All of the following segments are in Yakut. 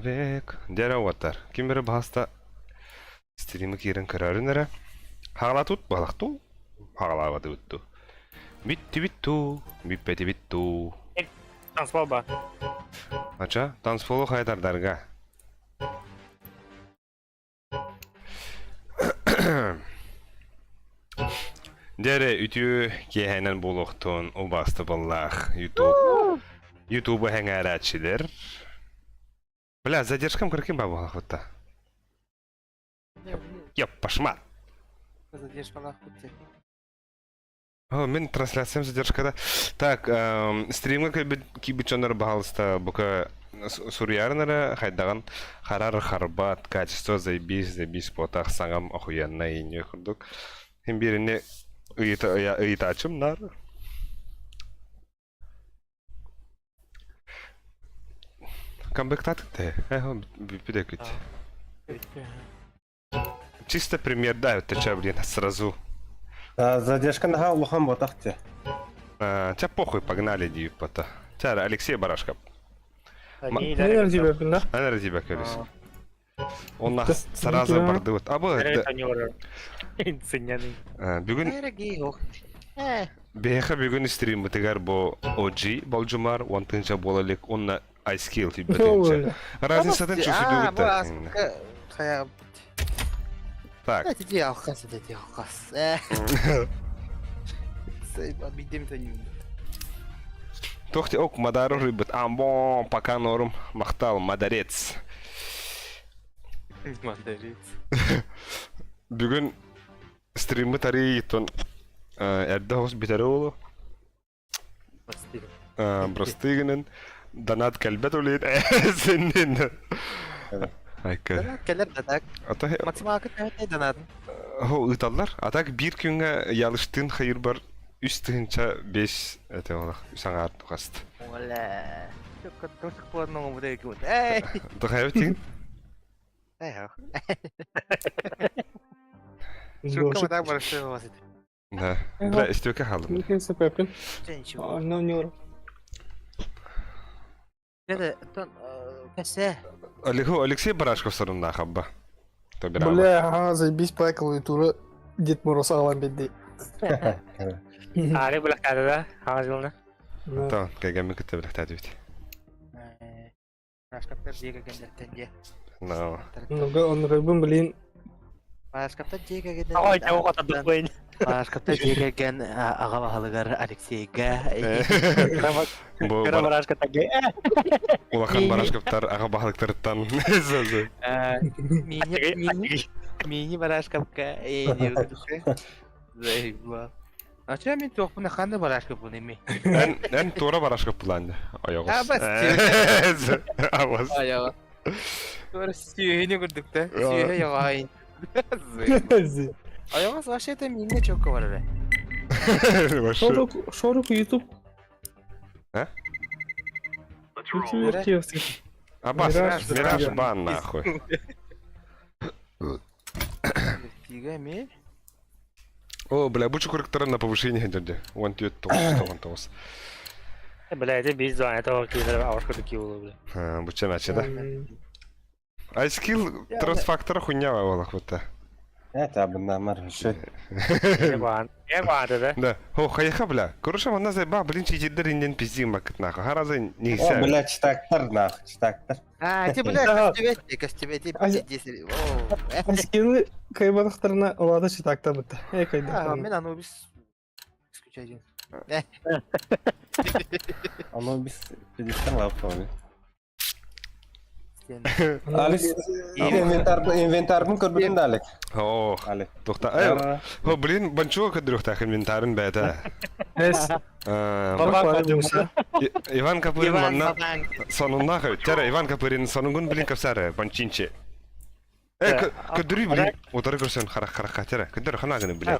Человек. Дьэрэ уоттар. Ким эрэ баһаста стримы киирэн көрөрүн эрэ. Хаҕалаатут балахтуу. Хаҕалаабатыбыт дуу. Бүттүбүт дуу, бүппэтибит дуу. Танцпол ба. Ача, танцполу хайдардарга. Дьэ үтүө киэһэнэн буолуохтун убаастабыллаах YouTube YouTube сэҥээрээччилэр. Бля, задержкам кыркин бабалахпытта. Еп, пошмат. Задержкалаахпыт О, мин трансляциям задержкада. Так, стримҥа кэлбит киирбит дьоннор баһаалыста бука суруйарын эрэ хайдаҕын харар харбат, качество заебись, заебись буотах саҥам охуеннай инньэ курдук. Син биирини ыйыта ыйытааччым наар. Камбэктаатык тэ. Э, бүппүт экит. Чисто пример да, это че, блин, сразу. Задержка наһаа улахан буотах те. Ча похуй, погнали дииппата. Ча, Алексей Барашков. Нелер дибеппин да? Анар дибекерис. Он сразу бардыбыт. Абы бүгүн Бэйэхэ бүгүн стриммытыгар бу OG болдьумар, он тыынча буола илик, уонна iSkill тиийбэтинчэ. Разницатын чувствуйдугут Хайа Так. Эти алкас, эти алкас. Бидем Тохти ок мадару рыбыт. Амбон, пока норм. Махтал, мадарец. Мадарец. Бүгүн стриммит арыйтон эрдэ хос бүтэрэ олу. Просты гынан донат кэлбэт улиит синнин. Айка. Донат кэлэр да так. Ата Максималка төһөтөй донатын? Хо ыыталлар. А так биир күҥҥэ ялыштыын хайырбар 3 5 это олох үс аҥаар тухаст. Оля. Тосық болатын оңы бұдай екен. Эй! Дохайбы тигин? Эй, Шутка вот так барышты боласыт. Да. Бля, истүөкэ хаалым. Сепепин. Ну, не Это тон кәсә. Олегу Алексей Барашков сорунна хабба. Бля, ага, заебись по клавиатура Дед Мороз аҕалан биэрди. Аары билэхтаата да, хаҥас жылына. То, кэгэмми кытта билэхтаатыбит. Барашкаптар дьиэ кэргэннэртэн дьиэ. No. Оннуга оннугайбын блин. Барашкаптар дьиэ кэргэннэр. Ой, чего хотадыппын. Барашкаптар дьиэ кэргэн аҕа баһылыгар Алексейга. Кыра барашка таги. Улахан барашкаптар аҕа баһылыктарыттан. Мини мини барашкапка. Заебал. А че мен туохпуна ханна барашкаппын эми? Эн эн туора барашкаппылаан ойоҕос. Абас. Абас. Айаҕа. Туора сүөһүнү курдук да. Сүөһэ яҕаайын. Айаҕас вообще это мине чокко бар эрэ. Шорук, Шорук YouTube. А? YouTube Абас, Мираж, Мираж бан нахуй. Фига ми. О, бля, бу чукуруктара на повышение дядя. Вон тет тоғыз, тоғыз. Бля, это биз звонит, это киһилэр авашка такие было, бля. Буча наче, да? Айскил трансфактора хуйня олох бутта. Это абынамар еще. Ебан, да? Да. О, хайха, бля. Короче, манна заеба, блин, читердер инден пиздим макыт нахуй. Харазы не О, бля, читактар нах, читактар. А, ти, бля, костюмети, костюмети, пиздец. Айскилы кайбатахтарына улаата читакта бытта. Э, А, кайда. мен Анубис исключаю. Анубис пиздец лапфони. Алис Инвентар, инвентарбын көрбүтүн да Алек. О, Алек. Тохта. Э, о, блин, банчуга көдүрүхтаах инвентарын бэйэтэ. Эс. Иван Капырин манна сонуннаах эбит. Иван Капырин сонугун блин капсары банчинчи. Э, көдүрүй блин. Утары көрсөн харах харах тәрэ. Көдөр хана гыны блин.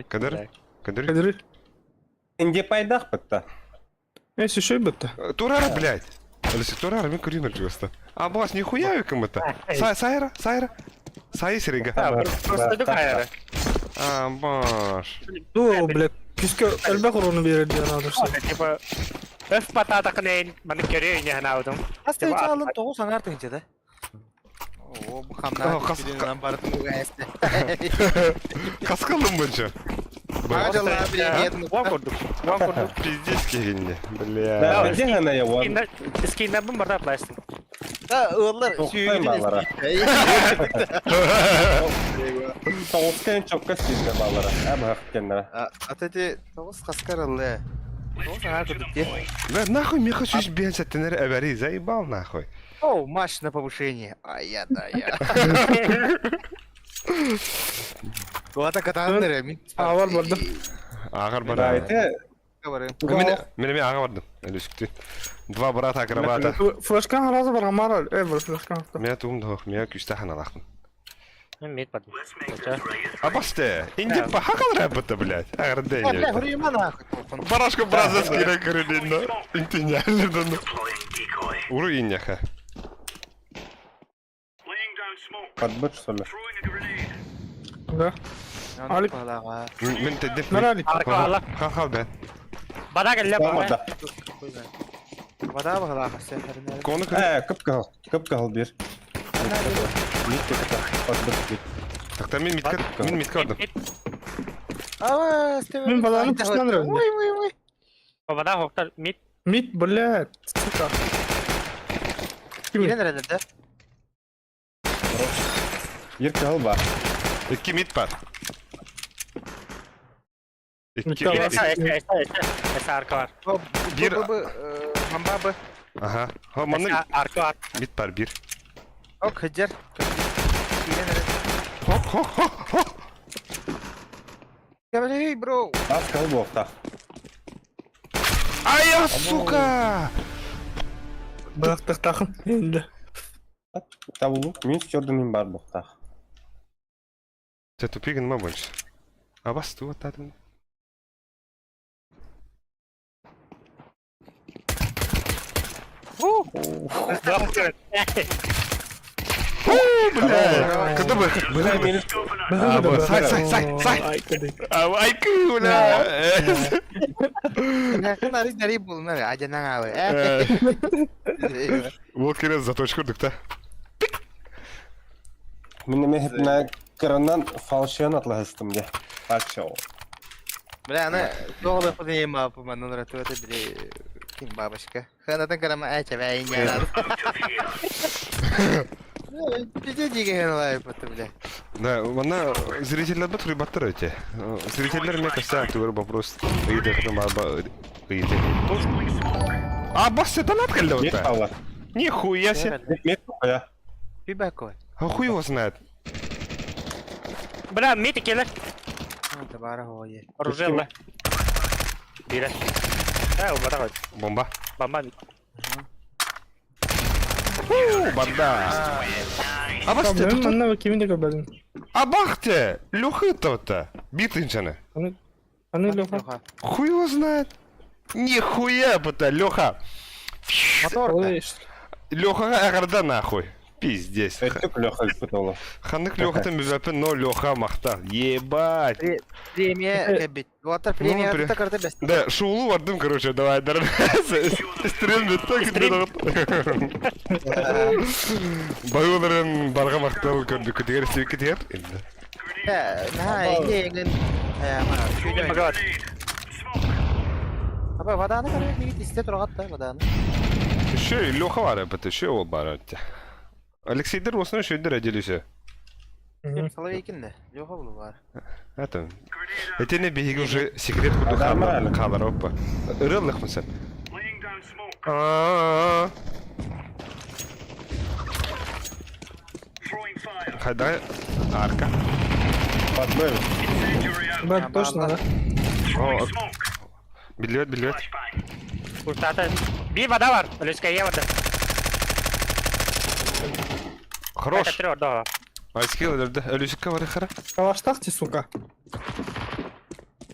Көдөр. Көдөр. Көдөр. Инде пайдах бытта. Э, сүшөй бытта. Турара, блядь. Алиса, турара, мен көрейін просто. А, бос, нихуя кому-то. Сайра, Сайра. Сай Серега. Просто дукайра. А, баш. Ну, бля, күскө элбэх уруну берер диэн аадырса. Типа... Өф батаатакын маны көрүө ине ханаабытым. Хас тыһыынча алын тоҕус аҥаар тыһыынча да? Оо, бу хамнаан билинэн барытын угаайысты. Хаскалым бунча. Аға жалаа премиятын Уан курдук. Уан курдук. Пиздец киһинни. Бля. Да, где она я вон? Скиннербин барда атлайсың. Да, ыаллар Тоқтай балара. Тоғызкен чокка сиздер балара. Ә кеннера. Ат эти тоғыз қасқар ылы. Тоғыз аҥаар курдук дии. Бля, нахуй меха 105 сеттенер эбэри, заебал нахуй. Оу, маш на повышение. А я да я. Туата катааннар мин. Аҕар бардым. Ағар Да, бар. это Мен мен мен аға бардым. Әлі Два брата акробата. Флешкан разы бар, амар э, бар флешкан. Мен туым да мен күсті ханалақтым. Мет бардым. Абасте, инди пахакал рэпта, блядь. Бля, Ағар хурима нахуй. Барашка бразерский рекординно. Интиняли Уру инняха. подбыт, что ли? Да. Алик. Мен тедеп. Наралик. Арка ала. Хал-хал бе. Бада келле Тамада. Вода бағалаға сәхәріне. Коны Ә, көп кал, көп кал бер. Митке ката, подбыт бит. Так мен митка, мен митка бардым. Мин баланы пушнан рәвінде. Ой, ой, ой. Бада хоктар мит. Мид, блядь, сука. Кирен рәдірді. Ер кал бар. Икки мит бар. Икки Митка бар. Эса, эса, эса, эса. Эса арка бар. Бир- Мамба б. Аха. Хо, маны Эса арка бар. мит бар бир. Ок, хеджер. Кирен рәдірді. Хо, хо, хо, хо. Эй, бро. Аз кал боқта. Ай, я, сука! Бырақтық тақын. Енді. Табылу, мен чердым бар боқта. Ты тупигин ма больше. А вас тут вот Бля, когда бы, бля, А, бо, сай, сай, сай, сай. Ай, кадай. а, айкы, бля. Нари нари булна, ажанан алы. Вот керез заточку дыкта. Мен мен хепна краннан фалшион атлахыстым де. Фалшион. Бля, аны тоғылы құдайым апы манын ратуаты біле ким бабочка. Ханатын карама әчә бәйін ярады. Пиздец деген лайп это, бля. Да, она зрительлер бит рыбаттар өте. Зрительлер мне кажется, ты вопрос. Ыйды хытым аба ыйды. А бас это надо Мет вот. алар. Нихуя себе. Мет я. Пибакой. А хуй его знает. Бля, мит келе. Табара хойе. Оружие. Бире. Э, бада кой. Бомба. Бомба мит. Фу, банда. А бас Мен ты манна кимин де көрбәдім. А бахте, Лёха это-то. Битынчаны. Аны Леха. Хуй его знает. Нихуя, бута, Леха. Мотор. Ой, Леха агарда нахуй. Пиздец. Өттік Леха үспіт Ханнык Леха там безапы, но Леха махта. Ебать. Премия кәбит. Ватар премия при- та карта бәс. Да, шоулу бардым, короче, давай, дар. Стрим бит так. Стрим. Бағыларын барға мақтал көрдік. Көтегер істеп кетер. На, инде еңген. Магават. Аба ваданы карай бит исте тургат та ваданы. Еще и Леха бар, это еще ол бар. Алексейдер осыны шөйдер әделесі. Соловейкин да. Леха булу бар. Это. Это не беги уже секрет куду Адам халар. әлі. Халар опа. Ырылық мысын. А. Хайда арка. Подбыт. Бәк точно, да? О, Билет, билет. Куртата. Би вода бар. Үлескә е вода. Хорош. Три орда. Айскил өлді. Өлісікке бар қара. Калаштақ те, сука.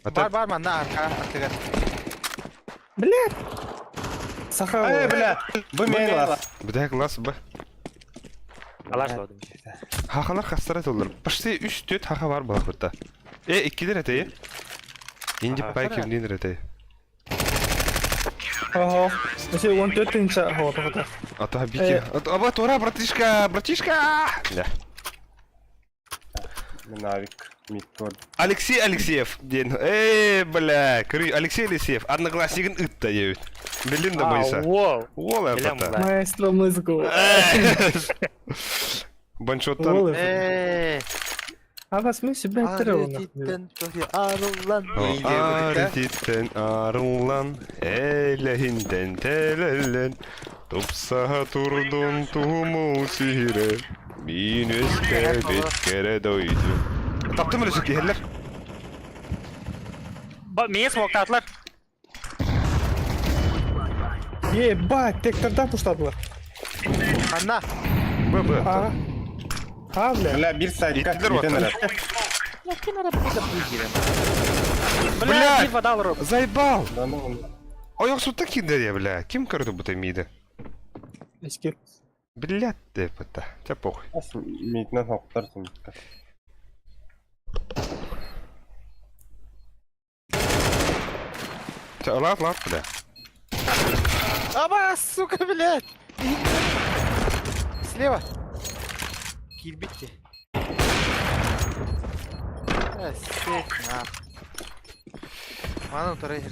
Бар бар манна арка атыгар. Блядь. Саха. Эй, бля, бу мен лас. Бідә класс б. Алаш болдым. Хахалар хастарат олар. Почти 3-4 хаха бар балықпытта. Э, 2-дер әтей. Инди Аха. пай кемден әтей. Ага. Если он тетинча, вот, вот. А то бики. Аба, тура, братишка, братишка! Да. Навик. Мид Алексей Алексеев диэн. Эй, бля, көрүй, Алексей Алексеев, однокласснигын ытта диэбит. Билин да А, бойса. уол. Уол Билем, это. бля. Маэстро музыку. Баншоттан. Уол. Э, А возьми себя треву, нахуй. Арытиттен арыллан. Арытиттен арыллан, элэһинтэн тэлэллэн, тупсаха турдун туһуму сиһире, мин өскөбүт кэрэ дойду. Таптым өлөсө киһэллэр. Миэ смоктаатылар. Ебать, тектордан пуштадылар. Анна. Б, Б. А. А, бля. Бля, бир сайтка. Иттилер вот. Бля, биир вода олорор. Заебал! Да ну. Ойох сутта киндер бля. Ким көрді бұта миді? Эскип. Блядь, деп это. Тя похуй. Миднен хоқтарсың. Тя, лат, лат, бля. Аба, сука, блядь. Слева. Кирбитте. Сек, на. Ману второй.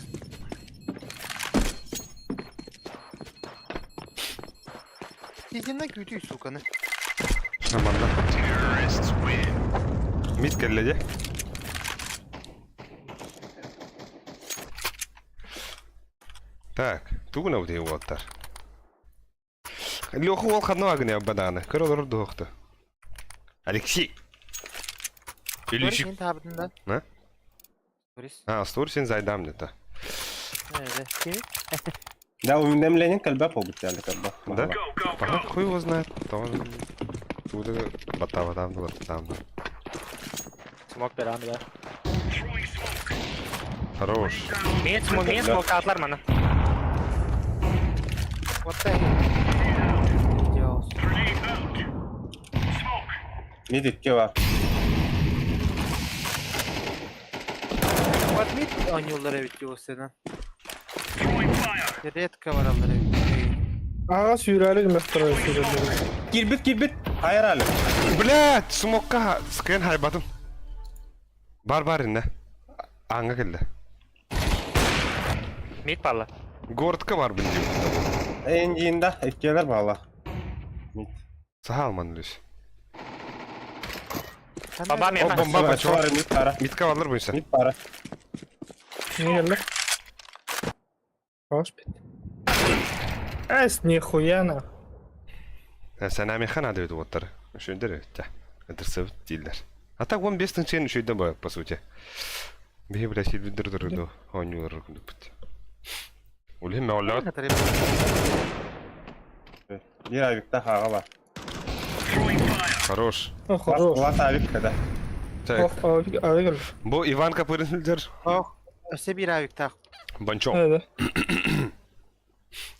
Сидин на күтүй, сука, на. Нормально. Мид келледе. Так, тугуна удей уоттар. Лёха уол ханна агне аббадааны. Көр олорор дуохту. Алексей. Илүүчүк. Син табдын да. А? Борис. А, стор сен зайдам где-то. Да, уведомление кальба побутяли кальба. Да? Ага, хуй его знает. Тоже. Туда бата там, там. Смок беран, да. Хорош. Миэ миэ смоктаатылар маны. Вот так. Делал. Мид икки бар. Вот мид ойнуулар эбит диосынан. Редко баралар эбит. Ага, сүйрәлі мөхтөрө сүйрәлі. Кирбит, кирбит. Хайыр али. Блядь, смокка скен хайбатым. Бар бар инне. Аңа келді. Мид палла. Городка бар білдім. Энжинда иккилер бала. Мид. Саха алман үлес. Баба О, меха. бомба бачо. Бар, мид бара. Митка балар бойса. Мид бара. Не келді? Хош бит. Эс, нихуя на. Сен әмехан ады өтіп оттар. Үшендер өтті. Ыдырсып дейлер. А так 15 тынчен үшейді ба, по сути. Бе, бля, силбидер дұрды. Ойнулар күндік бітті. Өлем мен ойлағат. Бир авикта хага бар. Хорош. О, хорош. Лат авик када. Так, Ох, авик. Бу Иван Капырынлер. Ох, өсө бир авик так. Банчок. Да.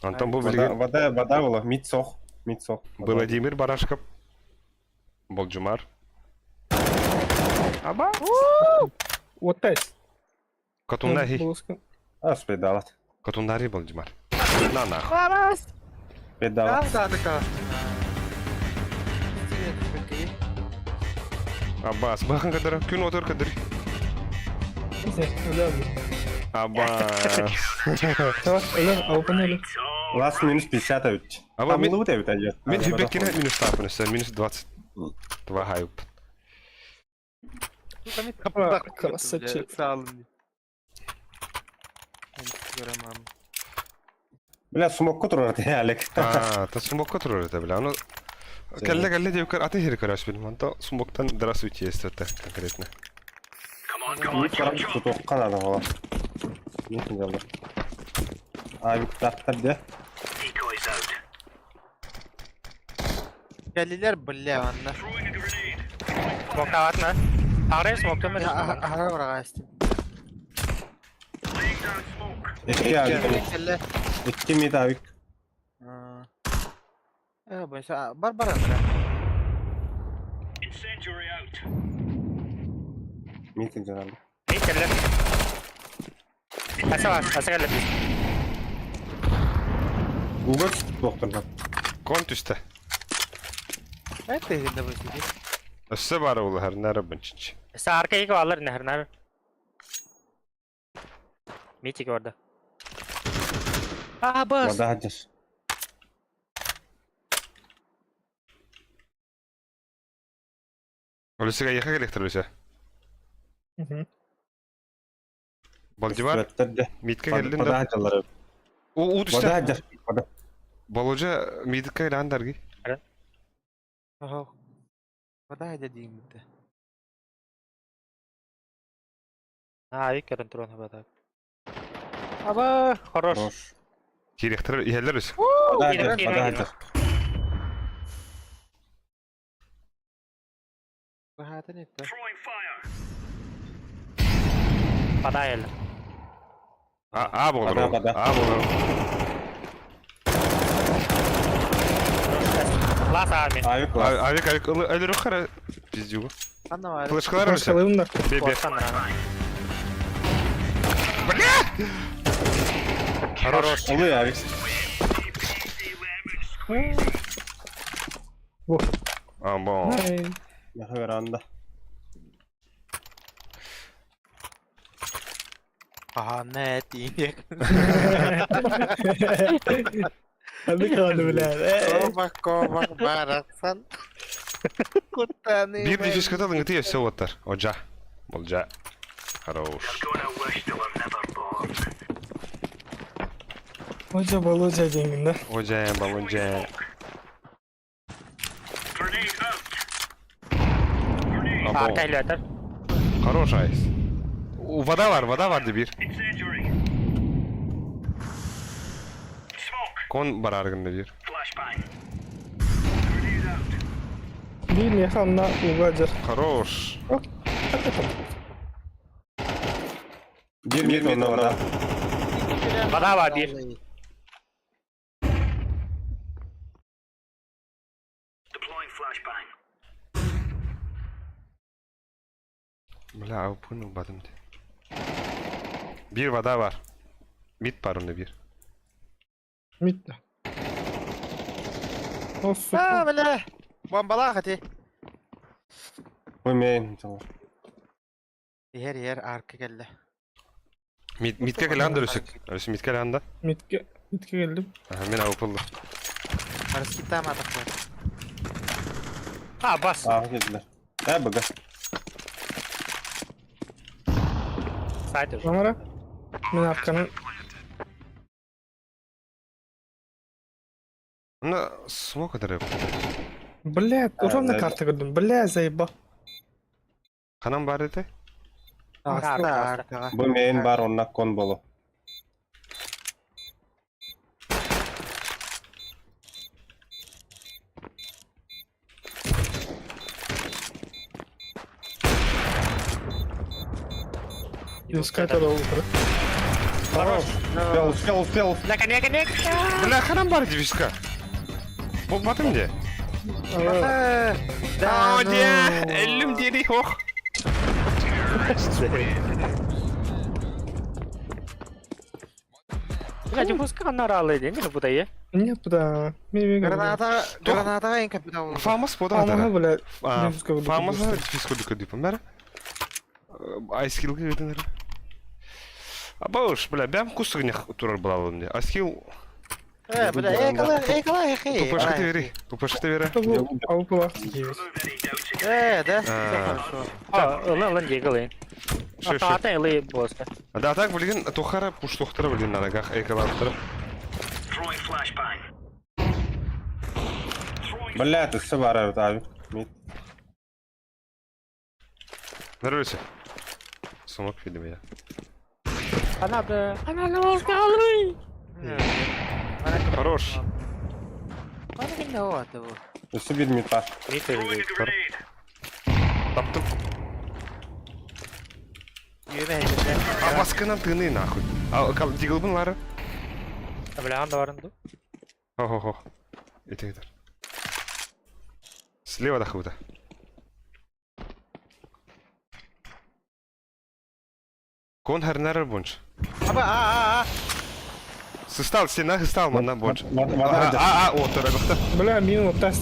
Антон бу Вода, билген. вода, вода была. Мид сох. Мид сох. Владимир Барашков. Болджумар. Аба. Вот эс. Катундари. А, спедалат. Катундари Болджумар. На нахуй. Барас. Педалат. Да, да, да. Аббас. Бахан кадыр. Күн отыр кадыр. Аббас. Давай, өлө, алпын өлө. Лас минус 50 авик. Аба, Там мин- лут авик идет. Мен хүбеккене минус тапын, минус 22 хайп. Красавчик. Sağ Göremem. Бля, смокко турар те Алек. А, та смокко турар это, бля. Ну, калле калле деп көр, атын хери көрөс билим. Анта смоктан здравствуйте есть это конкретно. Мид барап тутуккан адам ала. Мид жалды. Авик тактар де. Geldiler бля анна. Смоктаатына. Ары смоктан бер. Ага барага истим. Икки авик. Келле. Икки мид авик. Э, бойса бар бар бля. Мид жалды. Мид келле. Аса бар, аса келле. Угар туохтан. Кон түстэ. Это да бысыги. Өссө баар улаһар нара бынчынч. Саарка екі алар нәһір Митик orada. А, бас! Вода хадьар. Өлүсүгэ эйиэхэ кэлиэхтэр Люся. Балдьыбар, Митка кэллин да. Вода хадьаллар. Уу түстэ. Вода хадьар. Вода. Болодьа Митка кэлэн дарги. Ого. Вода хадьар дииммитэ. Ави көрөн туран хабата. Аба, хорош. Хорош. Киириэхтэр иһэллэр үс. Вода хадьар. Вода хадьар. Баһаатын итте. Падайыл. А, а болор. Вода, вода. А болор. Лас ами. Авик класс. Авик, авик, өлөрөх хара пиздюгу. Ханна бар. Флешкалар өсө. Флешкаларым да. Бе, бе. Бля! Хорош. Олуй авик. А, бон. Яхы Аха, не, тиик. Ханнык хааны бля. Ковак, ковак, барахсан. Куттаны. Биир диффиската лыҥытыы өссө уоттар. Одьа. Болдьа. Хорош. Hoca Володя диэҥҥин да. Одьа, болдьа. Арка илэтэр. Хорош айс. Вода бар, вода бар биир. Кон барар гынна биир. Биир миэхэ онно ууга дьэр. Хорош. Биир мид онно вода. Вода бар биир. Бля, а понял бадым де. Биир вода бар. Мид бар онно биир. Мид да. О, сука. А, бля. Бомбалаах ити. Умеем. Иһэр, иһэр, арка кэллэ. Мид мидке кэлэн да өсөк. Өсө мидке кэлэн да. Мидке, мидке кэллим. Аха, мен ауыпылды. Параскита матахтар. А, бас. Аа кэллилэр. Ээ бага. Сайт уже. Камера. Мин арканы Мына смок өтөрө. Бля, ровно карта көрдүм. Бля, заеба. Ханан бар этэ? Арка, аркаҕа. Бу мейн бар онно кон болу. Юскай тогда утро. Хорош. Успел, успел, успел. Нека, нека, нека. Бля, ханан бар девичка. Бу батым де. Да, О, де, эллим дери, ох. Бля, диффузка наралы, не бутае. Нет, да. Граната, граната эн капитал. Фамас бода Ага, бля. Фамас диффузка дүкө дип. Мэр. Айскилге өтөнөр. Абауш, бля, бәм кусыгы турар булалым де. Айскил Э, бля, экала, экала, эхе. ППшка бери, ППшка бери. Ауыпыла. Э, да, всё хорошо. А, ылы, ылы, дегылы. Ата ылы болса. Да, так, блин, тухара, пуш тухтара, блин, на ногах, эколаптара. Бля, ты все бар эбит авик. Мид. Нравится. Сумок, видимо, я. Ана да. Ана да, Хорош. Өссө биир мид бар. Таптым. А баскынан тыны нахуй. А диглбын лары. Бля, анда барынды. Хо-хо-хо. Итегдер. Слева да худа. Кон харнар бунч. Аба, а, а, а. Сыстал, стена сыстал, манна больше. Вода А, а, о, тарабахта. Бля, мин оттас.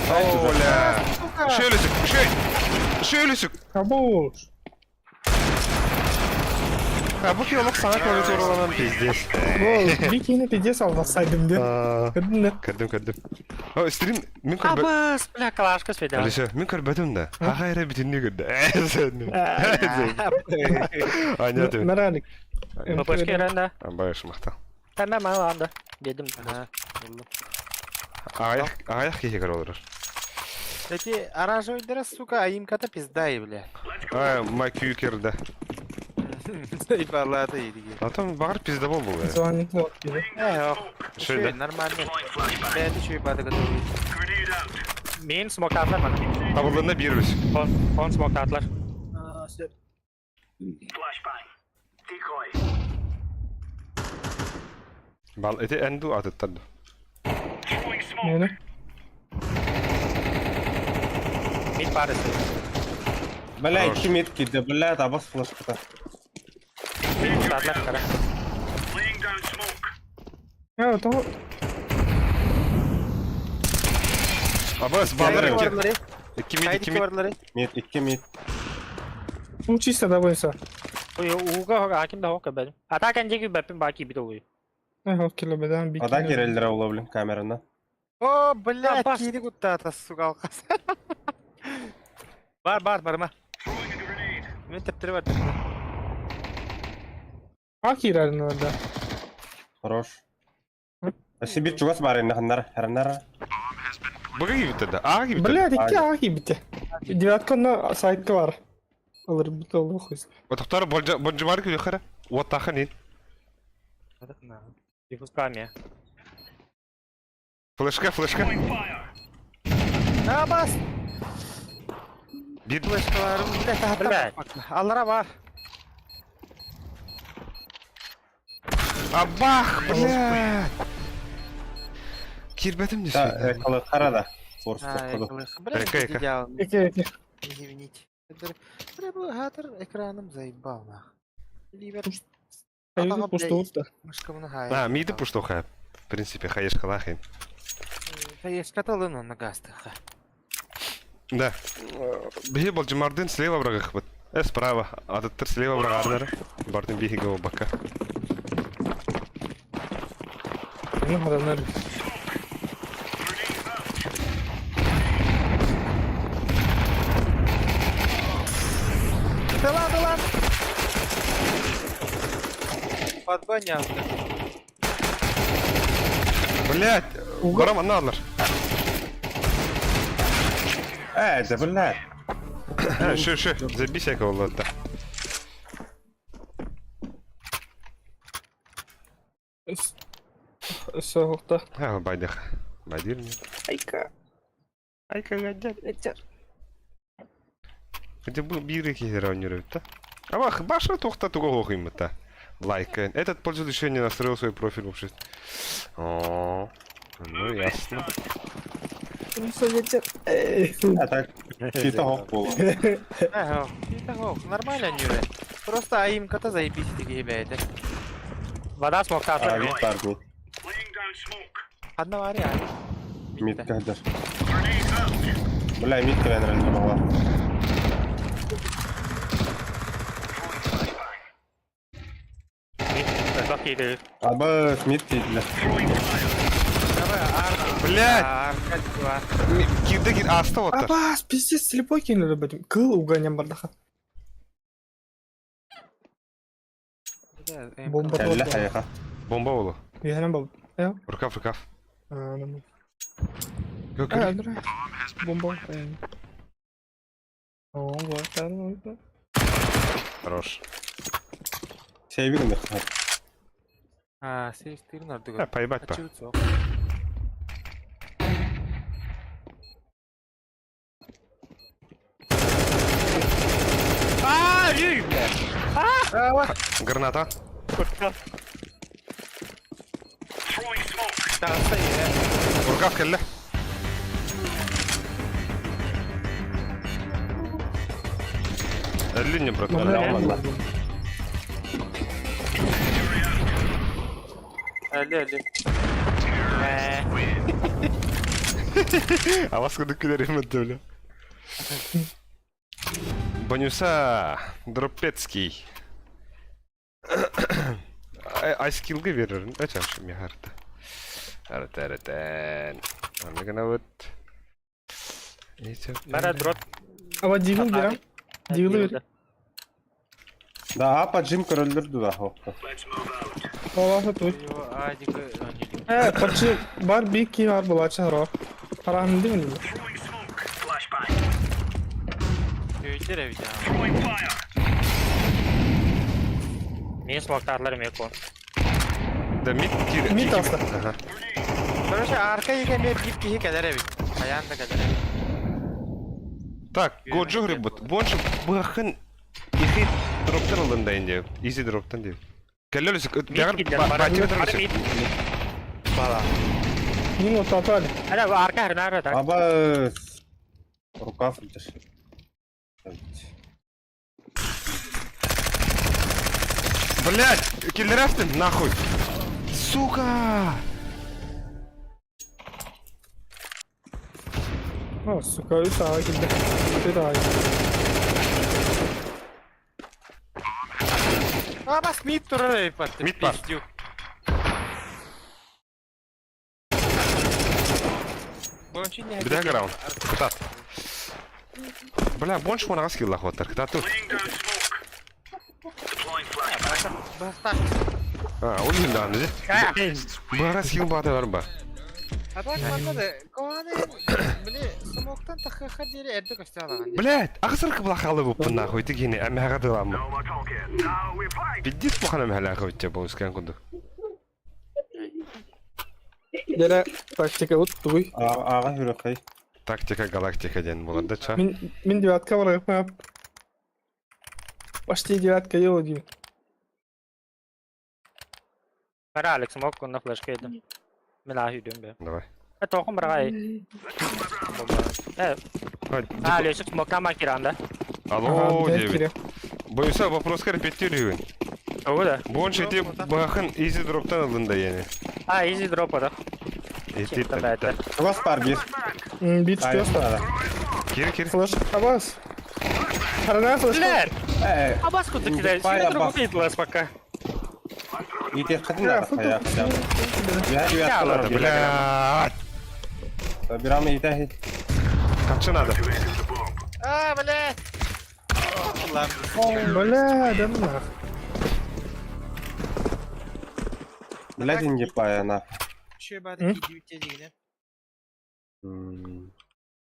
Оля. Шелесик, шей. Шелесик. Абуш. А бу килолог саҥа клавиатураланан пиздец. Ол, бикини пиздец албасайдым деп. Көрдүм да. Көрдүм, көрдүм. О, стрим мин көрбө... Абыс, бля, калашка сведела. Алиса, мин көрбөтүм да. Аға эрэ бүтүннүү көрдө. Аня ты. Наралик. ППшка эрэн да. Абайш махтал. Тәмә мал анда. Дедим. Ағаяқ, ағаяқ киһи көрө олорор. Эти оранжевый сука, а им кота пизда и, бля. Ай, ма күйкерді. Заебала ты, иди. А там бағыр пизда бол бұл. Звонит вот. Эх, Шөйді. нормально. Бля, ты чё, ебать, готовый. Мин смоктатлар мана. Табылдığında bir үс. Он, он смоктатлар. Бал, эти энду атыттарды. Нені? Мид парысы. Бля, Хорош. икки мид киирдэ, бля, табас флешката. Татлар кара. А, то Абас, балдар Кайда икки. Барлары, Икки мид, кайда икки мид. барлары. Мид, икки мид. ну чисто да бойса. Ой, уга аким да хока бәдим. Атака диги бәпин баки бит олуй. Эх, килобедан бикини. Вода киреллere була, блин, камераны. О, блядь, Абас. кири куттата, сука, алкас. Бар, бар, барма. Мен тептери бар. А кирәрин да. Хорош. Сибир чугас бар инде ханнар, ханнар. Бұға кибитті да. Аға кибитті. Блядь, икки ага кибите. Девятка на сайтка бар. Алыр бит ол хуй. Отақтары бонжымары күлі қара. Оттақы нен. Диффузками. Флешка, флешка. Абас! Bir Флешкаларым, блядь, тахаттан Блядь. Аллара бар. Абах, блядь. Кирбетим Да, десе. экалы кара да. Форс А, кылы. экалы. Блядь, Эка, эка. идеал. Эки эки. Извините. Бля, бу хатыр экраным заебал, нах. Ливер. Ага, пусто да. Мышкамны хай. А, миді пуштоха. В принципе, хаешка лахин. Хаешка талын на гастах. Да. Бихи бол жумардын слева врагах вот. Справа. Адыттыр слева врагардары. Бардын бихи го бака. Ну, адамдар. Да ладно, ладно. Подбанял. Блядь, барам аналар. Э, да, блядь. Шö, шö, забись яка болот да. Соғықта. А, байдах. Байдир мне. Айка. Айка гадят. Где был биры кихера да? Абах, баша тухта туго хохимта. Лайк. Этот пользователь еще не настроил свой профиль вообще. О, ну ясно. А так, чисто хоп было. Ага, нормально не Просто аим кота заебись такие бля. Вода А, смоктатлар. мид бар мид. Одна варя. Мид кадр. Бля, мид кирен рәлдер бала. Баки Абы, мид киделер. Блядь! Кирде кир аста оттар. Абас, пиздец, слепой кинули бәдім. Кыл уганям бардаха. Бомба. Кәллә хаяха. Бомба болу. Яһәнәм бал. Э? Рукав, рукав. А, ну. Көр, А, көр. дра. Бомба. О, вот, да, Хорош. Сейби гынды. А, сейф тырын А, ардыгы. поебать па. А, рүй, бля. Граната. Рукав кәллә. Әлле не, брат. Бля, ладно. Али, али. Авас курдук күлэр бля. Бонюса Дропецкий. Айскилга берерин ачаш михарта. Арытарытан. Аны гына вот. Бара дроп. Аба дигл берем. Дигл бер. Да, апа джим көрөллөр дуа хоппа. Олаха туй. Э, почти бар бик ки бар булачы хоро. Харам димин. Өйдер эбит. Мин смоктарлар эмиэ кон. Да мид кир. Мид аста. Ага. Короче, арка иһэ эмиэ биир киһи кэлэр эбит. Хайаан да кэлэр эбит. Так, Годжо грибут. Больше бахын ихи дроптан алын да инде. Изи дроптан деп. Кэллер бягар бачы Бала. Нин отатали. Ана арка хрнара так. Аба рукав илдер. Блять, киллерафтын нахуй. Сука! О, сука, үс аға килде. Үс аға килде. А, бас мид турар эбит бат. Мид бар. Пиздюк. Бля, раунд. Кытат. Бля, больше мана скилла хватар. Кытат тут. Бастак. А, ол енді аны Бара скилл бата бар ба. А так манна да, кованы, били, смоктан тахыха диэри эрдэ көстө алаган. Блять, ағысыр қыбла қалы бұппын нахуй, тігені әмәға дыламы. Пиздец бұқан әмәға қойты бұл үскен күндік. Дere тактика вот туй. Аға хүрөкэй. Тактика галактика ден болады да ча. Мин мин девятка бар я. Почти девятка делаю дим. Бара Алекс смок на флешка едем. Мен аһ үйдüm бе. Давай. Э тоқым баргай. Э, а Лешик смоктан макиранда. Алло, девять. Боюса вопрос репетирую. Ого да. Больше ти бахын изи дроптан алын да яне. А, изи дроп да. Эти Бәтті. Вас бар бир. Бит чувство. Кир кир. Флеш абас. Харана флеш. Блядь! Э, Абас куда кидаешь? Пай, Я другу Аббас. видела пока. итер кытын да хая. Я Я, девятка. Блядь. Бирам итәһи. Качы надо. А, бля. Бля, да нах. Блядь, инде паяна. Şu бады кидиүтте дигине.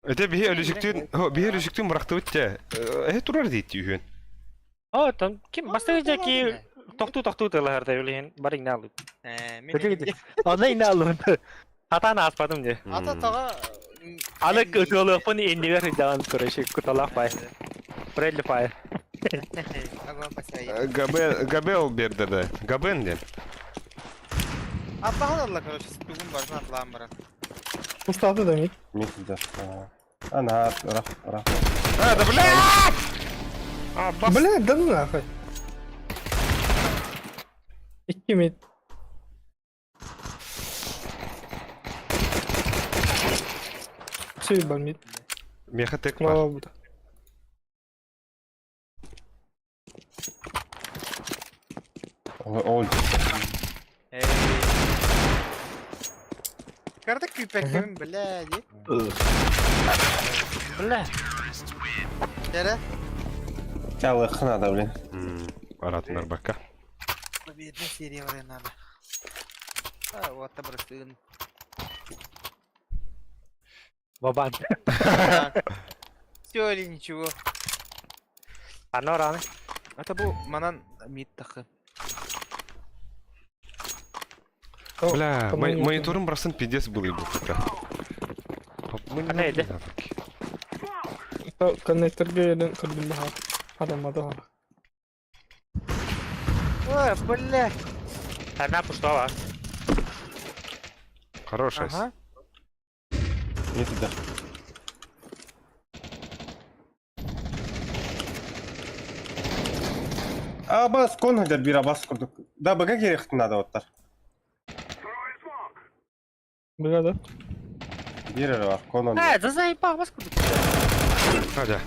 Это бихи өлүсүктүн, бихи өлүсүктүн быракты битте. Э, турар дейт үйін. О, там ким бастыгы жаки тохту тохту тылар да билин бар ине алып. Э, мен Аны ине алып. Хатан аспадым де. Ата тага Аны көтөлөкпүн эндигер жаган короче куталак бай. Френдли файр. Ага, пасай. Габел, Габел берді да. Габен ден. Аппахан алла, короче, бүгүн барсын атлаан баран. Устаты да мид. Мид да. Ана, рах, рах. А, да блядь! А, бас. Бля, да ну нахуй. Икки мид. Все бар мид. Меха тек бар. Мала бута. Ол. Карта күпәкем, бля, ди. Бля. Дәрә. Чалы хына да, блин. Аратын арбакка. Победная серия бар надо. А, вот табырсын. Бабан. Все или ничего. Аны ораны. Это бу манан мид тахы. Бля, мониторым брасын пиздец был и был. Ана еді. Коннекторге елен кырдым баха. Адамады ха. Ой, бля. Арна пуштова. Хорошая. Ага. Мид да. Абас кон хадер бир абас курдук. Да бага керек надо оттар. Бригада. Биир эрэ бар, Конан. Э, да заебал, вас куда? Хадя.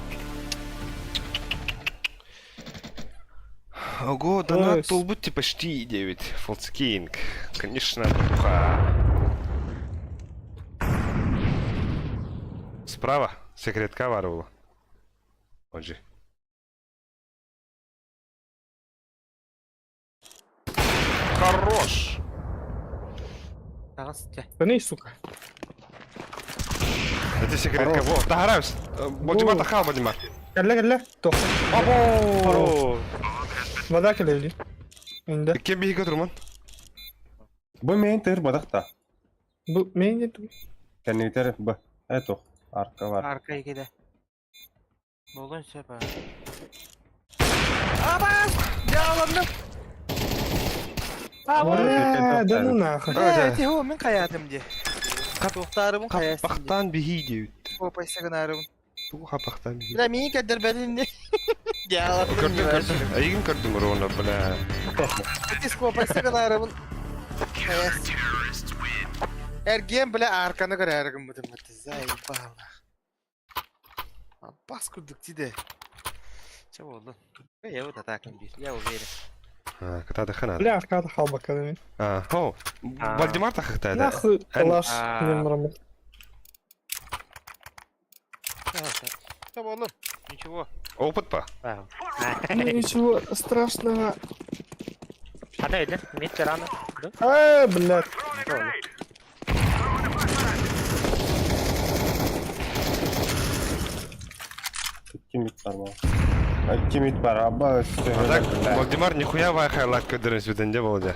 Ого, донат Ой, был типа почти 9. Фолскинг. Конечно, братуха. Справа секретка варвала. Он же. Хорош! Таҕыс чэ. Да не, сука. Это секретка. Во, догораюсь. Бодима тахал, Бодима. Кэллэ кэллэ. Туох. Або! Хорош. Вода кэлэли. Инде. Кем биһиги турман? Бу мейн тыр бадах та. Бу мен де Кэннигитер б. Это арка бар. Арка икиде. Болон сөп а. Абас! Дьааланным! Бля, да ну нахуй. Э, тихо, мин хаятым ди. Туохтаарыбын хайастым ди. Хаппахтан биһи диэбит. Попайса гынаарыбын. Туу хаппахтан биһи. Бля, миин кэрдэрбэтин ди. Дьааланным Көрдүм, көрдүм. Эйигин көрдүм ровно, бля. Итис куопайса гынаарыбын. Хайастым. Эргиэн, бля, арканы көрөөрү гыммытым Заебало. Бас курдук тиде. Че болду? Я вот атакам бир, я уверен. А, кытаатахха наада. Бля, аркада халбакка мен. А, хо. А. Вальдемар тахыхта да. Нахуй калаш А. мен барамын. Че болду? Ничего. Опыт па. А, Ну ничего страшного. Ата иди, мид рано. Да? Э, блядь. Икки мид бар бу. Икки мид бар. Аба А так, Вальдемар нихуя вай хайлайт көдөрөн сүден де болды.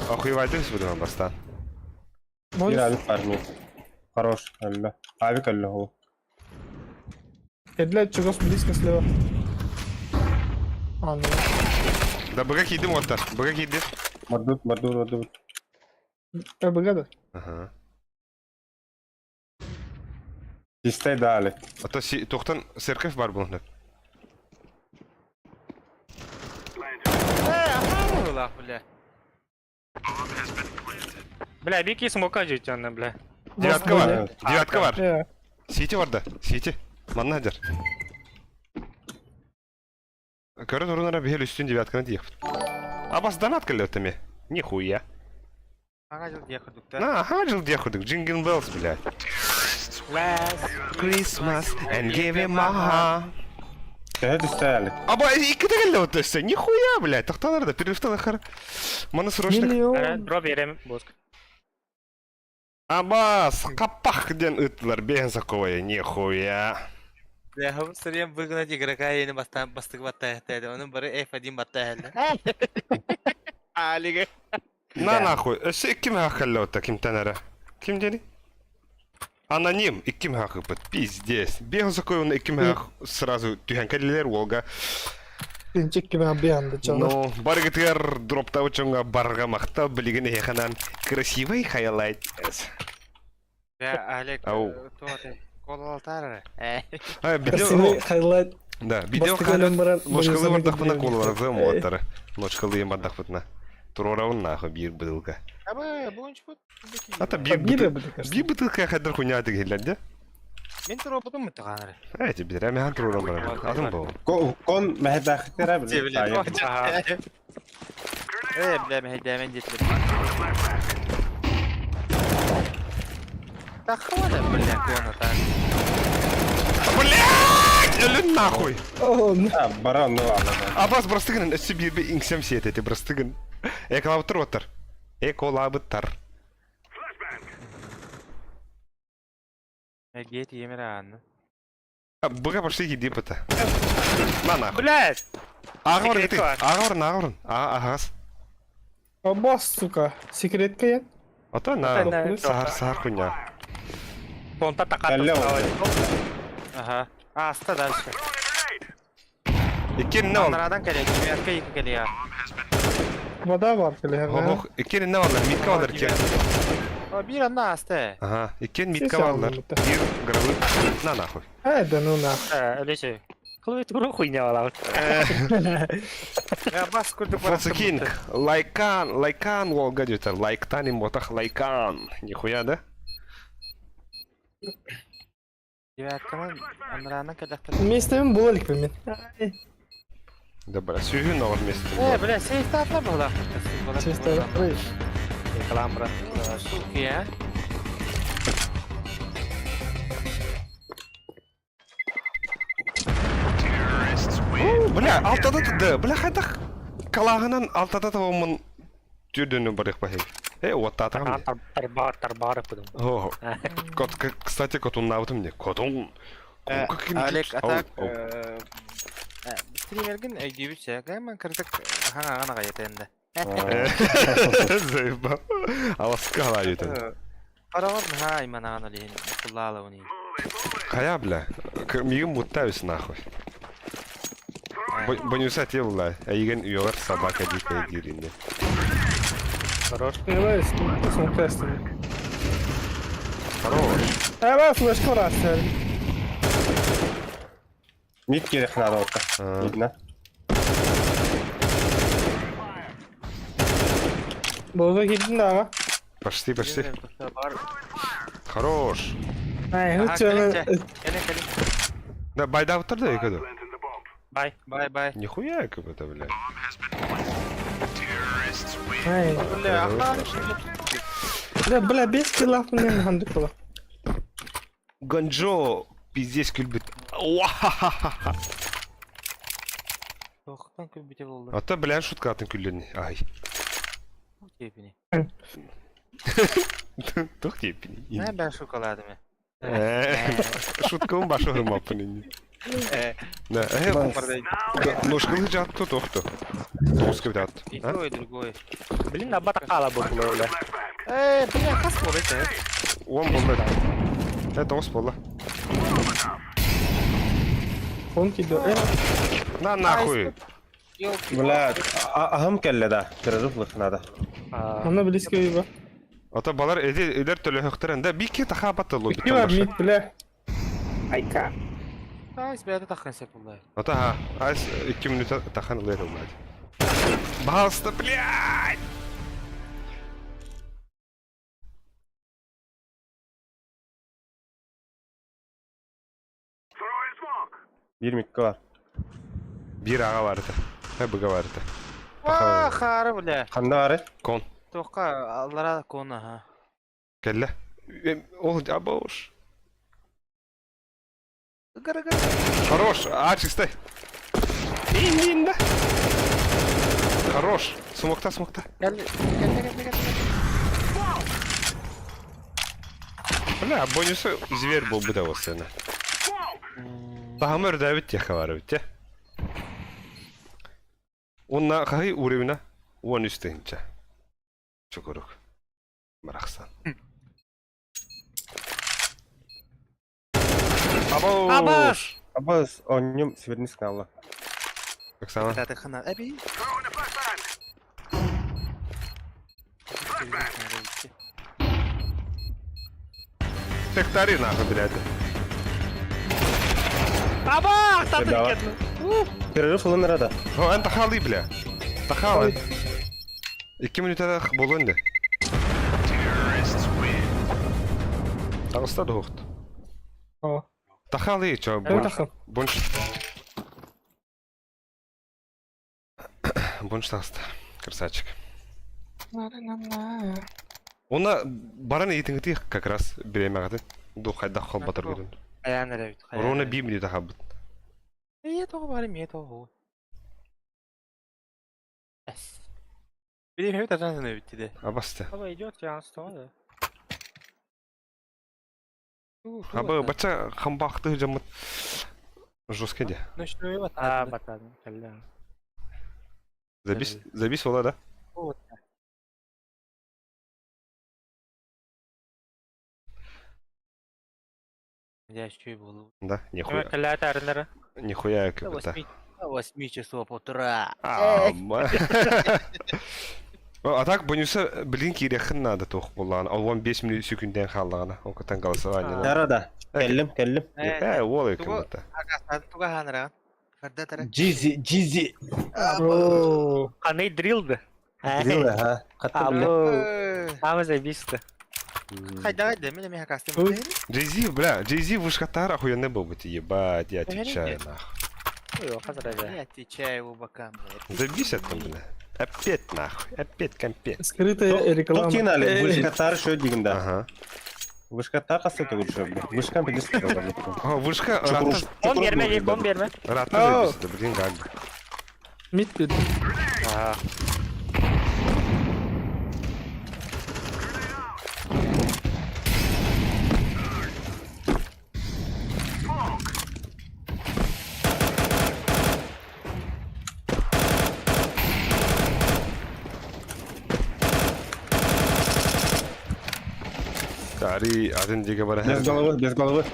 Охуевайды сүден бастан. Бир Можешь? авик бар мид. Хорош. Алла. Авик алла ху. Э, блядь, чего близко слева. А, ну. Да быга кийдим оттар. Быга кийдим. Мордут, мордут, мордут. Э, бригада. Ага. Чистай дали. А то си тохтан церковь бар бұл. Э, ахаллах, бля. Бля, бики смока жүйт бля. Девятка бар. Девятка бар. Э, Сити бар да. Сити. Манна дер. Көрін ұрынара бігел үстін девятканы дейік. Абас донат кілі Нихуя. Аңа жыл дия курдук да. На, ага, жыл дия курдук. Джингл Беллс, блядь. Christmas and give him a heart. Төһө түстэ Аба, икки тегелле өттөсө. Нихуя, блядь. Тохтанар да, перерывтан ахар. Маны срочно. миллион. Дроп берем, боск. Абас, капах ден ыттылар бен саковая, нихуя. Бля, хабы сырьем выгнать игрока и бастан бастык баттая Оның бары F1 баттая Алига. На нахуй. Өссө икки махалла отта кимтен ара. Ким дени? Аноним икки махы быт. Пиздец. Бен саковая икки мах сразу түһэн кэллилэр уолга. Пинчик киме биянды чана. Ну, баргытыгар дропта учуңга барга махта билигин эханан красивый хайлайт. Бля, Олег, Ау. то ты кололтар. А, видео, Красивый хайлайт. да, видео Бастык баран. Ночкалы бардахпына кололар моттары. Ночкалы бардахпына. Турорабын нахуй бир бытылка. Абы, бугунч бут. Ата бир Бире бытылка. бу Бир бытылка хаддар хуйня дегелер де. Мен туропутум мутаганыр. Эти бир, эми хан турорам барам. Атын бу. Кон мәһәдәхтер били. Ага. Э, бля, мен дәмен жетилеп. Тахвада, бля, кона так. Блять! Өлүн нахуй! О, ну. А, баран ну ала. Абас брастыгын өссө бир би иңсем сиет эти брастыгын. Эколабыттар оттар. Эколабыттар. Гет емер анны. Быга пошли иди пыта. На нахуй. Блядь! Ага Секретка ты. бар. Ага орын, ага орын. Агас. Абас, сука. Секретка я. Ата на. На. Сахар, сахар хуйня. Понта таката. Алло. Ага. Аста дальше. Иккен не ол. Анарадан келе, кимерке екі келе я. Вода бар келе. Ох, иккен не алар, митка алар кен. О, бир анна аста. Ага, иккен митка Сессия алар. алынды. Бир гробы. На нахуй. Э, да ну нахуй. Э, Олеся. Клавиатура хуйня балабыт. Я бас курдук Фоцикинг, лайкан, лайкан уолга диэтэр, лайктан имотах лайкан. Нихуя, да? Девяткаман анраана кэлэхтэр. Местебин була иликпин мин. Да бля, сүүһүн оҕор местин. Э, бля, сейфтаатла буолар. Чисто. Реклам, брат. Суки, а? Бля, алтада да, бля хайдах калааһынан алтада табаммын түрдөнү барыах баһый. Э, уоттаатаҕым дии. Тарбаар, тарбаар пудум. О, кот, кстати, котуннаабытым дии. Котун. Олег, а так, стримергин өйдүүбүт сэ, кэмэн кырдык хаҥаҕан аҕайата энде. Заебал. Аласка халайытын. Паралар наһаа айманаҕан олиһин куллаалабын Хайа, бля. Мигин буттабыс нахуй. Бонюса тела, эйигин үөҕэр собака дикая дииринни. Хорош. Давай, смоктестим. Хорош. Э, флешка раз. Мид керек надо вот. Видно. Боза кирдин да ага. Почти, почти. Хорош. Ай, хучаны. Кэлин, кэлин. Да, байдаабыттар да экөдө. Бай. Бай, бай. Нихуя как это, блядь. Ай. Бля, аха. Бля, бля, без киллов мне на хандык было. Ганджо пиздец күлбүт. Уахахаха. Тоқтан күлбүтэ болду. Ата, бля, шутка атын күллени. Ай. Тепини. Тух тепини. Не бә шоколады ме. Шуткабын башы хырмаппын инни. Да, ножканы жатты тохту. Тоғыз кебет атты. И то, и другой. Блин, абата қала бұл бля. Э, бля, хас болды это. Он болды. Э, тоғыз болды. Он киді. Э, На нахуй. Бля, ахым келле да. Перерыв надо. Ана близко еба. Ата балар эдер төлөхөхтөрөн да бики тахабаты лобби. Кива мид, бля. Айка. Айс бәді таққан сәп болды. Ата ха, айс 2 минута тахан лер блядь. Пожалуйста, блядь! Бир микка бар. Бир ага барды. Ха быга барды. Ва, хары, бля. Ханда бар? Кон. Тоққа аллара кон, аха. Келле. Ол абош. Хорош, а чистай. Инди Хорош. Смокта, смокта. Кәлі, кәлі, кәлі, кәлі. Бля, бонусы зверь был бы да сцена. Тахамыр да бит яха бар бит. Онна хай уровня он үстенче. Чукурук. Марахсан. Абош! Абаш! Абаз, оннем свернись канала. Оксана. Таты хана. Әби. Сектари нахуй, блядь. Абах! Таты Да. кетті. Перерыв ылыныр да. О, эн тахалы, бля. Тахалы. 2 минутада болуынды. Тағыста да оқты. О. Тахалы, чо, Кем тахым? Бонш. Бонш тағыста. Красавчик. Оны баран етіңіті как раз беремеғады. Ду хайда хол батыр көрін. Аян әрәбит. Руна би минута хабыт. Е, тоғы бар, ме тоғы. Әс. Билем хеп тажан битти де. Абасты. Аба идет, я да. Абы бача хамбақты жамыт. Жестко де. Ну что, его А, батады. Кәлі. Забис, забис ола да? Вот. Я еще и был. Да, нихуя. Кәлі әтәрінлері. Нихуя как это. 8 часов утра. А, ма. А так бонуса блин кирехин надо тух булган. Ал 15 минут секундтан халлагана. Ол катан голосование. Дара да. Келлим, келлим. Э, ол экен бата. Туга ханра. Кардатара. Джизи, Джизи. Оо. Анай дрил да. Дрил, ага. Хатта бile. Або. Ама заебись-то. Хайда да, мен эми хакастым. Ой. Джей-Зи, бля, Джей-Зи вышкатар охуенный был бы, ебать, я отвечаю, нахуй. Ой, хазра, Я отвечаю его бокам, блядь. Забись там, бля. Опять нахуй, опять компе. Скрытая реклама. Тотинали, Эй, вышкатар еще один, да. Ага. Вышкатар хасты лучше. Вышкам 50 долларов. О, вышка, Чукуруш. рата, Кон берме, кон берме. рата Ау. забись, да, блин, как бы. Мид бит. Ага. Тари, один дига бара. Без головы, без головы.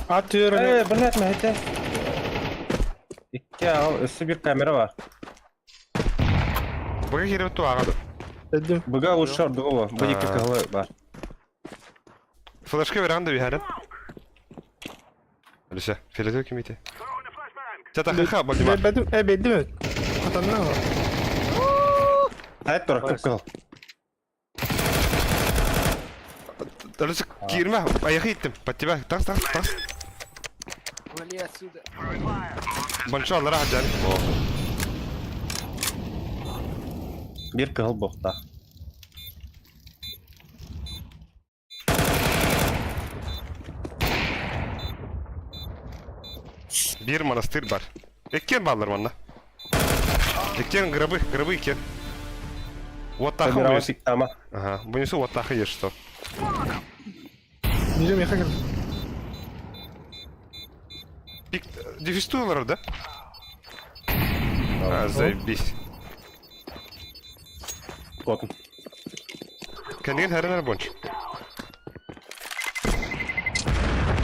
Ат yürü. Э, блядь, мәһите. Икки ал, өссө бир камера бар. Бага хереп ту агады. Dedim. Быга лучше ордуга бу екі кыһылы бар. Флешка веранда бихәрен. Алиса, филетө ким ите? Чата ха багдима. Бедим, e бедим. Атанна var. Айт тура кып кыһыл. Алиса, кирмә, аяғы иттем. Под тебя. Тас, тас, тас. Вали отсюда. Большой аллара хаджан. Бир кыһыл бохта. Бир монастырь бар. Эккен баллар манна. Эккен гробы, гробы эккен. Вот так Камера пиктама. Ага, вынесу вот так и что. Бирим яка кирди. Пик, дефистулар, да? А, заебись. Котун. Кәнеген хәренер бонч.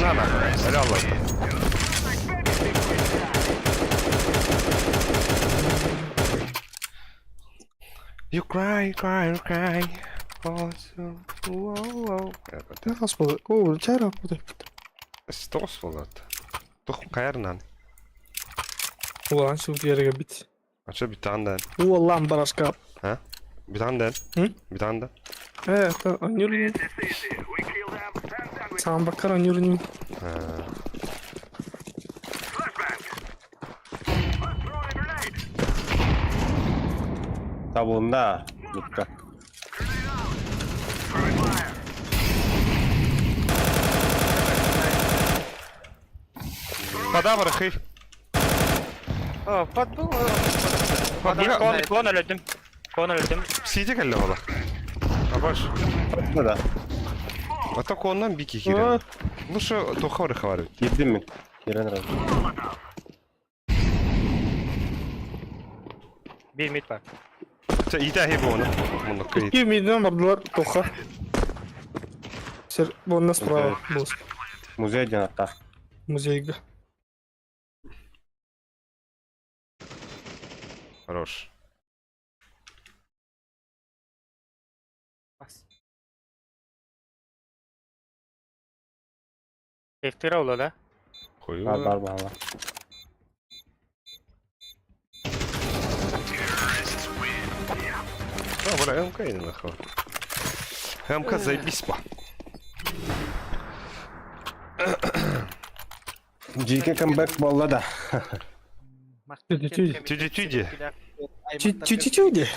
На, на, әлі алла. You cry, cry, cry. Oh, so, whoa, whoa. Ne kas bu? Oo, çare bu da. Стос болады. Тух кайырнан. Ulan şu yere bit. Ача битандан. Ulan barashka. Битандан. Hı? Битандан. Evet, oynuyorum. Саған bakar oynuyorum. Табылында. Лутка. Пода барахы. О, подбыл. Бир кон, кон өлөдүм. Кон өлөдүм. Сидя кәлле бала. Абаш. Да. А то коннан бики кирен. Лучше тухары хавары. Кирдим мен. Кирен раз. Бир мид бар. Ча ита хе боны. Муну кыйт. 2 milyon vardılar toka. Сер, bu справа был. Музей один атта. Музейга. Хорош. Эфтира ола да. Кою. Бар бар бала. А, бля, МК не нахуй. МК заебись па. Жеке камбэк болла да. Тюди-тюди. Тюди-тюди. Чуть-чуть.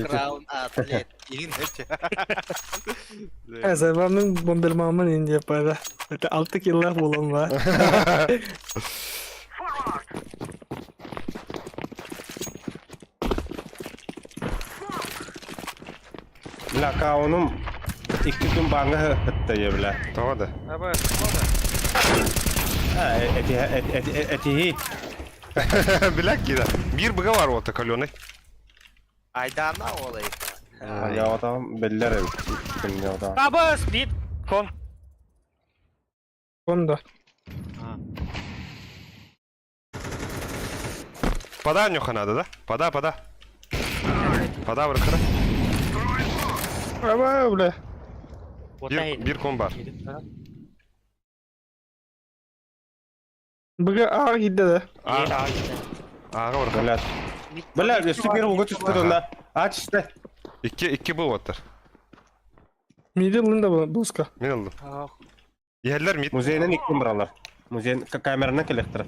Краун атлет. Забавным бомбермамын инде пара. Это 6 килла болом ба. Бля, каунум икки күн баңы хытта е, бля. Того да. Аба, А, эти эти эти Бля, кида. Бир быга бар вот каленый. Айдана олай. Я отам беллер күн отам. Абас, бит. Кон. Онда. Пода нюха надо, да? Пода, пода. Пода вырхара. Аба, бля. Бир, бир кон бар. Быга аҕа киирдэ да. Ааҕа барда. Блядь. Бля, өссө биир ууга түспүт онно. Ач истэ. Икки, икки был оттар. Миди ылын да блузка. Мин ыллым. Иһэллэр мид. Музейынан иккин баралар. Музей камеранан кэлэхтэрэ.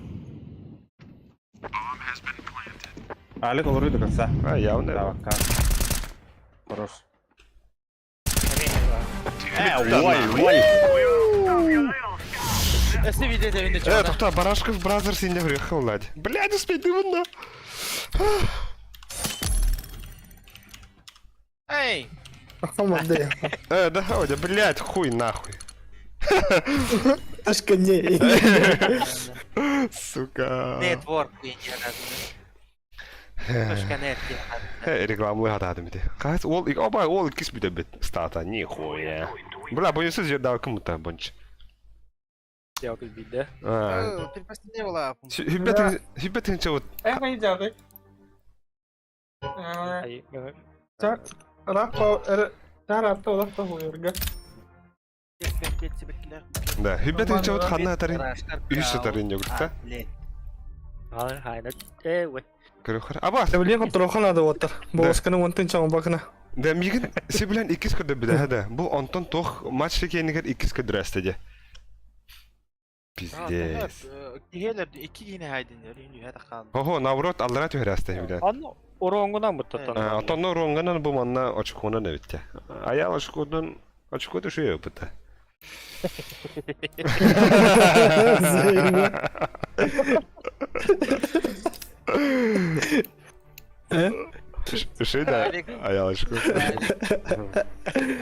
Алик олоруй до конца. А, явно. Давай, Хорош. Э, ой, ой. Өссө видео тэбинде Э, чугана. тоқта, Барашков Бразерс инде хүрехе уладь. Блядь, успеть дымно. Эй! Ахамады. Э, да, Одя, блядь, хуй нахуй. Ташка не. Сука. Network диэн Точка нет диэн. Э, рекламалыы хатаатым ити. Хас ол оба ол иккис бүтэ стата нихуя. Бля, бонюсы жердагы кым мута бонч. Дьэ, билде. А. Предпоследний была. Хүббет хүббет тинче вот. Э, хайдады. Раппа, таратта олақта хуйырга. Да, хүббет тинче вот ханна тарин. Үс тарин йогурта. Көрөхөр. Аба. Блин, хотрохан ады оттар. Болосканы онтын чаң бакына. Да, мигин себилен иккис көрдө биле да. Бу онтон тох матч кенигер иккис көдүрәсте де. Пиздец. Киһелер икки киһини хайдын өрүн тахаан. Хо, наоборот, аллара түһәрәсте биле. Анны ороңгунан буттан. Отонно роңганан бу манна очконан эбитте. Аял очкодан очко түшүө быта. Ши да, аял очко.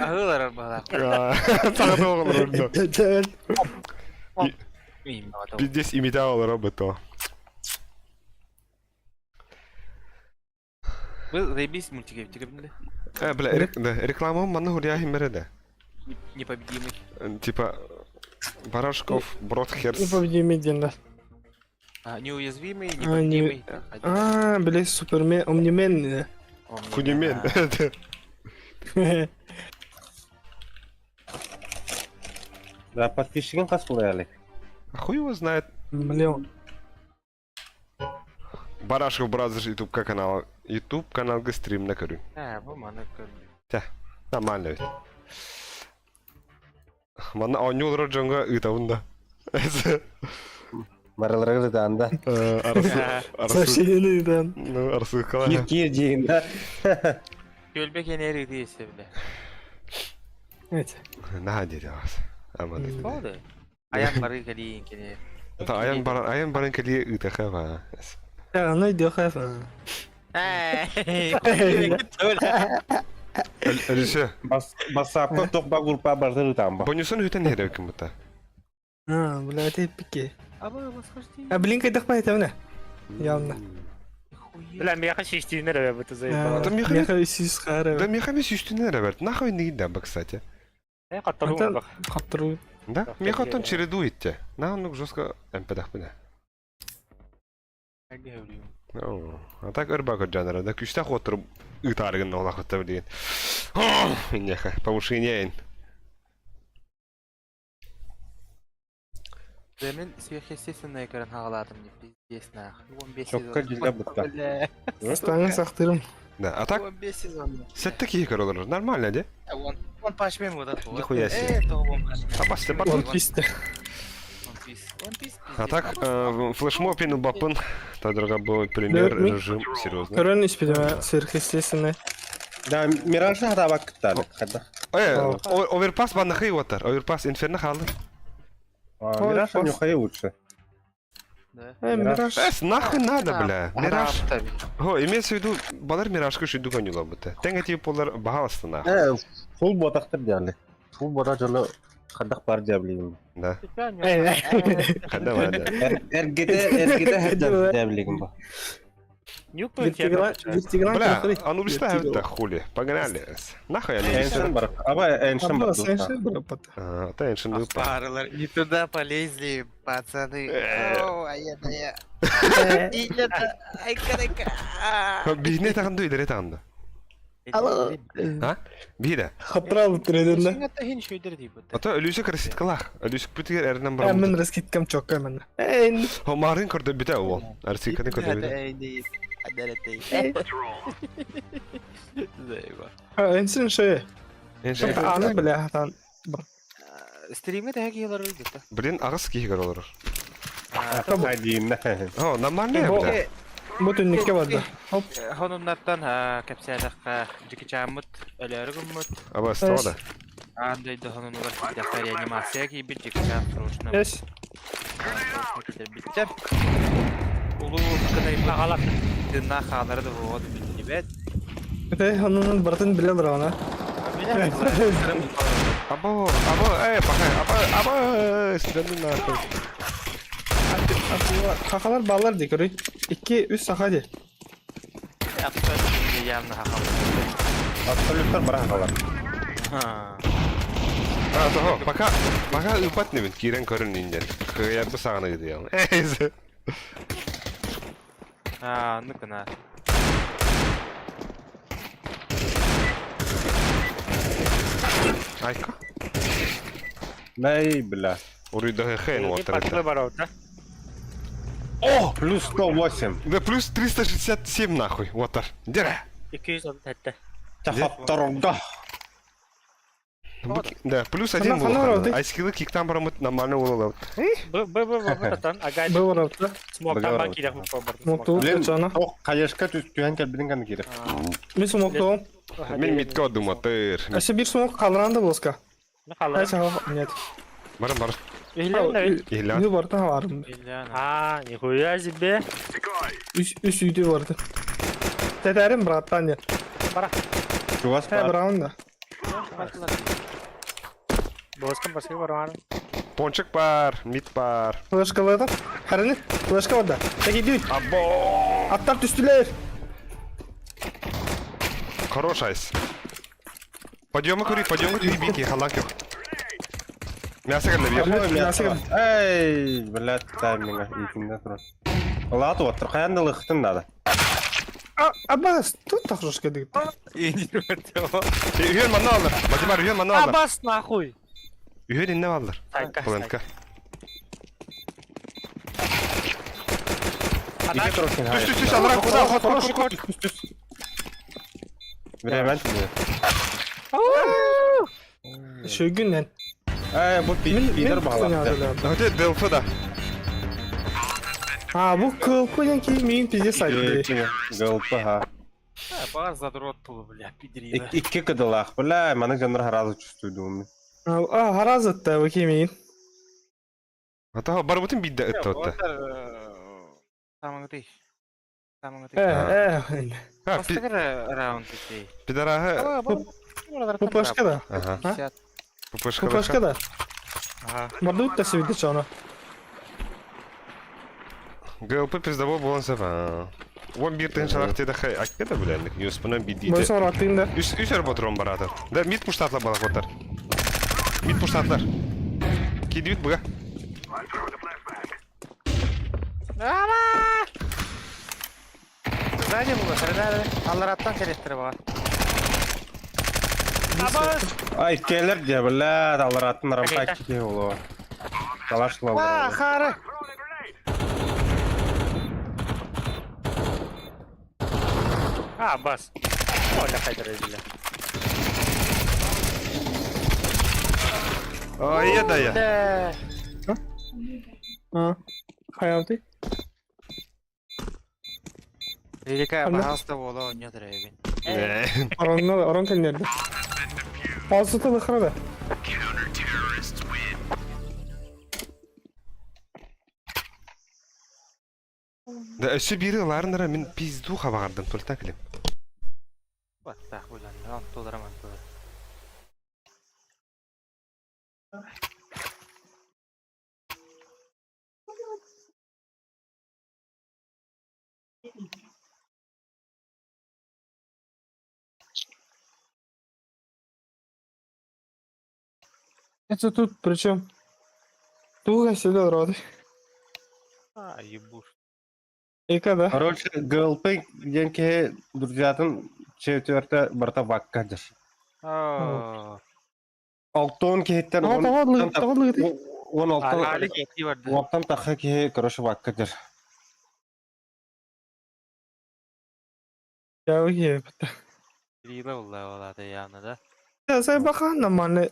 Аһылар бала. Сага оғылар Пиздец имиталар робота. Был заебись мультики тигрбинде. Э, бля, да, реклама манна хурья химере Непобедимый. Типа Барашков, Бродхерс. Непобедимый дендер. А, неуязвимый, А, непобедимый. А, бля, Супермен, Омнимен. Кунемен. Да, подписчигин хас буолар Алик. А хуй его знает. Блин. Барашков Бразерс YouTube канал. YouTube каналга стримна көрүн. А, бу маны көрдүм. Нормально ведь. Манна оонньуу дьоҥҥо ыытабын да. Барыларыгар ытаанда. Сообщение да. Ну, арсыкала. Киир киир диин да. Көлбе кенери дейсе биле. Эти. Наһаа диэри аҕас. Аман. Болды. Аян бары калиин кене. Та аян баран аян баран кэлиэ ыытаха ба. Я, ну иди хайф. Эй! Алиса, Бассаапка тох ба группа бартыр ытаан ба. бонусын үтен хэрэг юм та. А, бля, это пике. Аба, восхождение. А, блин, кайдах па это мне. Явно. Бля, меха шиштиинер эбэ бу заебал. Да меха- Меха сис хара. Да меха сүүстүнэр эбэрт. Нахуй не да ба, кстати. Э, каттаруу бак. Хаттыру. Да? Меха тон чередует те. На ну жестко МПДах бина. А так ырба жанра, да күстэх отыр ытарыгын олахытта билген. Неха, повышение. Мен сверхъестественное көрөн хагалаатым деп пиздец нах. 15 Чокка сезон. дилге бутта. Бля, Станга сактырым. Да, а так 15 сезон. сетте кихи көрөлөр. Нормально, де? One One Punch Man вот это. Нихуя себе. Это One Punch Man. Абасты бар. One Piece. One Piece. One Piece. А пиздец. так, флешмоб пину бапын. Та был пример, Да, ми- режим, серьезно. Көрөн испедеме сверхъестественное. Да, Миражы хатаабак кытта Алик. Хадда. Э, оверпас банахы отар. Оверпас инферно халы. Мираж нюхай лучше. Да. Э, Мираж. Эс, нахуй надо, бля. Мираж. Мираж. Хо, имеется в виду, балар миражка шуйду конюла бута. Тенга тип полар бахаласты нахуй. Э, фул ботактыр диали. Фул бота жолу хаддах бар диаблигин. Да. Э, Хада бада. Эргете эргете хаддар диаблигин ба. Нюк Вертигран, вертигран. Бля, а ну листа это хули. Погнали. Нахуй я не Эншен бар. Аба эншен бар. Эншен бар. А, та эншен был. Паралар. Не туда полезли, пацаны. О, а я да я. Ай, карака. Бихне тагынды илери тагынды. Алло. А? Биирэ. Хапрал тренерle. Ото өлүүсэ краситкалаах. Өлүүсүкпүтүгэр эрэнэн Мен бараммыт. раскидкам чокка мен. Эй, Марын көрдө бүтэ ол. Арсиканы көрдө бүтэ. энсин шее. Энше. Аны бля, там. Стримге тэһэ киһилэр өлбүттэ. Блин, аҕыс киһи олорор. Один. О, нормально Бу- бля. Бу түннүккэ барда. Хоп. Хонуннартан кэпсээтэххэ Дьикичааммыт өлөөрү гыммыт. Аба, стода. Аан дойду хонунугар киирдэххэ реанимация киирбит Дьикичаан срочно Эс. киирбиттэр. Улуу Кытайбыт Аҕалар. тыыннаах хаалара да буолуо биллибэт. Этэй, оннун барытын биле олорона. Або, або, эй, пахай, або, або, сиден нахуй. Хахалар баллар ди көрүй. 2 3 саха ди. Абсолютно явно хахал. Абсолюттар барахалар. А, того, пока, пока ыпат небит, кирен көрін инден. Кыярбы сағаны гыды Эй, Аа, ну кына. Айка. Най, бля. Уруйда хен Патруль вот барабыт, О! Плюс 108. Да плюс 367 нахуй, вот Дера. 237. Тахатторга. Да, плюс один Ана- ана был. роды. А скиллы киктан барамыт нормально было. Б б б б татан агай Бу барабыт. смоктан бан киирэх бу Смоктуу Блин, чана. ох, хаешка түһэн кэлбитин кэннэ киирэр. Мен смоктуом. Мен митка думатыр. Әсе бир смок калыран да болска. Халар. Ай саха нет. Барам бар. Илен Илля. Ү барда барым. А, нихуя себе. Үс үс үйдө барды. Тәтәрим браттан я. Бара. Чугас Хэ бар. браун да. Боскан баскы барар. Пончик бар, мит бар. Флешкалады. Хәрәне флешка барда. Тәки дүй. Або! Аттар түстүләр. Хорош айс. Подъемы кури, подъемы кури, бики, халак yok. Мясо кэллэ бир. Ой, Мясо мясо. Эй, блядь, тайминга итинде турар. Лаат оттыр, каян да лыхтын надо. А, Аббас, тут так жестко дигит. Үйен манна алыр. Мадимар, үйен манна алыр. Абас нахуй. Үйен инне алыр. Сайка. Плентка. Ике турар сен. Түс, түс, түс, алыра, куда, ход, ход, ход. Времен түнү. Шөгүннән. Эй, бу пидер баглапты. Өте ДЛФ да. А, бу кылпы ки мин пиздец айтты. ГЛП, ха. Бар задрот тулу, бля, пидерина. Икки кыдылах, бля, маны жандар харазы чувствую. А, харазытта бу кимин. Ата барбытын бидде ытты отты. Самыңды. Самыңды. Э, э. Ха, Бастыгыр раунд итей. пидорахы. Бу пашка да. Ага. Пупышка. Бу пашка да. Ага. Барды утта себеде чана. ГЛП пиздобол болон сафа. Он бир тын шалах теде хай аккеда бля, юспына бидите. Бойсон аттыгында. Үс үс патрон баратыр. Да мид пуштатлар балак отар. Мид пуштатлар. Кидибит буга. Сзади было, среда. Аллараттан келеттир бар. Абас. Ай, келер де, бля, алараттын рампа кики болу. Талашлы. А, хары. Абас. Оля хайдар бля. Ай, да я. А. Хаялты. Великая, Анда. пожалуйста, боло, не драйвин. Оронна, орон кеннерде. Паузы лыхрада. Да өсө бири ларнара мен пизду хабагардым толта килем. Баттах, булан, антолар, антолар. Это тут причем. Туга сюда роды. А, ебуш. Эка да. Короче, ГЛП диэн киһи друзьятын четверте барыта вакка дьэр. Оо. Алтон киһиттэн Тоҕо он тоҕо тан тоҕо лыгытый? он алта Али киһи барда. уонтан тахха киһи короче вакка дьэр. Я уеб. Кирилла булла олата явно да. Я сай бахан маны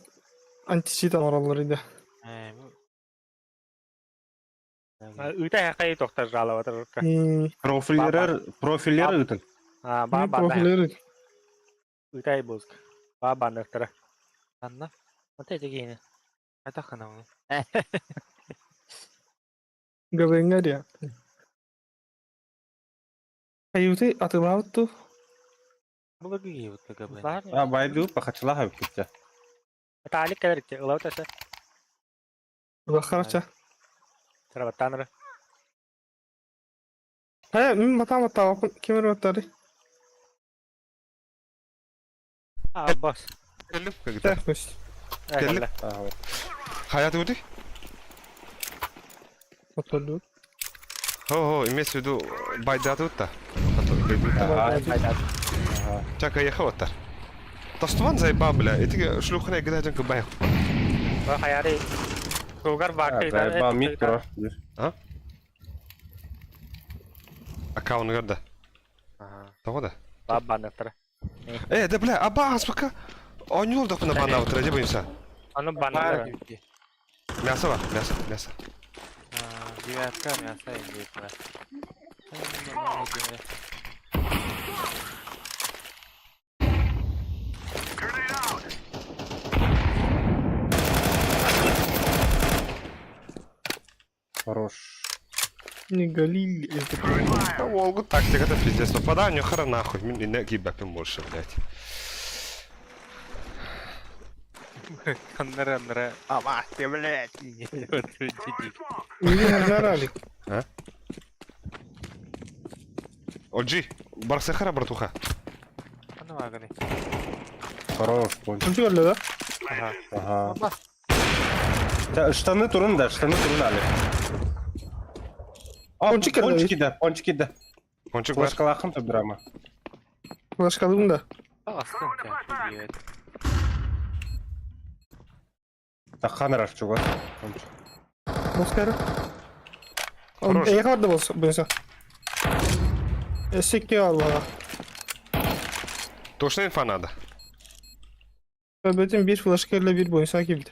античит оҥороллор иде. Э, бу. Ыта хай тохтар жаловаться. Профиллерер профиллер ыытын. А, ба ба. Профилер. Ытай боск. Ба банныктара. Анна. Вот эти гены. Хайдах гынабын? Габенгар я. Аюты атылаабыт ту. Былыргы киһи КГБ. Бар. А байду пахачылаха бүккүттэ. Таалик кэлэр ылаутаса. Улахарача. Сарабаттанара. Хайа мин матаа матаа кимер баттары. А, босс. Кэллим, когда? Тэхмэс. Кэллим. Хайа ты Отоллу. Хо-хо, имеется в виду байдатутта. Ага. Чака ехаваттар. Тастуван заеба, бля. Эти шлюхны гыда жан кыбай. Хаяри. Тугар бакты. Заеба мид тура. Аккаунт горда. Ага. Того да. Ба банныктара. Э, да бля, аба аспака. Онюл да кына бана утра, де боимся. Аны Бар банныктара. киһи. Мясо бар, мясо, мясо. А, Девятка мясо индейт бар. Хорош. Не галили это. Волгу тактика это пиздец. Попадание хара нахуй. Мин не гибапим больше, блядь. Аннара аннара. Ама, ты, блядь. Мини харгаралик. Оджи, барса хара, братуха. Аны ваганы. Хорош, понял. Кончик өллө да? Ага. Ага. Аба. Та, Штаны турун да, штаны турун али. А, Пончик кирде. пончики да, пончики да. Пончик бар. Флешкалахым драма. Флешкалыгым да. Астын кә. Тахан раш чугас. Пончик. Боскара. Хорош. Эйха барда болса, буйса. Эсикке аллаға. Точно инфа надо. Бөтен bir флешкерle bir буйса килди.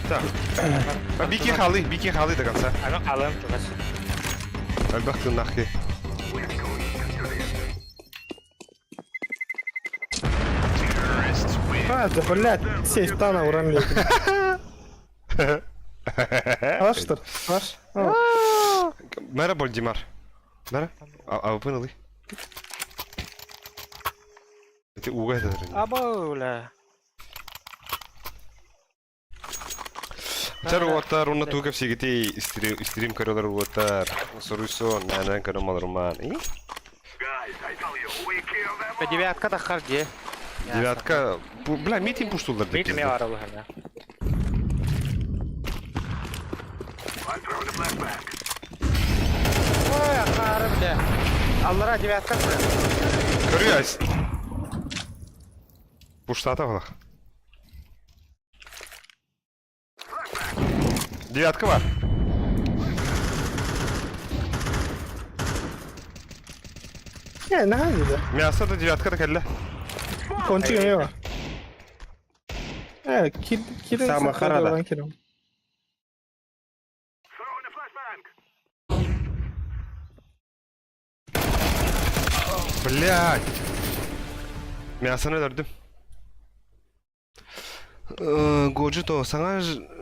Так. А, Бики халы, бики халы до конца. Аны калым тугас. Альбах ты нахи. А, да, блядь, сейф тана уран лети. Аштыр, аш. Мера Больдимар. Мера? А, а вы поняли? Это уга это. Аба, бля. Тар уоттар, уна туга всегда стрим королар уоттар. Суруйсон, нанан карамалруман. Девятка тахар же. Девятка. Бля, митинг пуштулар. Мит ме бар улар. Ой, ахары, бля. Аллара девятка. Көрүяс. Пуштата балах. Девятка бар. Не, нахай да. Мясо да девятка да кэллэ. Кончик эме бар. Э, кир кир. Самый харада. Блядь. Мясоны өлөрдүм. Годжито, саңа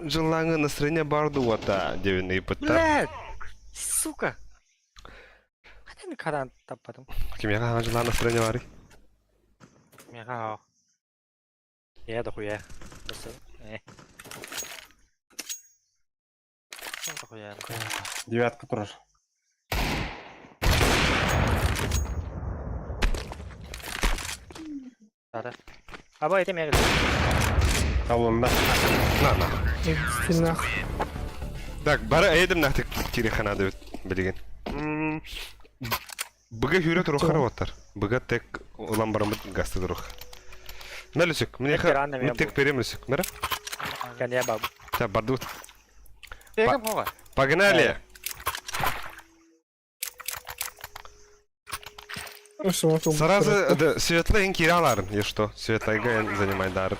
жыллаңы настроение барды уата дебин ыйпыттар. Блядь. Сука. Хатан каран таппадым. Кимеге саңа жыллаңы настроение бар? Меха. Я да хуя. Просто. Э. Девятка турар. Тара. Аба эти мега. Талонда. На, на. Нах. Так, бары эйдемнахтык кириэхэ наада билигин. Быга хүрэ турухар оттар. Быга тек улан барамыт гасты турух. Мелүсүк, миэхэ тек берем үлүсүк. Мера? Кәне баб. Так, бардыбыт. Погнали! Сразу да, светлый кираларын, и что? Светлайга занимай дар.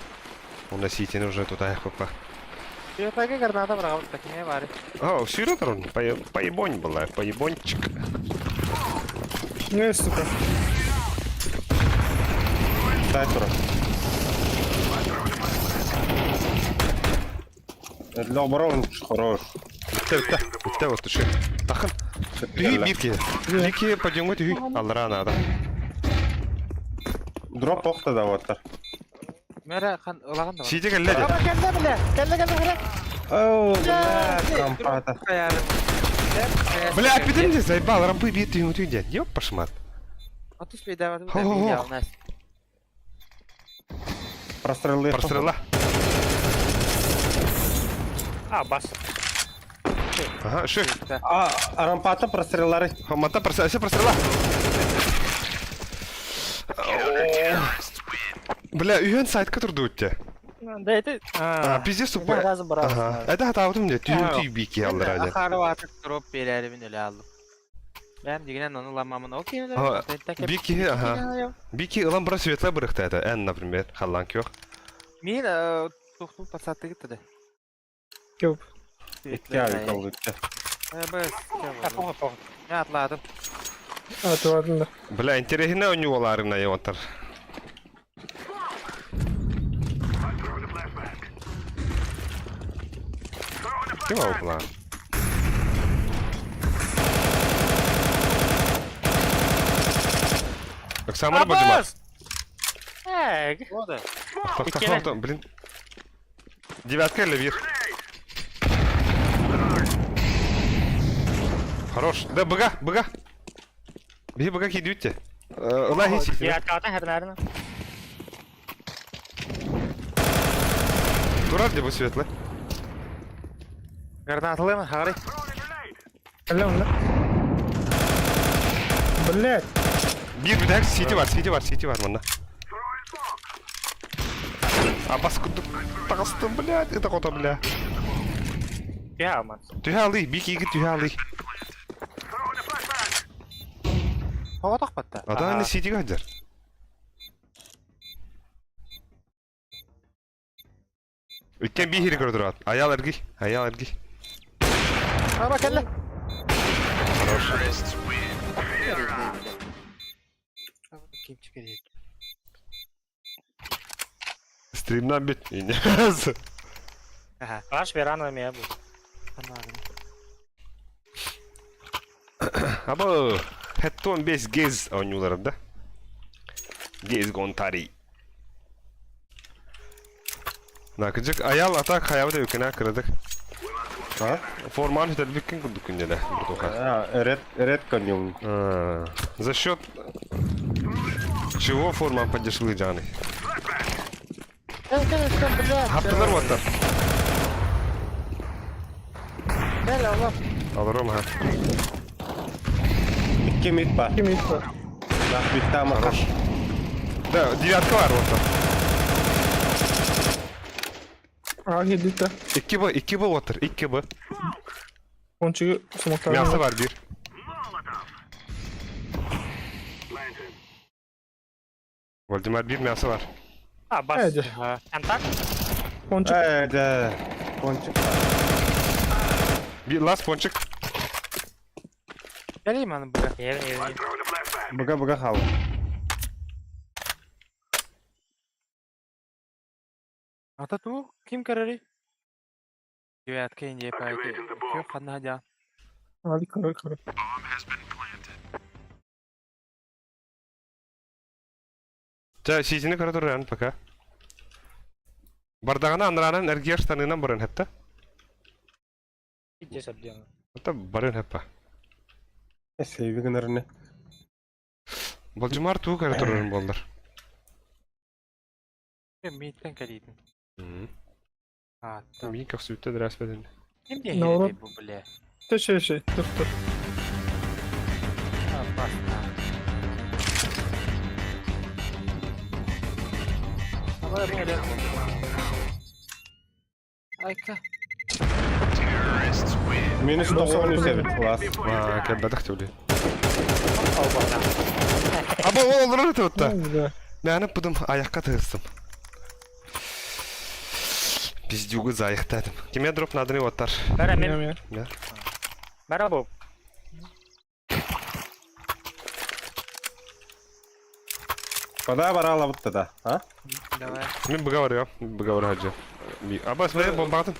У носитель уже туда хопа. Светлайга граната брал, такие вари. О, сюда трон, поебонь была, поебончик. Не, сука. Дай тура. Для обороны хорош. Bitti bitti. Bitti вот түші. Тахын. Түйі бирки. Бирки подъемға түйі. Аллара надо. Дроп тоқта да оттар. Мера хан ылаган да. Сидик әллә де. Кэллэ биле. Кэллэ кэллэ кэллэ. Оу, бля, компата. Бля, аппетим де заебал, рампы бит түйі түйі де. Ёп, пошмат. Отуз бейдә Хо-хо-хо. Прострелы. Прострела. А, бас. Ага, шик. А, рампата простреллары. Мата прострела, все прострела. Бля, үйен сайтка турду өтте. Да это... А, пиздец тупой. Разы брал. Ага. Это хатаутым де, түйін түй бики аллара де. Ахары ватык дроп берәре мин эле алдым. Бәм дигән аны ламамын. Окей. Бики, ага. Бики ылан бара светлая бырыхта это. Эн, например, халлан кёх. Мин тухту пасаты гитте. Кёп. Икки kaldı. Бес. Похуй, похуй. Я атладым. А, ты ладно. Бля, интересно у него ларына йонтар. Кем ол план? Оксамар Бадима. Эг. Года. Блин. Девятка или вир? Хорош. Да, быга, быга. Беги, быга кидите. Лаги сити. Девятка ата хернарына. Турар где светлый. Гранаталымы, хагары. Бля, он, да? Блять. Бир бир сити бар, сити бар, сити бар мында. А баскуды тағыстым, блядь, это кота, бля. Я, ман. Түһә алый, бик игі түһә алый. Хава тақпатта. Ада не сити гаджар. Үткен би хири көрдүр ат. Аял эрги, аял эрги. Аба кэллэ. Хорош. Ким чикер. Стримнан бит. Ага. Аш верана меня был. Абы, хеттон бес гез ойнуларым да. Гез гонтари. Накыжык аял ата хаябы да үкенә кырдык. А? Форман хөтәлбиккен курдук күндәлә. А, ред, ред конюм. За счет чего форман подешевле жаны? Хаптылар ваттар. Кэллэ, Allah. Алырым ха. Икки мид бар. Ким это? Нах битте ama. Хорош. Да, девятка бар вот. А, гидит 2 Б, 2 Б отыр, 2 Б. Пончиги смоктар. Мясо бар бир. Вальдемар бир мясо бар. А, бас. Эди. Контакт? Пончик. Эде. Пончик. Bir last пончик. Кэллэ маны быга. Евин, евин. Быга быга хал. Ата ту ким көрөри? Девятка инде пайты. Кө ханна жа. Али, короче, короче. Жа, сизини көрө туран пока. Бардагана анранан эргияш танынан барын хепта. Здесь обделано. Это барын хеппа. Сейви гынарны. Болжумар туу көрө туран болдур. Миттен кэлитин. А, Мин как сүттө дырас бедин. Ким диэн Наоборот. бу бля? Төшө өшө, тур тур. Опасно. Айка. Минус 93 эбит класс. Аа, кэлбэтэх түли. Аба ол олорор этэ отта. Да. Мээнэ пудум айахка тыгыстым. Пиздюгу заайыктаатым. Кимиэ дроп нааданы уоттар. Бара мен. Мен. Бара бу. Куда баралабыт да, а? Давай. Мин быга барыам. Быга бараджа. Аба смотри, бомбатын.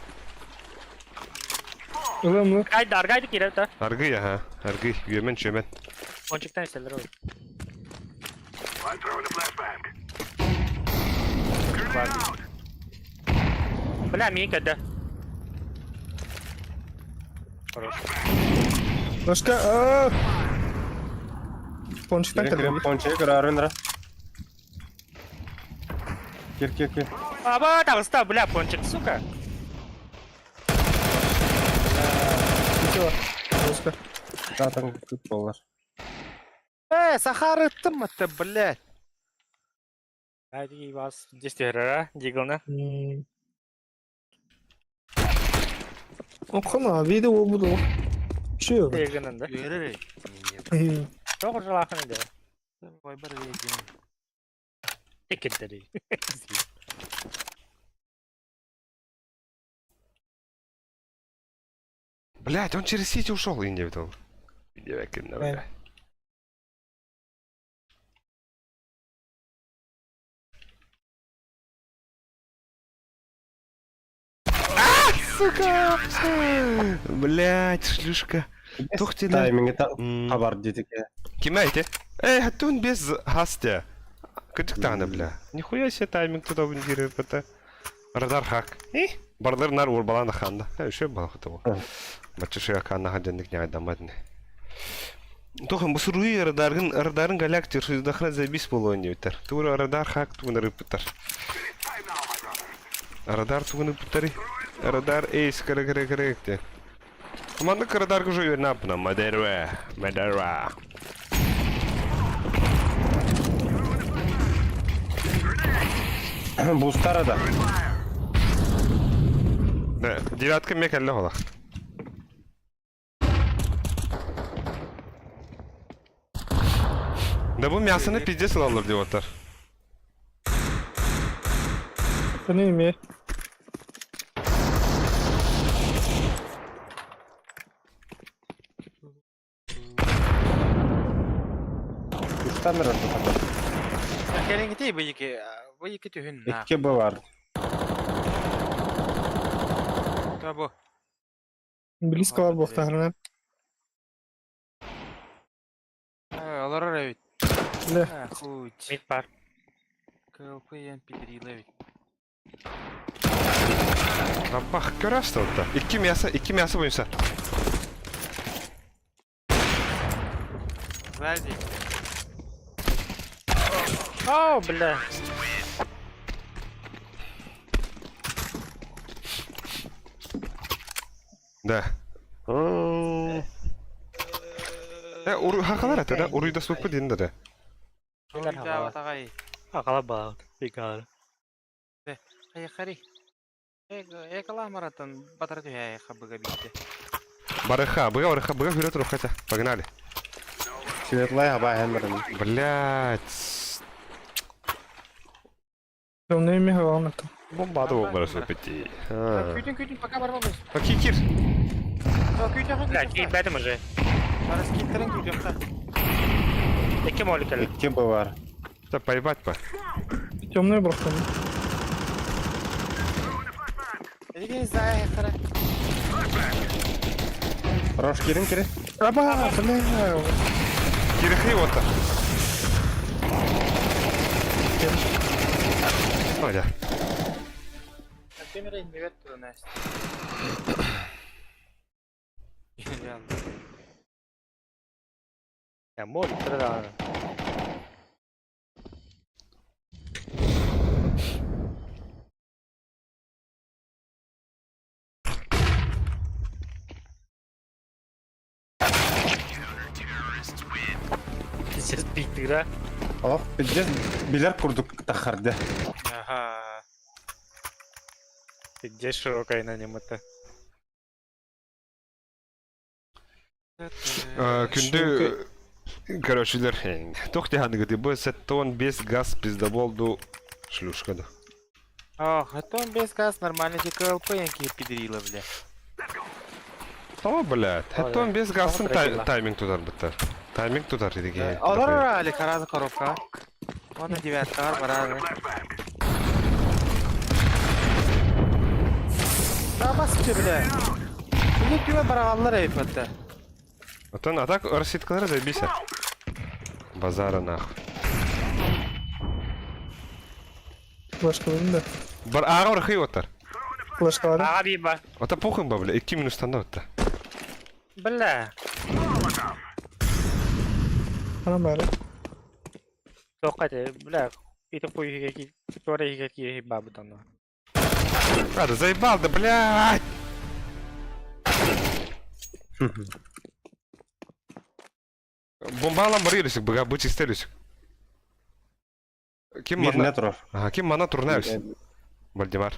Ылым Аргайды, аргайды кирер да. Аргый, ага. Аргый, үөмэн чүөмэн. Пончиктан истелер ол. Бля, мин кәдә. Хорош. Башка. Пончиктан кэлбит. Пончик көрөрүн Кир, кир, кир. Аба, таҕыста, бля, пончик, сука. Ничего. Башка. Zaten küp болар. Э, Сахар ыттым это, блядь. Hadi бас дестерера, диглна. Окхана, видео буду. Чё? Дигнан да. Үөрэр. Тоғыр жылақын иде. Ой, бар дедим. Текендери. Блять, он через сити ушел, и не видел. бля. А, сука! Блять, шлюшка. Тух ты на... Тайминги хабар дедик. Киме эти? Эй, хатун без хастя. Кычык бля. Нихуя себе тайминг туда вындирует это. Радар хак. И? Бардыр нар урбалан ханда. Э, еще бал хатого. Бачы акана хаденник не айдамадны. Тохан бусуруи радаргын радарын галактик дахра забис болони битер. Тура радар хак тугын рыптар. Радар тугын рыптари. Радар эйс кere кere кere те. Команда радар уже вернапна мадерва. Мадерва. Бустара да. Да, девятка мекалле хола. Да бу мясоны пиздец алалар деп отыр. Не имею. Үстан рада. Келин гитей бу екі, бу екі түһүн на. Икки б бар. Табу. Близко бар буохтаһарынан. Олорор эбит. Бля. Хуй. Мид бар. КЛП пидериле эбит. Абах, көрөстө отта. Икки мясо, икки мясо боюнча. Сзади. О, бля. Да. Э, уру хакалар это, да? Уруйда супы дин да. Уруйда батагай. Акала баат. Бикар. Хайхари. Экала маратан батар түһэ хабыга битте. Барыха, быга барыха, быга вперед рухата. Погнали. Светлая хаба хэмэрин. Блять. Темное имя главное там. Бомба да бар супы. Күтүн күтүн пока барбабыз. Окей, кир. Күтүн Бля, кийбедим уже. Барыс киттерин күтүн. Эки молик эле. Икки б бар. Да поебать по. Темное брахтан. Эдиген зая хара. Рош кирин кири. Аба, бля. Кирихи вот. Ой, да. Камера не вет туда Настя. Я молик да. Пиктыра. Олох пиздец билэр курдук таххарды. Ага. Где широкая на нем это? Күндү көрөөчүлэр туох дьаһаныгыт бу 75 газ пиздобол ду шлюшка ду. Ох, а то без газ нормально ТКЛП янки пидрила, бля. О, блядь, это он без газын тайминг тутар быттар. Тайминг тутар диги. Олор али хараза коробка. Вон на девятка барары. Да басчы, бля. Били күбө барагаллар эйпетте. Отон а так рассеткалары заебись. Базара нах. Флешкаларын да. Бар ага рахи оттар. Флешкалары. Ага биба. Ота похуй ба, бля, 2 минус танда отта. Бля. Ана бары. Тоққа бля. Ити хуй ки туара ки бабу там. А, да заебал, да блядь! Бомбалам бар ирисик, бага бычы истерисик. Ким Бир мана? не турар. Ага, ким мана турнаус? Вальдемар.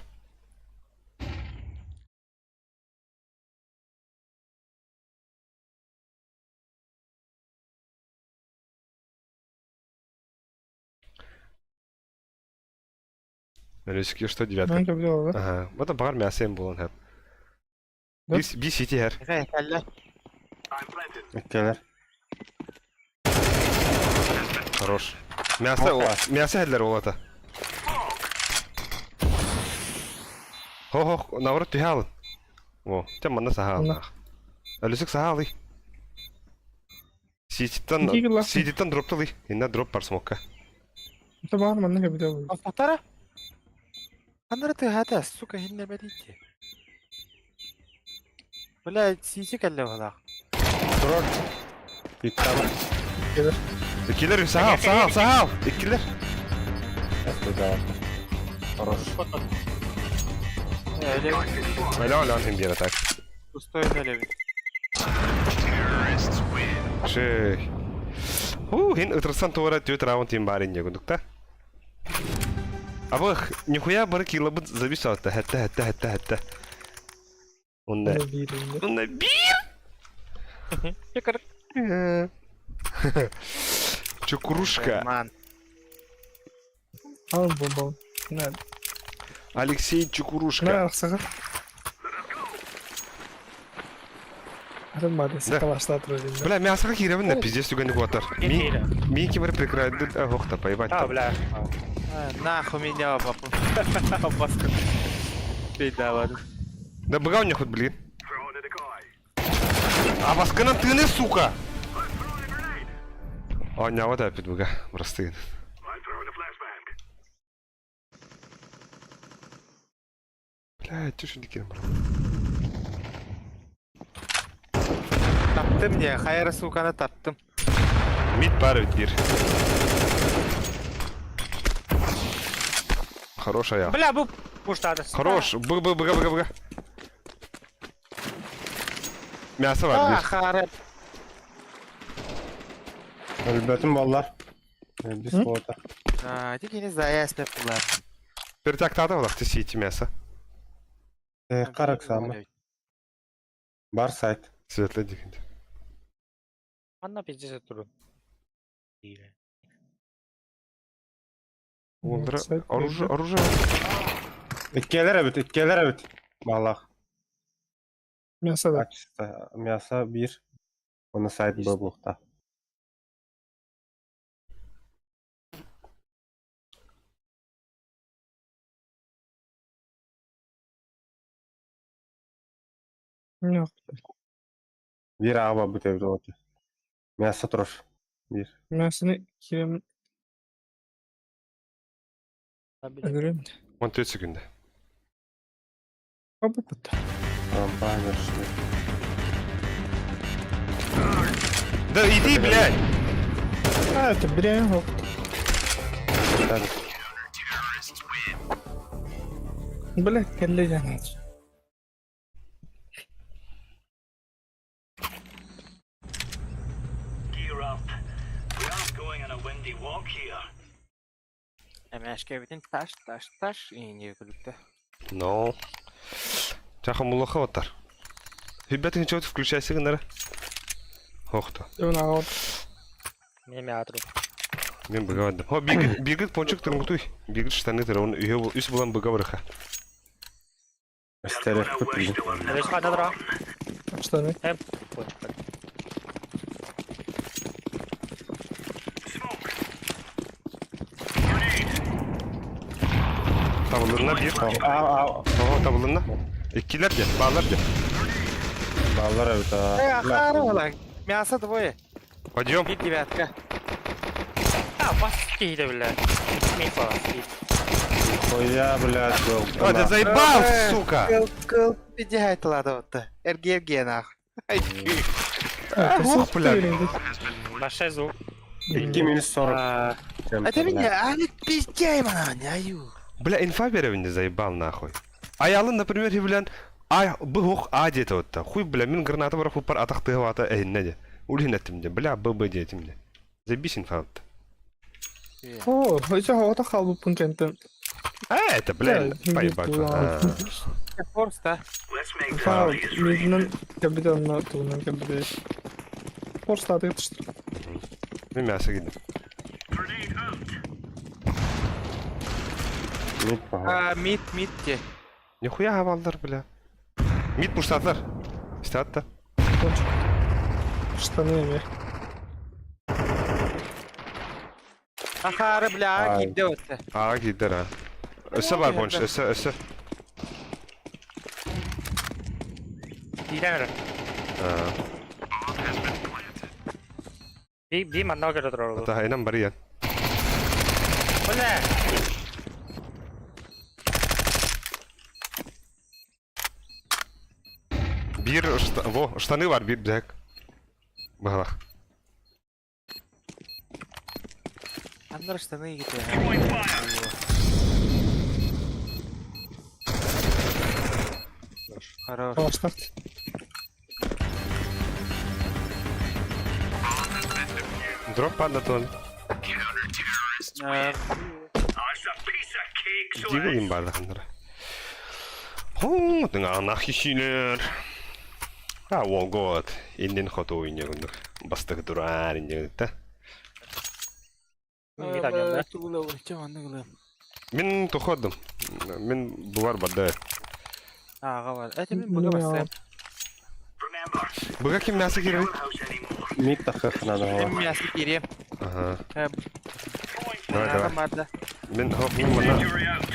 Рисики что девятка? Мен көбүлө да. Ага, вот бар мясо им булан хэп. Да? Би би сити хэр. Кэллэ. Иккилэр. Хорош. Мясо Опа. мясо хэллер болата. Хо хо, наоборот түһэ О, тем манна сахал. Манна. Алисик сахалы. Сититтан Гигла. сититтан дропталы. Инна дроп бар смокка. Это бар манна көбүлө. Автотара? Анары ты хата, сука, хинне бәдите. Бля, сиси кэллэ балах. Турар. Иттама. Иккилер сахал, сахал, сахал. Иккилер. Это Хорош. Öyle Аля, аля, он бера так. пустой нөлөбүт. Шей. У, хин ытрсан туара төт раунд тим барин ягундукта. Абых, нихуя бар килобыт зависат, хәтта, хәтта, хәтта, хәтта. Онна. Онна бир. Чекар. Чукрушка. Ман. Ал бомба. На. Алексей Чукурушка. На арсага. Атын бары сакалашта турар. Бля, мясо киребин на пиздец түгәнде куатар. Мин мин кибер прикрывает, а хохта, поебать. А, бля. Нахуй меня, папа. Баска. Пейдавады. Да быга у них хоть, блин. А басканан тыны, сука! А, не, вот опять быга, простые. Бля, чё ж дикий брат. Таптым не, хайра суканы таптым. Мид бар ведь бир. Хорошая. Бля, бу пуштады. Хорош. Б б б б б. Мясо бар А, бир. хара. Өлбөтүм боллар. Биз болта. А, тики не знаю, я булар. Бир так ты сети мясо. Карак самы. Бар сайт. Светлый дигенде. Анна пиздец турун. Олдыра оружие, оружие. Иккилер эбит, иккилер эбит. Малах. Мясо да. Качество мясо бир. Оны сайт болукта. Yok. Бир аба бүтөбүт болот. Мясо турар. Бир. Мясоны кирем өлөрөм. 14 секунда. Капы бут. Рампа Да иди, блядь! А, это берем. Yok. Так. Блядь, кэлле жанат. Эмээшкэбитин таш таш таш ииние күлүктэ. No. Чаха мулаха отар. Ребята, ничего включайся гынара. Охто. Ön Мен атру. Мен быгавадым. Хо, бигит, бигит пончик тургутуй. Бигит штаны тыр, он үйе үс булан быга барыха. Өстәрек күтүлгүн. Өс қана тұра. Штаны. Пончик. Табылырына bir. А, а, Ого, табылырына. Иккилер де, баалар де. баллар эбит. Э, ахара ола. Мясо двое. Подъем. Бит девятка. А, бас кейді бля. Мен бас. Хуя, блядь, был. А, ты заебал, сука! Кыл кыл пидяйт ладо. Эрге эрге нах. Ох, бля. Большой звук. 2 минус 40. Это меня, а не пиздяй мана, не аю. Бля, инфа беревинде заебал нахуй. Аялын, например, блин, а, б, ох, а дете вот Хуй, бля, мин граната бар хуй пар атах тыгавата эйнне де. Улин еттим де, бля, б, б детим де. Забись инфа вот. О, өте хавата қалбыппын кенттен. А, это, бля, поебать. Форста. Фау, миднен капитанна тугунан капитан. Форстаты түштү. Мен мясо кидим. Мид паха. А, мид, мид те. Нихуя хавалдар, бля. Мид пуштатлар. Статта. Пончик. Штаны эме. Ахары, бля, Ай. кидде өтті. А, киддер, а. Өсө бар бонш, өсө, өсө. Дилен А, Би би манна көрө турар. Ата айнан бар я. Бля. Бир, во, штаны бар, бир, бзәк. Багалах. Андар штаны ките. Хорош. Алаштарт. Дроп падатон. Дигл им бардахандара. Хоо, тыңа хишилер. А, волгот. Индин хоту ойнегүндүк. Бастык дурар индегүнүк Мин тоходум. Мин булар барды. Ага, бар. Это мин буга бассам. Буга ким мясо кирби? Мид тахых надо. Мин мясо кирем. Ага. Давай, давай. Мадда. Мин хоп, мин мына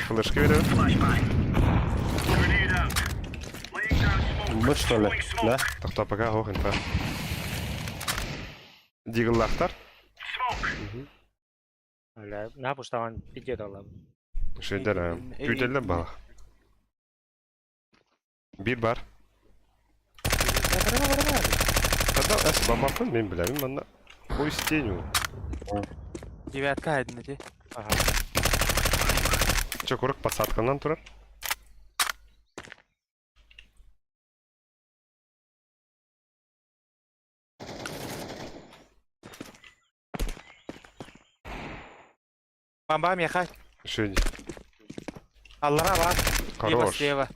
флешка берем. Бу что ли? Да? Тохто пока хох инфа. Дигллахтар. Бля, на пуштаган пидет алам. Шөйдер, күтелле балах. Бир бар. Когда эс бабапын мен билемин манна. Хуй с тенью. Девятка один эти. Ага. Че, курок посадканан турар? Бамба меха. Шөйде. Аллара бар. Лево Хорош. слева.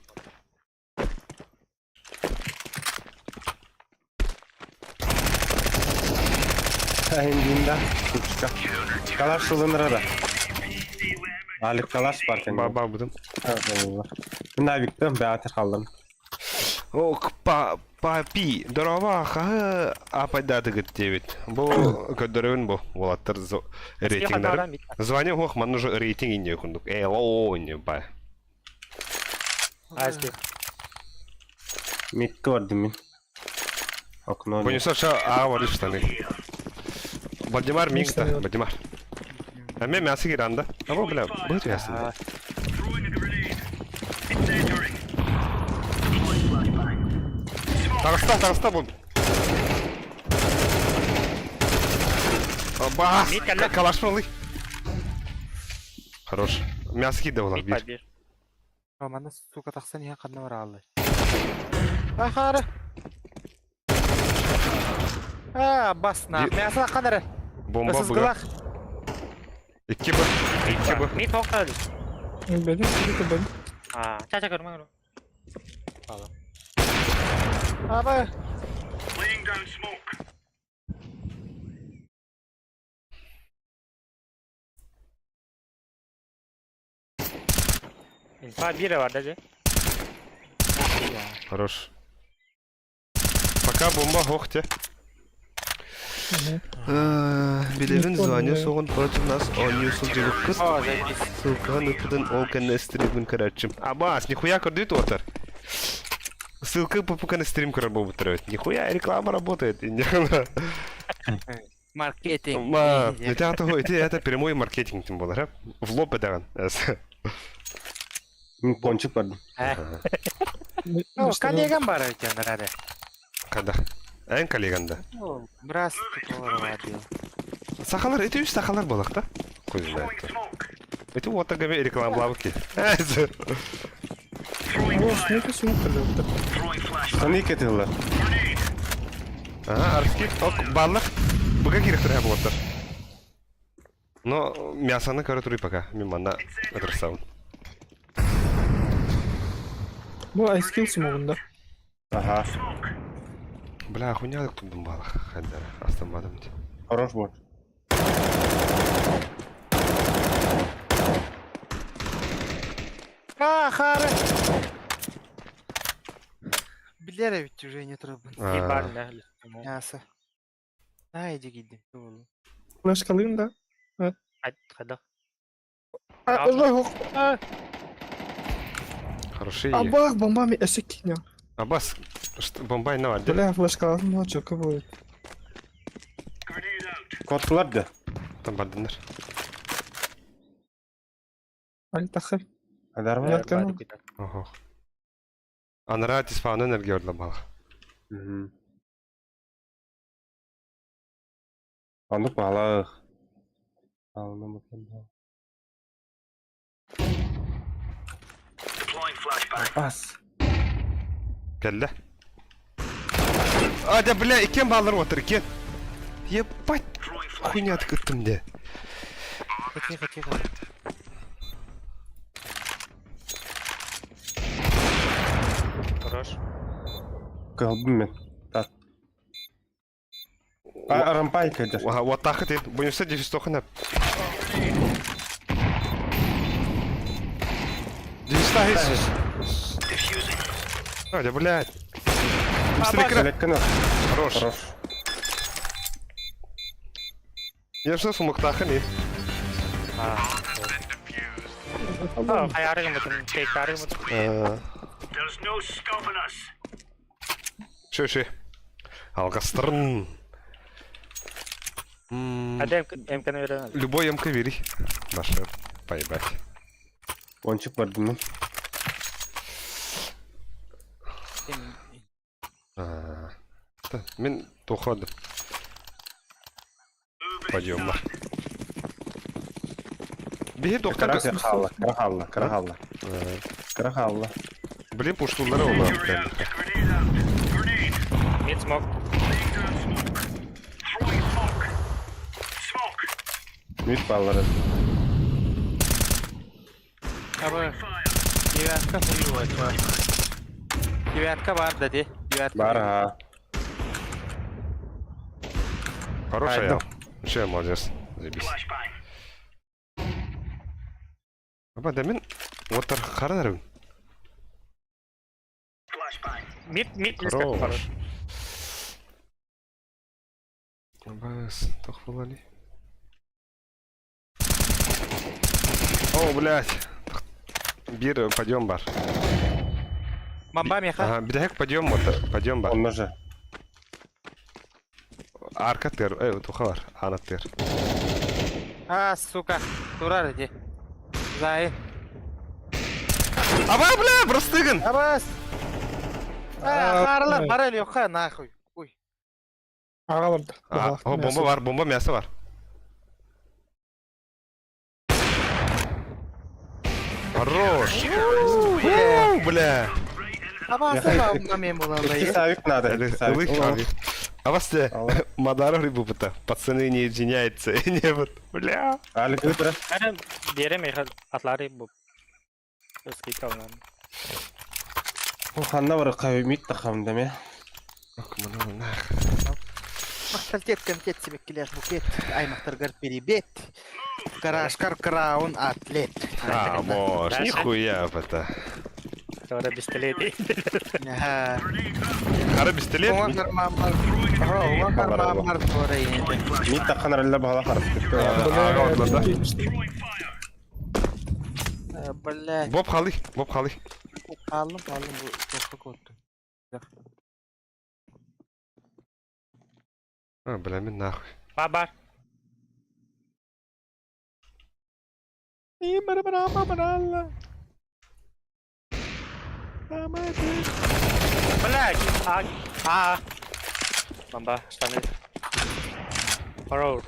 Индинда. Кучка. Калаш шулынра да. Алик калаш бар сен. Баба будым. Мына виктем бәтер қалдым. Ох, па папи, здорово, ха, апайдаты гыт Бу көдөрөбүн бу, болаттар рейтингдер. Звание хох, ман уже рейтинг инде кундук. Э, о, не ба. Азги. Мид көрдім мен. Окно. Понесо ша а вары штаны. Вальдемар Мингта, Вальдемар. А мен мясо киранда. А бу бля, бу ясно. Таҕыста, таҕыста бу. Ба, Мид кэллэ. калаш малый. Хорош. Мясо киде була Мид бир. бир. Мана сука тахсан я кадна бар алды. Ахары. А, бас на. Би- Мясо канары. Бомба буга. Сызгылах. Икки б. Икки б. Мид хоқта. Бэдин сири бэдин. А, ча-ча көрмө көрмө. Аба. Инфа бире бар даже. Хорош. Пока бомба хохте. Билевин звание соғын против нас он сылдьыбыккыт. О, заебись. Ссылкаҕын ыппытын ол кэннэ стримин көрөөччүм. Абаас, нихуя көрдүү отар. Ссылка ППК на стрим көрөр буолбуттар эбит. Нихуя реклама работает. Маркетинг. Ма, это того, это это прямой маркетинг тем более, В лоб эдаган. Пончик бардым. Ну, коллегам бар экен раде. Когда? Эн коллеганда. Брас тупо радио. Сахалар, это үс сахалар болақ та? Хуй знает. Это вот так реклама ки. О, снег смог кэллэ. Саны кетилер. Ага, арски, ок, баллах. Буга киректер болоттар. Но мясоны көрө туруй пока. Мен манна отырсабын. Бу айскил смогунда. Ага. Бля, хуйня тундум балах. Хандара, астамадым. Хорош бот. А, хары. Билер ведь уже не трубын. Бар Мясо. На, иди гидим. Флешкалыым да. Қайда? А, ой, Хороший. Абах, бомба ми эсек киня. Абас, бомбай на варде. Бля, флешкалаатын мочок будет. Коттулар да. Там бардындар. Али тахы. Адарма. Нет, кем? Ого. Анара тиспауны энергия ордла балах. Андык балах. Алны Бас. Кэллэ. А, да, бля, икен баллар отыр, икен. Ебать, хуйня кыттым де. Тихо, тихо. Хорош. Калдым мен. Так. А, рампай кайда. Вот так это, будем все дефистохана. Дефиста А, да, блядь. Быстрее кра. Леккена. Хорош. Хорош. Я что сумактахан и. А, хаярыгым бутын, тейкарыгым бутын. Шö, шö. Алгастырын. Hadi МК-ны берем. Любой МК бери. Наша поебать. Пончик бардым мен. Мен тоқадым. Подъем бар. Бихи доктор. Кара халла, кара халла, кара халла. Кара халла. Блин, пуштулары ола. Мид смок. Мид баллары. Аба. Девятка хуёвая. Девятка бар да де. Девятка. Бар ха. Хорошая. Че, молодец. Заебись. Аба, да мен оттар қарадарым. Мид, мид, Хорош. Абас, тохвалали. О, блядь. Бир, подъем бар. Бомба меха. Ага, бидәһек подъем вот, подъем бар. Онна же. Арка тер, э, туха бар, ана тер. А, сука. Турар иди. Зай. Аба, бля, простыгын. Абас. А, харалар бар эле yok нахуй. Ой. Аҕаларда. А, о, бомба бар, бомба мясо бар. Хорош. У, Бля. Абас, бомба мен Икки була. савик надо. Ылых, ылых. Авасте, Мадаров рыбу-то. Пацаны не извиняются. Не вот, бля. Алик ыытыра. Аны биэрэ миэхэ атлаары бу. Скидка ылынан. Бу ханна бар кабимит тахам деме. Махтал комитет сибэккилээх букет аймахтаргар перебет. Гаражкар краун атлет. А, мож, нихуя это. Τώρα пистолет. Аха. Хара пистолет? Уҥа кармаммар. Уҥа кармаммар туора иһин. Мит таххан эрэллэ баһала харыстык. Ага, вот, да. Блядь. Боб халы, боб халы. Хааллым хааллым бу туохха куоттум. А, бля, мин нахуй. Бар бар. Блядь! А, а. Бомба, штаны. Хоррор.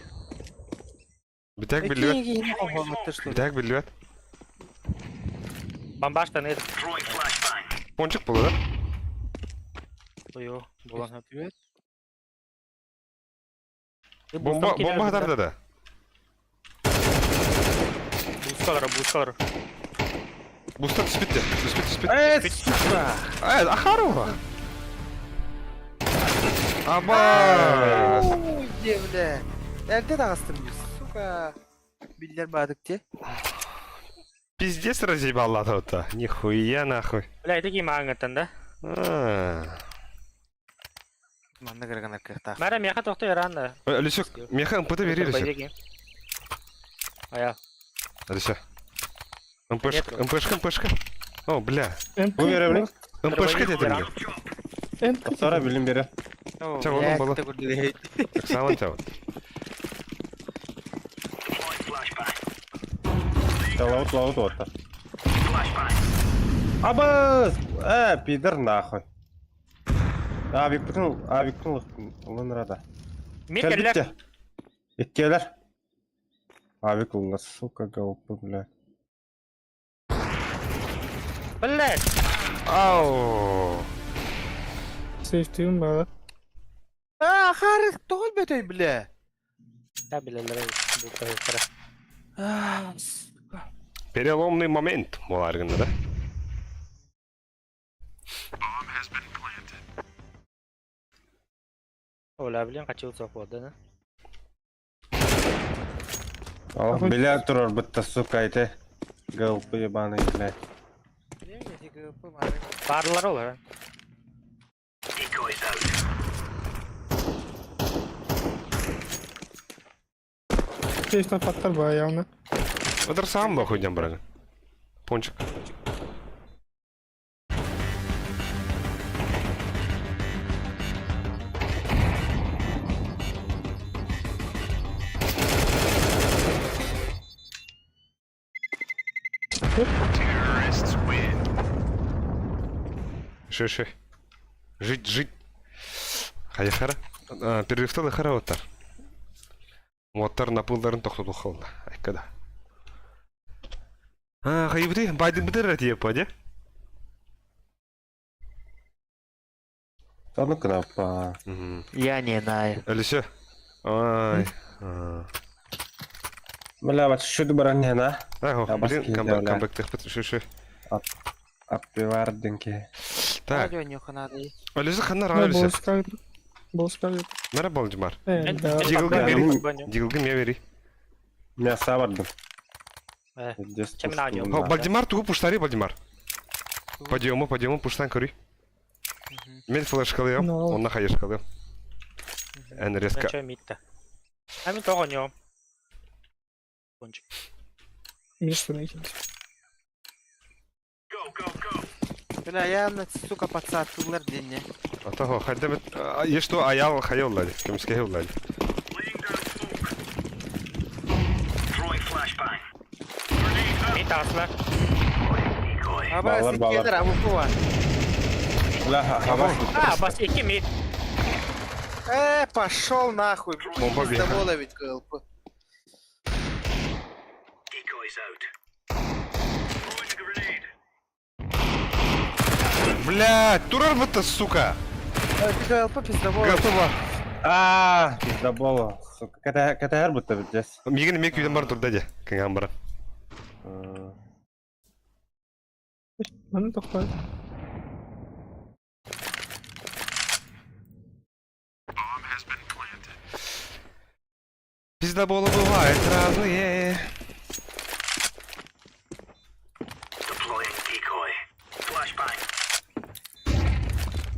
Бүтэк биллибэт. Киһини хоһооммуттар что ли? Бүтэк биллибэт. Бомба штаны. Пончик буолла, да? Ой, булан. Бомба, бомба хатарда да. Бускалар, бускалар. Буста түспүт түспүт түспүт. Э, сука! Э, Ахарова. Абас. Ой, бля. Эрдэ таҕыстым дии, сука. Биллэр баадык дии. Пиздец разъебала тут. Нихуя нахуй. Бля, это ким аңыттан да? А. Манна кыргана кыахтаах. Мара меха тохто яран Э, Лисек, меха МПТ бери, Лисек. Ая. Лисек. МПшка, МПшка, МПшка. О, бля. Бу беребин. МПшка дедим мне. Сара билим бере. Ча, онон бала. Оксана ча. Лаут, лаут оттар. Абас! Э, пидор нахуй. Авик бүтүн, авик бүтүн ылынырада. Микеллер. Иккелер. Авик ылла, сука, галпы, бля. Блядь. Ау. Сейфтиим баар. А, харых тоҕо бөтөй бля. Да, билелер. А, сука. Переломный момент буолар да? Оля, блин, хочу захода, да? О, бля, турар бытта, сука, эти. Галпы ебаные, блядь. Барлар олар. Сейфтен паттар баар явно. Это сам нахуй днем брали. Пончик. Ши, ши. Жить, жить. Хайхара. Перерывталы хара оттар. Моттар напылдарын тоқтату қалды. Айкада. А, хайбыты, байдын бітір әтие паде. Да ну кнопа. Я не знаю. Әліше. Ай. А. Бля, вот что ты баран на? Ах, Я блин, баски камбэк, бля. камбэк тахпыт. Ши, ши. Аппиварденки. Так, Надо. Әліше ханнар Да, әліше. болуска. Болуска. Нара Балдимар. Э, да. Дигл бери. Дигл ме бери. Мясо бардым. Э, Здесь чем на нем? О, Бальдимар, тугу пуштари, Бальдимар. Подъему, подъему, пуштан көрі. Мен флешкалыйым, No. онна хаешкалыйым. Ән резко. Начо митта. А мен тоғы нем. Пончик. Мишта нахер. Бля, я, сука, подсатылар день. Атаго, хайда бит. Ешто аял хайоллады, кемске хайоллады. Мит аслар. Абас, Балар, балар. иккелер, абу Бля, хабас. А, бас екі мит. Э, пошел нахуй. Бомба беха. Пиздобола ведь ГЛП. Бля, турар бітті, сука. Э, ГЛП пиздобола. Готово. Аа, пиздобола. Сука, кэтэһэр будто бүттес. Мигин эмиэ күүтэн баран турда дии, кыҥаан баран. Маны тохтоо. Пиздоболы бывают разные.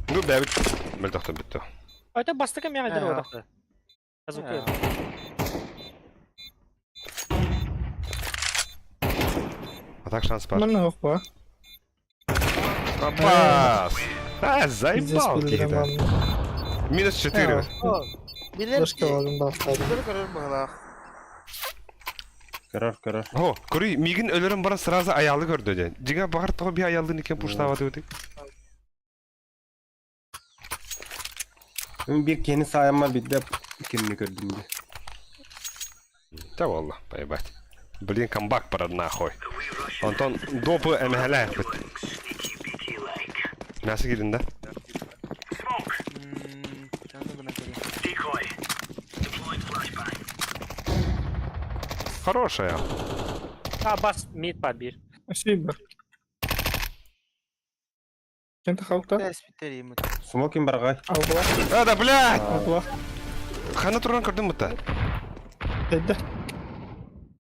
Ну, бэбит. Мөлтөхтөн бүттү. Это бастакы миэхэ дэр буолбатах. Азука. А так шанс бар. Манна суох баа. Попас! А, Пиздец заебал билдирэн киһитэ. баанна. Минус 4. Билэр Флешка алын баахтаабын. Билэр көрөр быһылаах. Көрөр, көрөр. О, көрүй, мигин өлөрөн баран сразу аялы көрдө ден. Дьиҥэ баҕар тоҕо би аяллыын иккен пуштаабаты бытык. Мин биир киһини саайаммар биирдэ кинини көрдүм дии. Да буолла, поебать. Блин, камбак барар нахуй. Онтон допы эмэһэлээхпит. Мясо киирин да? Хорошая. А, бас, мид побир. Спасибо. Кем тахалта? Смокин баргай. Алла. А, да, блядь! Алла. Хана туран көрдүм бутта. Эдде.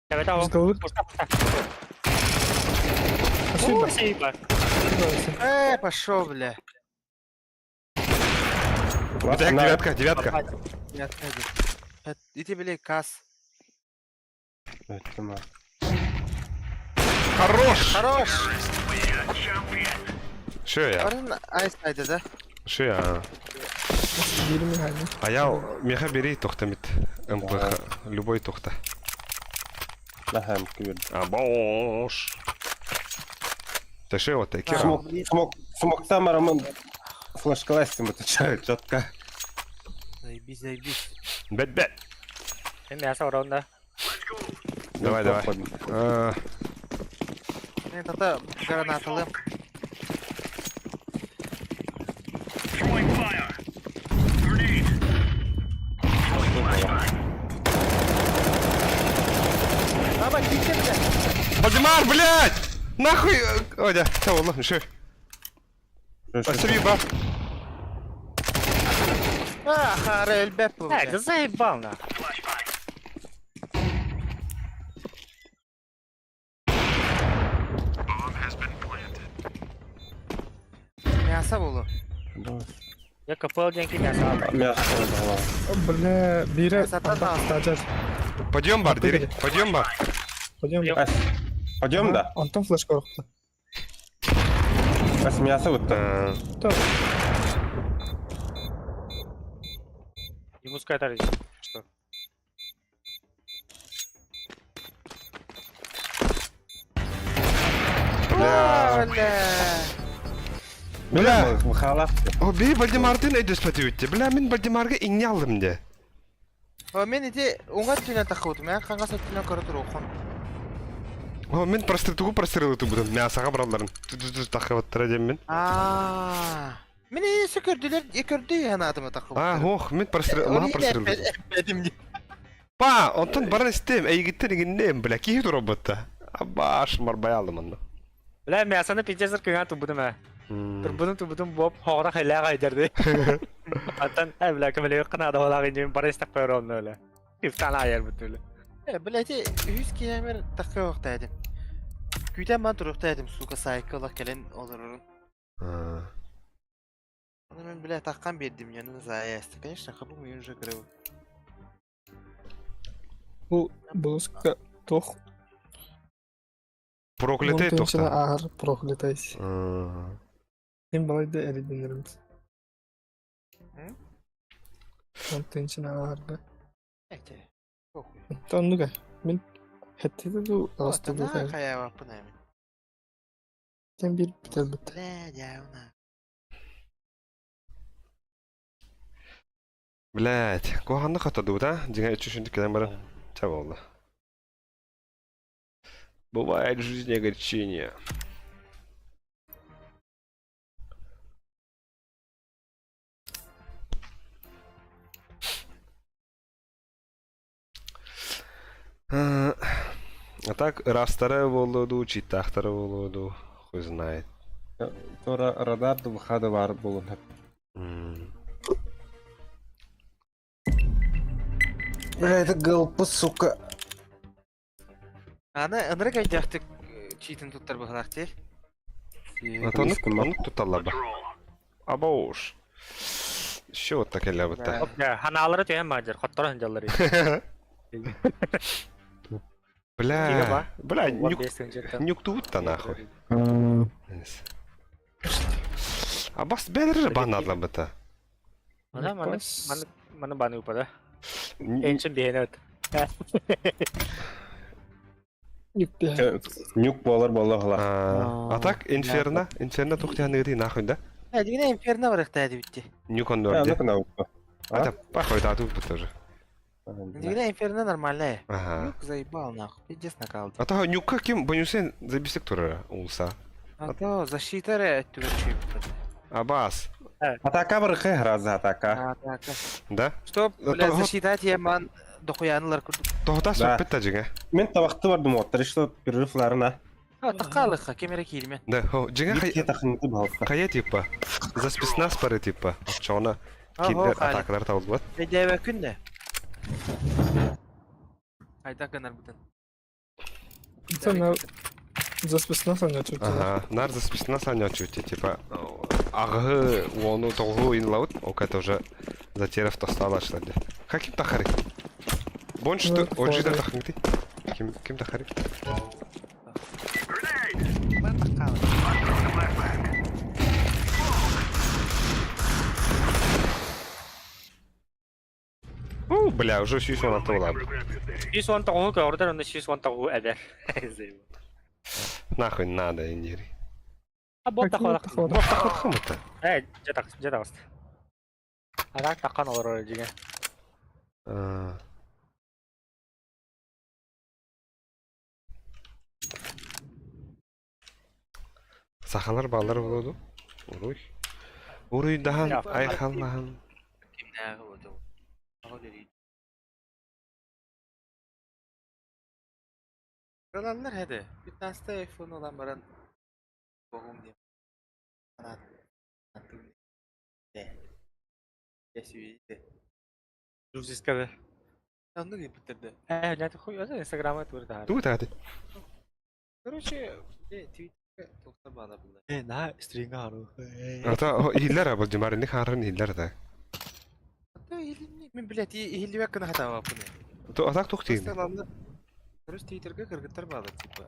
Давай, давай. Сголы. Пуста, пуста. Спасибо. Спасибо. Э, пошел, бля. Так, девятка, девятка. Ити били кас. Хорош! Хорош! Шо я? Барын айс айда да. Шо я? Аял, меха бери тохтамит. МПХ. Любой тохта. Наһаа күүр. А бош. Тэшэ вот такие. Смок, смок, смоктан барамын флешкалайсың бу четко. Заебись, заебись. Бэт бэт. Мясо урон Давай, давай. Мен тата гранаталым. Баба, киче, бля. Вальдемар, блядь! Нахуй! Ой, да, все, Аллах, еще. Спасибо. А, хара, элбеп бу. Так, да заебал на. Мясо булу. Я КПЛ деньги мясо. Мясо. Бля, бире тажар. Подъем бар, дери. Подъем бар. Подъем. Подъем да. Онтон флешка орохто. Ас мясо бутта. Не пускай тарить. Что? Бля. Бля, халах. О, бери Вальдемардын өйдөспөтү бүтте. Бля, мин Вальдемарга иңне алдым де. О, мен ити уңа түнен тахыбытым, мен қаңғас өттүнен көрө туруохун. О, мин проститугу прострелы тубудum. Мясаға бараларын. Тахыбыттара дем мен. Аа. Мен эси көрдүлөр, көрдү янаатыма тахыбыт. А, ох, мин прострел, маха прострел. Эппетим. Па, онтон баран истем, эйгиттен игиннем, бля, кихи туробытта. Абаш, марбай алдым онно. Бля, мясоны пиздец кыҥа тубудум ээ. Турбудум тубудум буоп хоҕора хайлаах айдарды. Антон, э, бля, көмөлөйүк кынаада болаах инжин бара истэх онно өлө. Ифтан айар бүтүлө. Э, бля, ити үһүс киэмер тахыахта этим. Күүтэн бан туруохта этим, сука, сайкыла кэлэн олорорун. Оны мен, бля, таххан биэрдим, яны заясты. Конечно, хабым үйін уже кырыбы. Бу булуска тох. Проклятый тохта. Аар проклятый. Мен балайда эриденерим. Онтон аарга. Эти. Похуй. Оннуга. Мен хеттеде ду аста ду. Хаява пынайм. Тем бир битер бит. Бля, дявна. Блять, куһаҕаннык хатадыбыт а? Дьиҥэ үчүшүндүк кэлэн баран. Чэ буолла. Бывает в жизни огорчение. А так ыраастара буолуо дуу, читтаахтара буолуо дуу, хуй знает. Туора радар ДВХ да баар буолуон сөп. Бля, это галпы, сука. Аны ынырык өйдөөхтүк чиитин туттар быһылаах дии. Оннук оннук тутталлар ба. Абауш. Еще вот так элэбитэ. Ханаалары түһэн маадьар, хотторо сылдьаллар. Бля, бля, нюк, нюктуут-то нахуй. А бас бэдэр банадлабыта. Мана маны маны маны баны упада. Энчен биһэнэт. Нюк буолар буолла хола. А так инферно, инферно тухтяныгы нахуй да? Дигине инферно барыхта дибитти. Нюк он норде. Это похуй да тут тоже. Дигине инферно нормальная. Ага. Нюк заебал нахуй, пиздец накал. А то нюкка ким бонюсен забисек турара улса. А то защита ре өттүгэр чүйбүт. Абас. Атака барыхы раза атака. Атака. Да? Что, бля, защита тиэман дохуянылар курдук. Тоһута сөппүт та дьиҥэ. Мен табахты бардым оттар, что перерывларына. Такалыха, кемере киирме. Да, хо, дьиҥэ хайа типа. За спецназ пары типа. Оччоҕуна кинилэр атакалар табыллыбат. Эдээбэ күннэ. Айда гынарбытын. Це за спецназ анячу. Ага, нар за спецназ анячу, типа аҕыһы уону тоҕуһу инлаут, ок это уже затерев тостала шлады. Хаким тахари. Бонш ты оджида тахныты. Ким ким тахари? У, бля, уже сүүс он алта буолаабыт. 119 көҕүрдэр онно 119 эбэр. Нахуй надо, индири. А бот тахалах. Бот тахалах Э, дьэ тахс, дьэ таҕыста. Араак таххан олорор дьиҥэ. Сахалар баалар буолуо Уруй. Уруйдаһан, айхаллаһан. Кимнээҕи буолуо. Ылаллар һэдэ. 15 айфон ылан баран боҕум диэн Русская. Оннук ыыппыттар да. Э, нет, хуй, это инстаграма тур да. Тугу тааты? Короче, твиттерге тоқта баала булла. Э, на стринга ару. Ата иһиллэр абыл дьымарынны хаарын иһиллэр да. Ата иһилинни мин блядь иһиллибэк гына хатаабаппын. То атак тух тиин. Короче, твиттерге кыргыттар баала типа.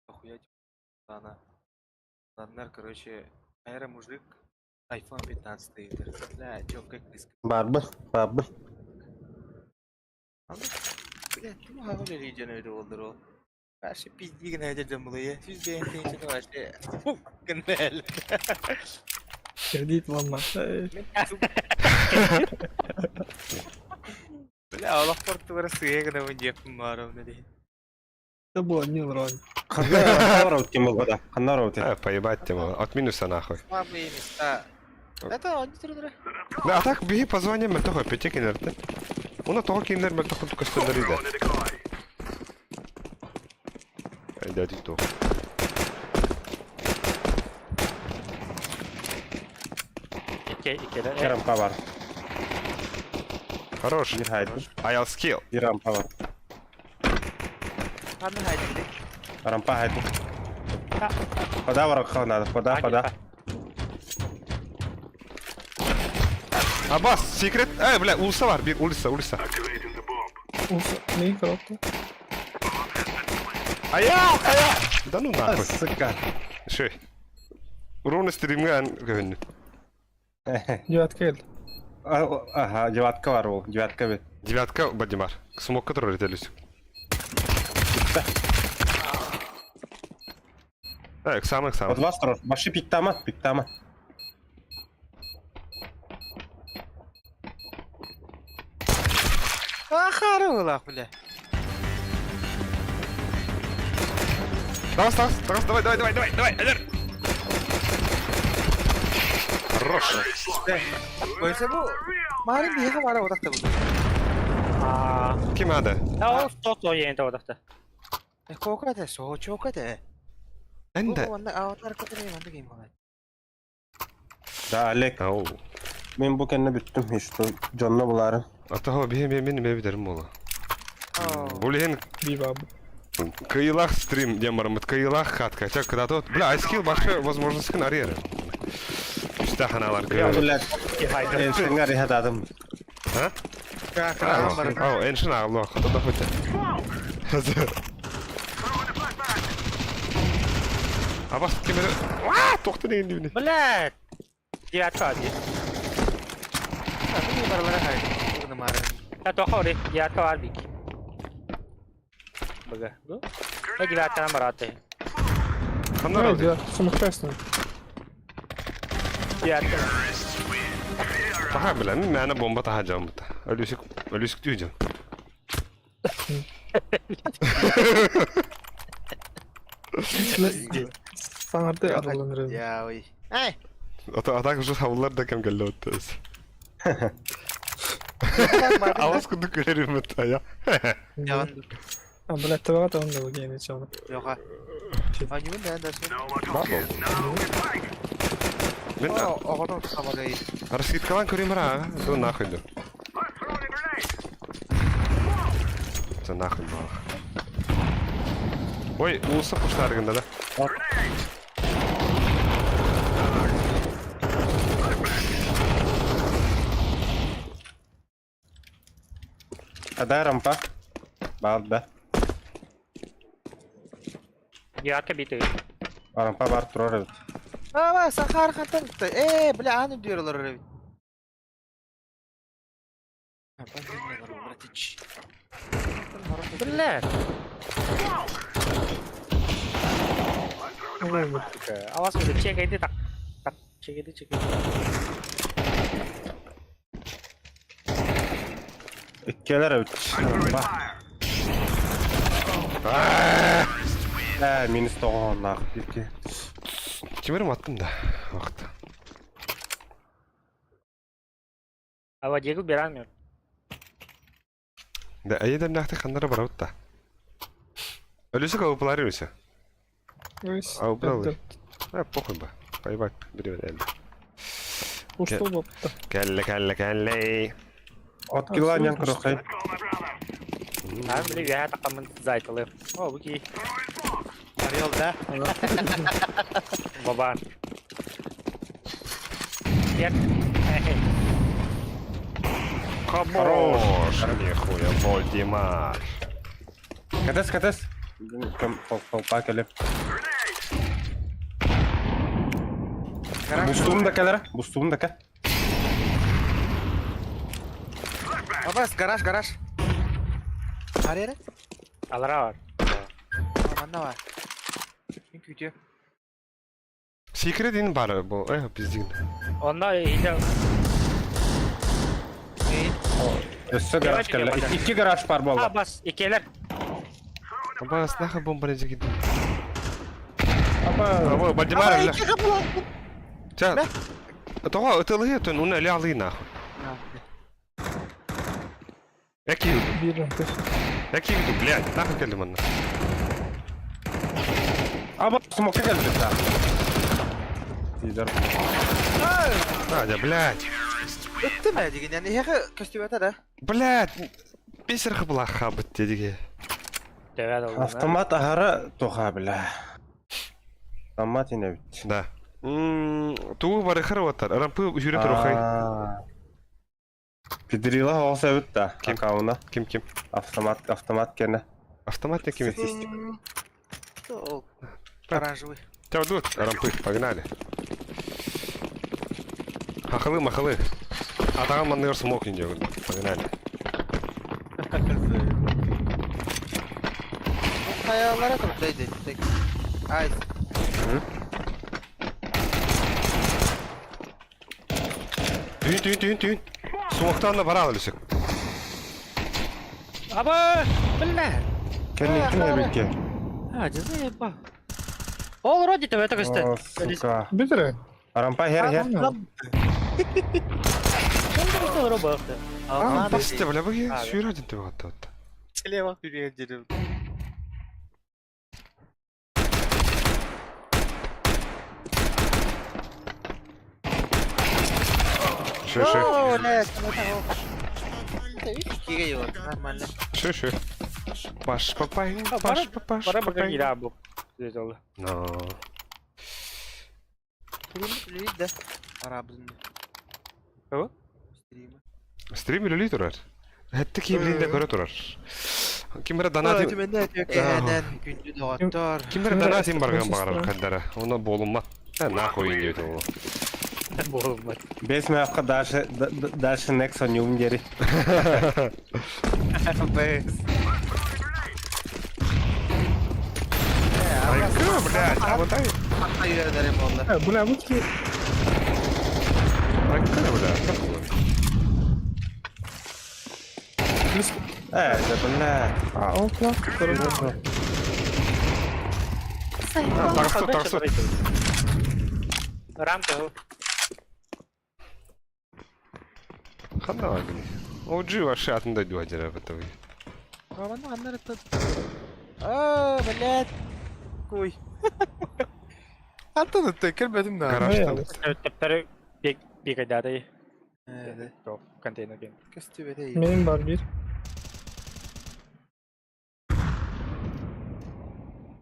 Охуя ана. Ладнар, короче, аэро мужик iPhone 15 ыытар. Бля, чё, как ты Барбы, барбы. Бля, тум хаҕа үлэлии дьон эбит буоллар ол. Вообще пизди гына эдэр дьон булуйа. Сүүс бэйэн тыһыынчаны вообще гыннал. Кредит лама. Бля, олохпор тугара сыа гынабын диэхпин баарабын диэн. Это было не роль. Ханна тем было, ханна роути. А, поебать тема. От минуса нахуй. Слабые места. Это он не Да, а так биһи позвоним мөлтөх өппүтэ кинилэртэн. Уна тоҕо кинилэр мөлтөх курдук көстөллөр да. Дядя туох. Икки, икки, Рампа бар. Хорош. Bir haydi. Аял скилл. Bir rampa бар. Ханна хайдык. Рампа хайды. Пода бар надо, пода, пода. Абас, секрет. Эй, бля, улса бар, bir улица, улица. Не коробка. Аял, аял. Да ну нахуй. Сука. Шөй. Руна стримге ан көһүннү. Девятка кел. Ага, девятка бар ол, девятка бит. Девятка Бадимар. Смокка турар этелүс. Так, самых самых. Вот вас турар. Башы пиктама, пиктама. Ахары бля. Давай, давай, давай, давай, давай, давай, давай, Эдер. Хорош. Бойса бу Марын биһиэхэ баара утахта бу. Аа. Ким ада? Ол тото иэн тоҕодохто. Кока соочока да. Энде. Онна аватар кытары манды ким болар. Да, Олег, Ау. мен бу кэннэ бүттүм, что дьонно буларын. Атаһо биһи мен мен бэбидерим буола. Бу лиһин Биба. кыйылах стрим диэн бараммыт кыйылах хатка. Чак когда-то бля, айскил башы возможностьын арыйар. Үстә ханалар Я, блядь, эншиңар иһатадым. А? Ау, эншин ағылы хотода хотя. Абас кемері... Уа, тоқты деген деймін. Блядь. Девятка ди. Бу баралара хай. Бугуна марын. Та тоқо ри. Девятка бар бик. Бага. Бу. Э девятканы бараты. Қандар алды? Сумасшедший. Девятка. Таха білә, мен мәні бомба таха жамын бұта. Өлісік, өлісік түйдім. Саңарды араланыр. Я ой. Эй. Ата атак уже хавлар да кем келді өтті. Алас күнді көрерім өтті, я. Яган. А, блядь, табаға табын да гейни чамы. Йока. Анюн да да. Мен Оҕону хамагай. раскидкалан көрем ра, ду нахуй ду. Это нахуй бах. Ой, улуса пуштарыгында да. Адай рампа. Баар да. Девятка биты. Рампа бар турар эбит. Аа, Сахар хантан. Э, бля, аны диyorlar öyle. Братич. Блядь. Авас күнді чекайды так. Так, чекайды, чекайды. Иккелер эбит. Рампа. Э, минус тоҕон икки. Кемерім аттым да. Вақыт. Ава дегіл беран мен. Да, әйедем нақты қандара барабыт та. Өлісік ауыпылар өлісі. Ау, бля, А, похуй ба. Поебать, бери әлі. Ушто бопта. Кәлле, кәлле, кәлле. От киланян крохай. А, бля, я тақамын зайтылы. О, бүки. Орел, да? Бабан. Нет. Хорош, нихуя, Вольдемар. Катес, катес. Кем толпа келеп. Бустуум да келер. Бустуум да ке. Абас, гараж, гараж. Арere? Алара бар. Манна бар. Мен күтө. Секрет дейін бар бұл, э, біздің. Онда иде Өссө гараж келер. Икки гараж бар болду. Абас, икелер. Абас, нахуй бомба не жегеді. Аба, Або, Вальдемар, Ама бля. икки кабыл. Ча. Тоға, ытылы өтін, уны әлі алый нахуй. Яки, бир яки, блядь, нахуй келдім онна. Аба, смокка келди да. Тидер. Надя, блядь. Өттү мэ деген, яны хеге көстүбөтө да. Блядь, бесер қыбыла хабыт дедіге. Автомат ахара тоха бля. Автомат ине бит. Да. Тугу барыхар ватар. Рампы жүрет рухай. Пидрила олса бит да. Ким? Акауна. Ким ким? Автомат, автомат кене. Автомат не ким? Статистика. Ол оранжевый. Тебя тут, рампы, погнали. Хахалы, махалы. Атаған манныгар смок не делают. Погнали. Хаялара турдайды. Ай, Түйін, түйін, түйін, түйін. Смоктан да бара алысық. Аба, бля. Кенни ким битке. А, заеба. Ол вроде тебе это О, сука. Битре. Рампа хер хер. А, басты, бля, вы сүйрә дин дип атты. Слева вперед. Шө, шө. О, блядь, Кире его, нормально. Шө, шө. Паш, папай, паш, папаш, Бара бага папай. киирэ бу. Деді Но. Стрим да? Арабзын. Кого? Стримы. Стрим үлелей турар. Хәтта киемләрендә көрә турар. Кимбер донат Күндү доҕоттор. Кимбер донат барган багарар каддара. Оны болунмат. Нахуй дип ол. Болмат. Бес мөякка дальше дальше Nexon юм дери. Бэс. Айкы, блядь, а вот ай. Айырдарым олла. Э, бля, бу ки. Айкы, бля. Э, да бля. А, ол кулак. Көрөбүн. Тарсу, тарсу. Рамка. Ханда вагни. OG вообще атында дуадера бітті. Аны аннар это. А, блядь. Куй. Антон это кэлбэтим да. Гаражтан. Төптөрү бик бик айдады. Э, Топ контейнер ген. Көстүбөтей. Менин бар бир.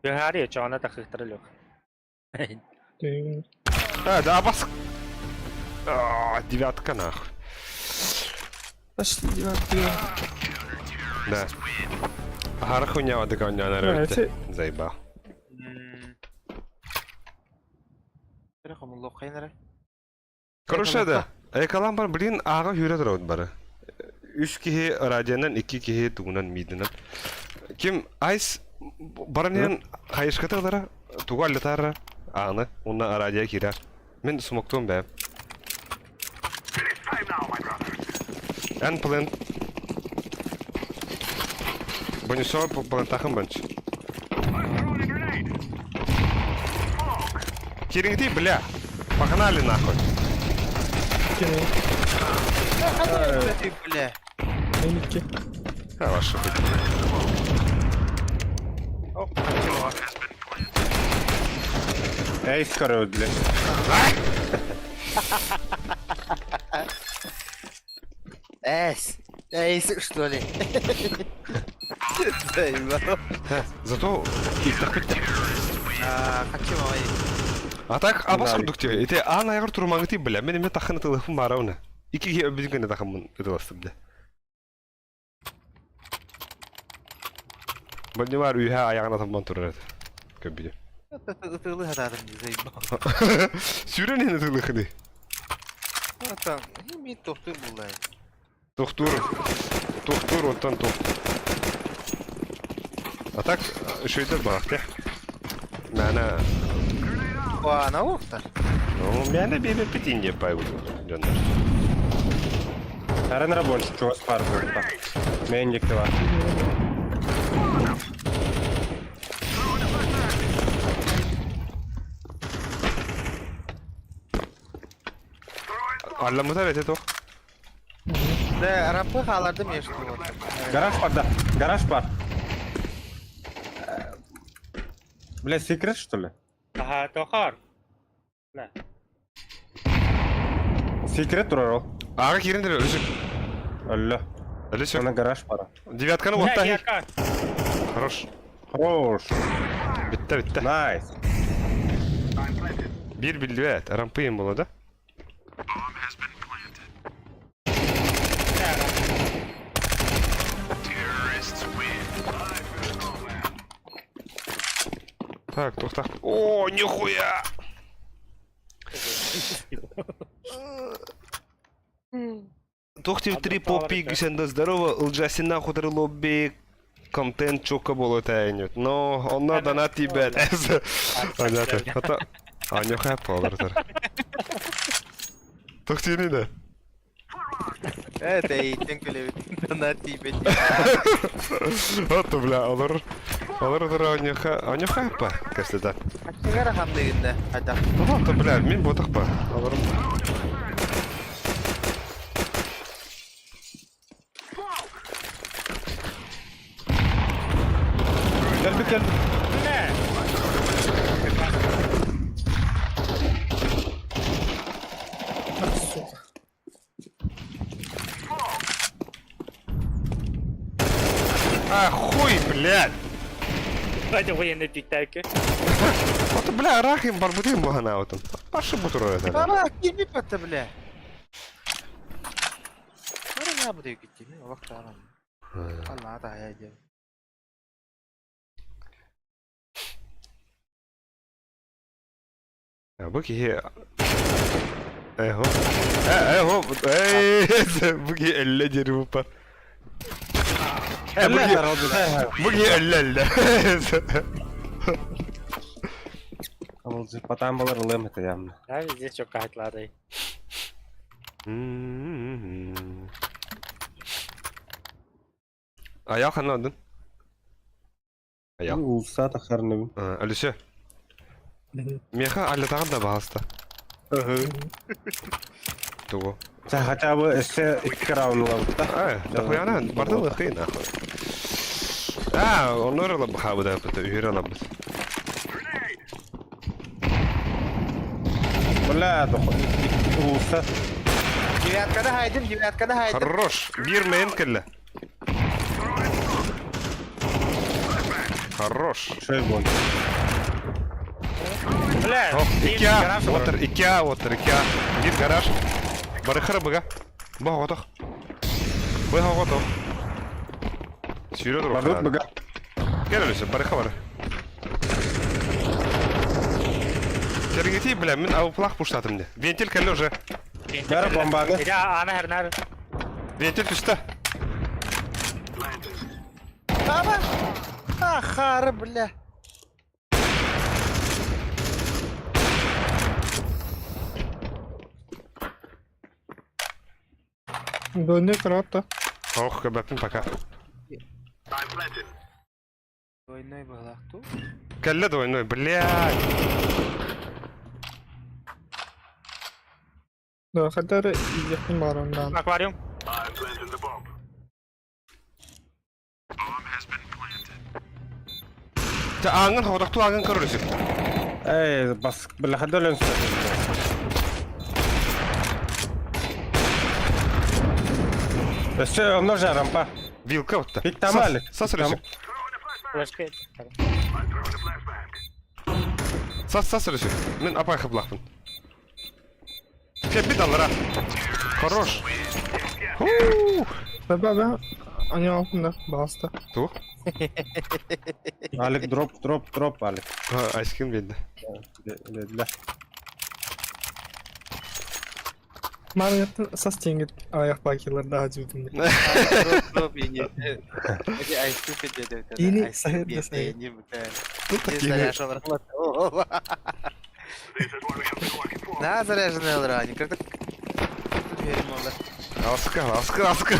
Бихари чоона тахыктыр лөк. Дүйүн. А, да, бас. А, девятка нахуй. Почти девятый. Да. Ара хуйня вот такая хуйня Да, на эти- Заебал. Короче, да. Экалан бар, блин, ага хүрэ турабыт бары. Үс киһи радионан, икки киһи тугунан мидинан. Ким айс баранен хайышката ылара, тугу аллатара, аны, онна радио кирер. Мен смоктуом бэм. Эн плен. Бонисо плентахын банч. Кириңти, бля. Погнали нахуй. Кини. Бля. Меники. А, ваша хуйня. Эй, скоро, бля. Эс. Эйс, что ли? Заебал. Зато их А, хочу ой. А так абас Да. курдук тебе. Ите ан айгыр турмаңы ти бля. Мен эме тахын тылыхым барауна. Ики ке өбүдүн гене тахыммын ытыластым де. Бөлне бар үйә аяғына таман турар еді. Көбүдү. Ытылы хатадым заебал. Сүрен эне тылыхыны. Там, ми тохтур булай. Тохтур. Тохтур онтан тох. А так шөйдер барак те. Мәне Ана охтар. Ну, мәне бебе петин деп бай буду. Жандар. Аренра больше чего спар будет. Мен дикти бар. Алламыта бете тох. Да, рампы халарды между. Гараж бар, да. Гараж бар. Бля, секрет, что ли? Аха, тохор. Секрет турар ол. Ага кириндер өзүк. Алло. Әлі Ана гараж бар. Девятканы отта. Яка. Хорош. Хорош. Битте битте. Найс. Bir bildi evet. Rampayım bunu da. Так, тохта. О, нихуя! Тохтив три попик, сенда здорово, лджасина хутор лобби, контент чока болот әйнет. Но онна донат ибет. Понятно. Ата Аня хайп алыр. Тохтини да. Это и тенкеле на тебе. Ото, бля, алыр. Алыр дыр аняха, аня хайпа, кәстеда. Ачыгара хамдыгында. Ата. Ото, бля, мин ботак па. Алырым. кел. Бля! Ах, сука. А, хуй, блядь! Давайте военный пиктайки. Вот, бля, рахим барбутин буганаутын. Паша бутур это. Ана, кирби патта, бля. Бары не буду идти, мен вакыт Алла да я дем. Бу киһи Эго. Эго. Эй, бу киһи эллэ диэри буппар. Э, бу киһи бу киһи эллэ эллэ. Потам балар ылыам этэ явно. Да, везде все кайтлады. Аял ханна одын? Аял. Уулусса тахсарыныбын. Алүсө. Меха аллатаҕын да баҕаста. Тугу? Хотя бы өссө икки раунд ылабыт да. А, дохуяна, барды лыхы нахуй. А, онор ылабы да быта, үһүр ылабыт. Бля, дохуй. Уулусса. Девяткада хайдым, девяткада хайдым. Хорош, бир мейн келле. Хорош. Шөй буон. Бля, Ох, икки отыр, икки отыр, икки Бир гараж. Барыхара быга. Бу готох. Бу готох. Сүйрө тур. Бардыбыт быга. Кел өлүсө, барыха бар. Кергети, бля, мин ауплах пуштатым де. Вентиль кэллэ уже. Бәрі бомбаны. Я ана хернар. Вентиль түстэ. Аба! А, хары, бля. Двойной карата. Ох, көбөппүн пока. Двойной была ту. Кэллэ двойной, блядь. Да, хотя якын барымдан. Аквариум. Та аңын ходохту аңын көрүрүсүк. Эй, бас, бля, хадолен Өссө онно жарампа. Вилка отта. Бит тамалик. Сас үрүсүк. Флешка. Сас сас үрүсүк. Мин апай хыблахпын. Кепит аллара. Хорош. Ху. Бә бә Они алтында басты. Ту. Алик дроп, дроп, дроп, Алик. Айскин белді. Бля. Ман сас теңге аяқ бакилар да жудым. Дроп, дроп, и не. Эти ай stupid деді. Или совет да совет. Не, бля. Тут такие. На заряженный ранее. Как-то Аска, аска, аска.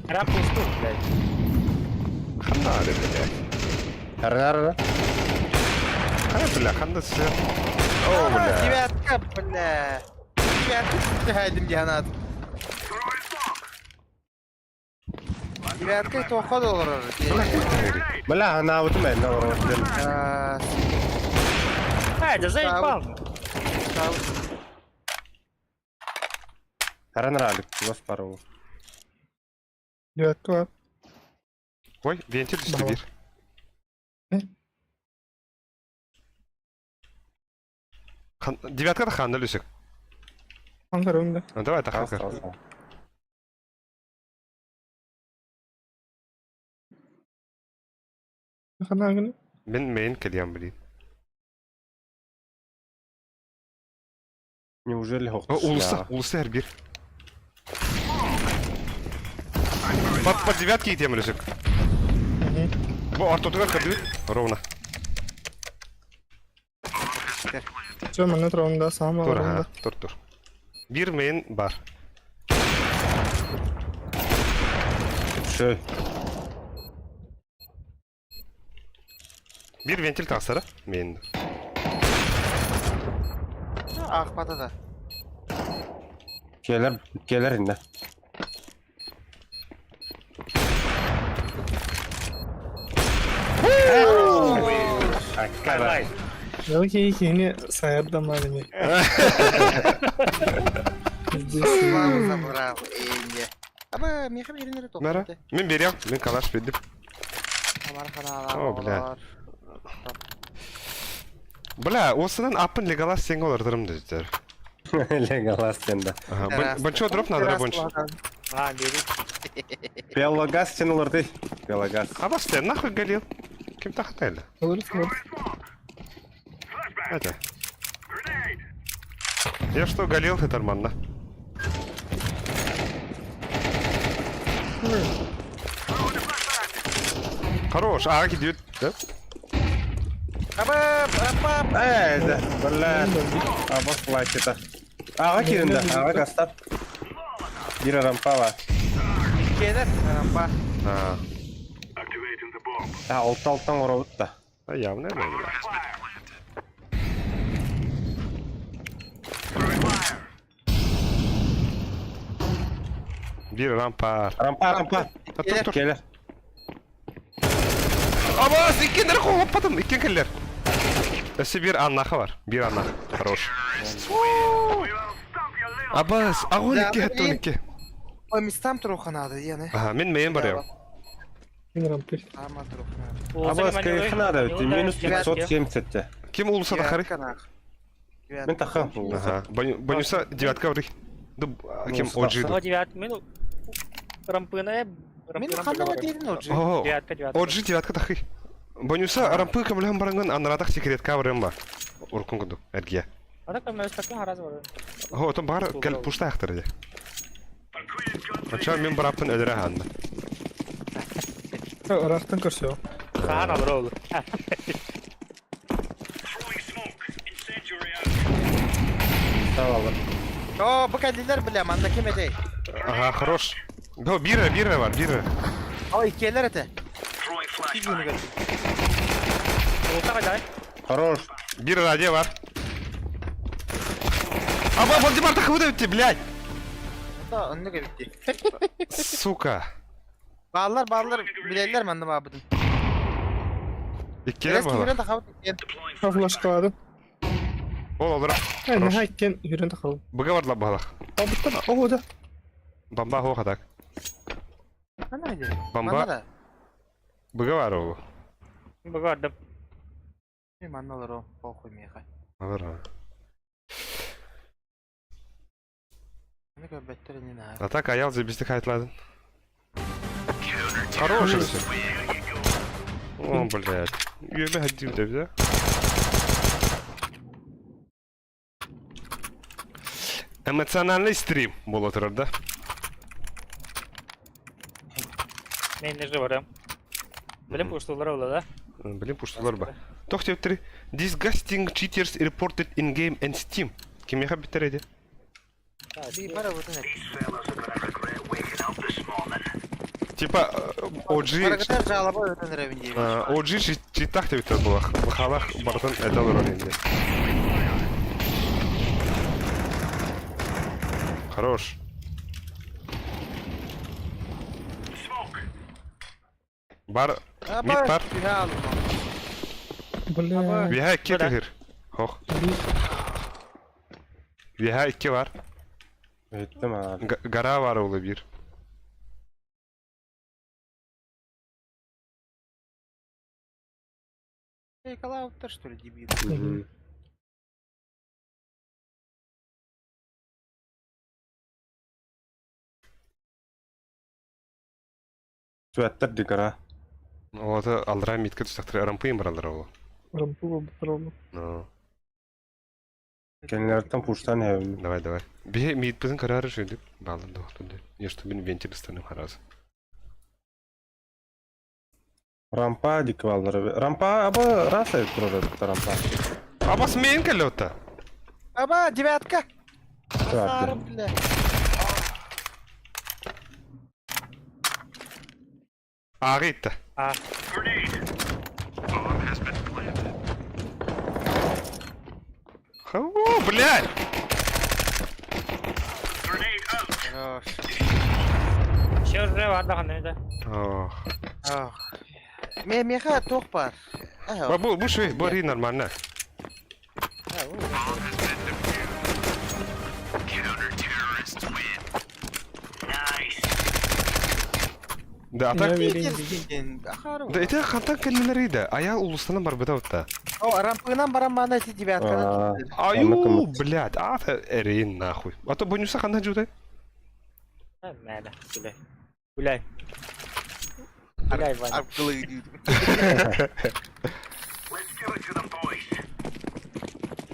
Рампу стул, блядь. Ханда блядь. Ара-ара. Хара, бля, ханда все. О, бля. Девятка, бля. Девятка, хайдым дианат. Девятка, то ходу Бля, она вот мен, на А, да заебал. Аран Алик, вас пару. Девятка бар. Ой, вентиль түсті Бала. бер. Девятка да ханда люсик. Аңғар өңді. Давай, тахан көр. Хана гыны. Мен мейн келем, блин. Неужели О, улуста, улуста әр бир. Под, под девятки идем, Люсик. Бу ортотугар көрдүбүт. Ровно. Все, мана турамда, сама Тур, барымда. ага, тур, тур. Бир мейн бар. Шөй. Бир вентиль тақсары. Мейн. Ах, патада. Келер, келер инде. Skylight. Ол киһи киһини сайардамаар ини. Славу забрал. Энди. Аба, миэхэ биэрин эрэ Нара. тохтуйда. Мин берем, мин калаш бердим. Амар ханаалаах О, бля. оҕолор. Бля, осынан аппын легалас сенге олардырым дедер. Леголас сенде. Ага, бончо дроп надо, бонч. А, бери. Пелагас сен оларды. Пелагас. А вас ты нахуй галил? Ким тахтайла? Olur olur. Это. Я что, галил ты нормально? Хорош, а идет, да? Аба, аба, Э, да, бля. Аба плачет. Ага киринде, ага кастап. Бир рампала. келер, рампа. А, А, алты алтан оробут да. а явно, бля. Бир рампа. Рампа, рампа. А, тур, тур. Келер. Абас, иккеннер қолаппадым, иккен келлер. Өсі бір аннахы бар, бір аннах. Хорош. Абас, агон Да, икки, хатты он икки. По местам труханады, яны. Ага, мен мейін бар я. Мин рампы. Ама труханады. Аба, скайхнада, минус 570 те. Ким улуса тахары? Мен таха. Ага, Бонюса девятка вры. Дуб, ким Улуса оджи. О, девят, мин рампына, Мен ханама дедин оджи. О, Девятка, девятка. оджи девятка тахы. Бонюса рампы камлям баранган анаратах секретка врым ба. Уркун куду, эргия. А так там такой раз бар. О, там бар кел пушта ахтыр Ача мен бараптын өдөрө ханна. Ырахтан көрсө. Саан алыр ол. Tamam. О, бу кәлилер бля, манда кем этэй? Ага, хорош. Бо бира, бира бар, бира. Ой, келер эте. Улуса кайда? Хорош. Бира ради бар. Аба, Вальдемар тахы өтті, блядь. Да, онны кебитти. Сука. Баллар, баллар, билелер манда бабыдын. Иккелер Келес бала. кимрен тахабыт кен. Флашкалады. Ол олар. Ай, Хорош. наха иккен үрен тахабы. Быга барлап балах. Абыттан о да. Бомба хоха так. Ана иди. Бомба. Манна да. Быга бар ол. Багардым. Мен манналар о, похуй меха. Алар. Аны көбөттөр не на. А так аял зебісті қайтладың. Хорош все. О, блядь. Юбе хаддим деп, да? Эмоциональный стрим бол отырар, да? Мен не барам. Билем пуштулар ола да. Блин, пуштулар ба. Тох тептери. Disgusting cheaters reported in game and Steam. Кимеха биттер эди? Би бара бутын. Типа, OG... Барагатар жалаба өтөн ревин дейби. OG читах деп өтөр булах. Халах бартын эдал ролинде. Хорош. Бар, мид бар. Бля. Виха икки Да. тыгыр. Хох. Виха икки бар. Өттüm abi. Гара бар олы бир. Калауттар, что ли, дебил? Сүәттер дигара. Олаты алдыра митке түстәктір рампыйын бар алдыра олы. Рампы болду. Ну, Кенлерден пуштан хевим. давай, давай. Бе мит біздің карары жөйдік. Балын да оқтынды. Не что мен вентиль станым хараз. Рампа дик баллары. Рампа аба раса турар рампа. Абас мен келі отта. Аба, девятка! Девятка. Сары, бля. Ағы итті. А. О, блядь! Хорош. Еще уже бар да кандай да. Ох. Ох. Ме меха тох бар. Бу бу швей, бу арый нормально. Да, а так... Да ити хантан кэллилэрий да? Аял улустанан барбыта бутта. О, рампынан баран маана ити девятканан. Аю, блядь, а эрин нахуй. А то бонуса ханна жудай? Мэнэ, гуляй. Гуляй. Гуляй, Ваня. Аркылы дии.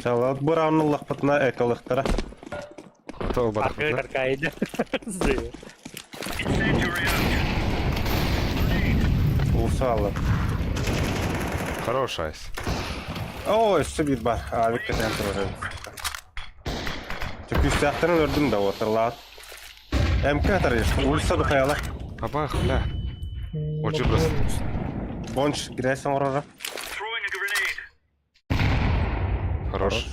Салат бурауннуллахпытына эколыктара. Аркы каркайда. Улса Хорош айс. О, өссө биир бар. Авик кэтэн турар. Күүстээхтэрин өрдүм да отырлаат. МК тарыш. Улса бухаяла. Абах, бля. Очень просто. Бонч грязь оҥороро. Хорош.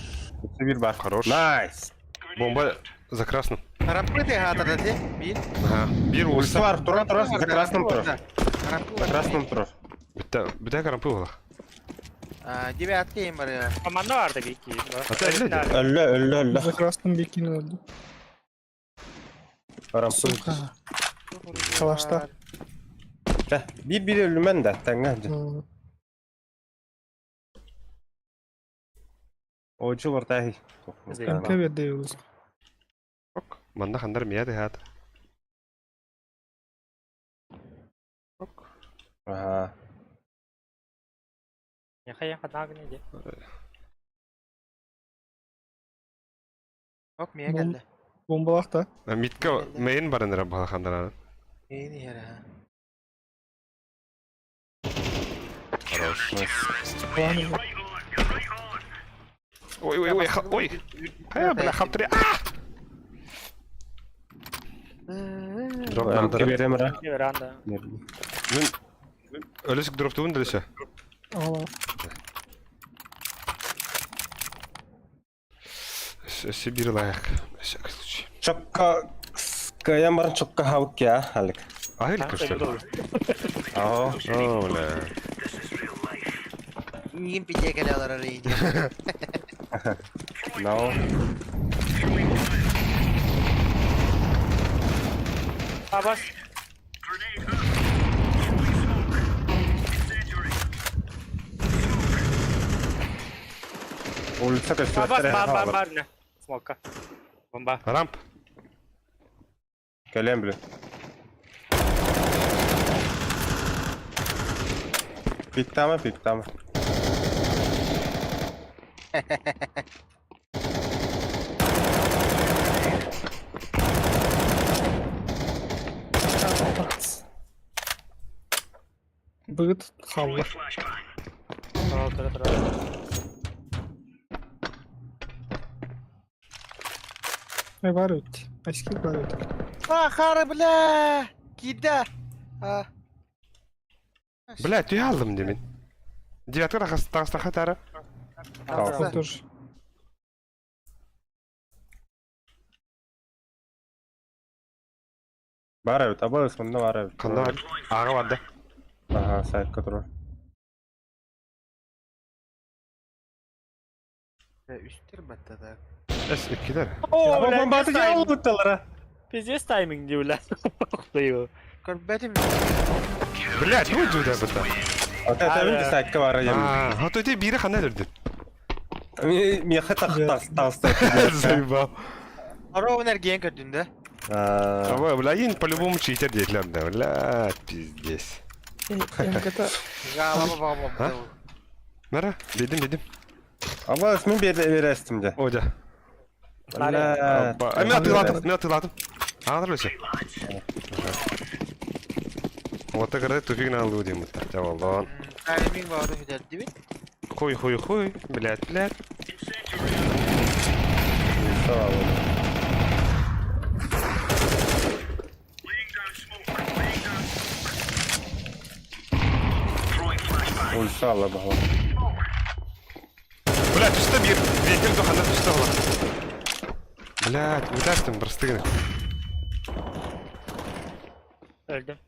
Өссө биир бар. Хорош. Найс. Бомба за красным. Рампы ты ти? Биир. Ага. Биир Улса улса. бар. Тура тура. За красным турар. Рампы За красным турар. Бүтэ, бүтэ карампы буолах. Девятка им бар. Команда барды бики. Өллө, өллө, өллө. За красным бикини өлдү. Рампы. Сука. Калашта. Биир биир өлүмэн да тэҥҥэ. Очу бартаhi. МК берди улус. Ок. Манна хандар мия хат. Ок. Ага. Ок, мия келди. Бомбалах да. Митка мейн барынара бала хандар. Мейн иһэр ha. Хорош. Ой, ой, ой, ой. А, бля, хаптри. А! Дроп надо. Беремера. Мен өлөсүк дроптубун делесе. Ала. Сибирь лайк. На всякий случай. Чокка каян баран чокка хавык я, Алик. Ахылька, что ли? Ага. О, бля. Мигин пите келе алар арый. No. Абас. Улица Абас бар бар көстүбэттэр. бар не. Смока. Бомба. Рамп. Кэлэн биле. Пиктама, пиктама. Быгыт халла. Тора тора. Не бар өтти. Айски бар өтти. А, хары, бля! Кида! А. Бля, түйе алдым демен. Девятка тағыстақа тары. Он тоже. Бар эбит, абы сонно бар эбит. Қанда бар? Аға барды. Ага, сайтка турар. Үстер батта да. Эс, иккилер. О, бля, Бомбаты жабылытталара. Пиздец тайминг не, бля. Охтаю. Көрбәтим. Бля, туй жуда бата. Ата табын сайтка бар ем. А, а то те бири қандай дүрді? Меха тақ тақ тағыста. Заебал. Ровно эрген көрдүн да. Ой, бля, ең по-любому читер дейтілер да. Бля, пиздец. МК-та Галаба баба. А? Нара, дедим, дедим. Аба, мен берестим де. Одя. Бля. Мен атыладым, мен атыладым. Ағадыр өсе. Вот так тупик на луде мы так жабалон. Тайминг бауда хүдәр дибит. Хуй, хуй, хуй. Блядь, блядь. Ульса алла баха. Блядь, түсті бир. Ветер дохана түсті ола. Блядь, удастым простыгны. Öldüm.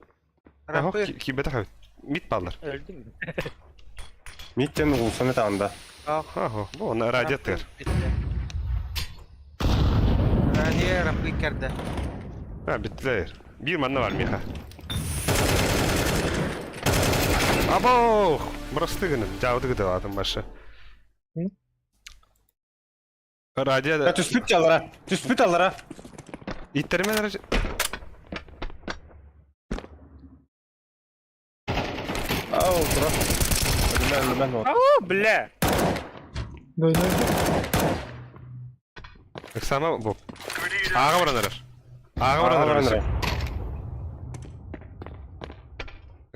Ага, Рампы. кибета хабит. Мит баллар. Öldüm. Миттен уулсаны таанда. Аха, бу оны радиатор. Радио рампы керде. Ha, bittiler. Bir manna var Миха. Або! Бырасты гыным, жауды гыдалатым башы. Радио Да түспүт жалара. Түспүт алара. Иттермен радио. Ау, тура. Өлүмэн, өлүмэн вот. Ау, бля! Дойду. Сама бу. Ага баран Ага баран эрэр.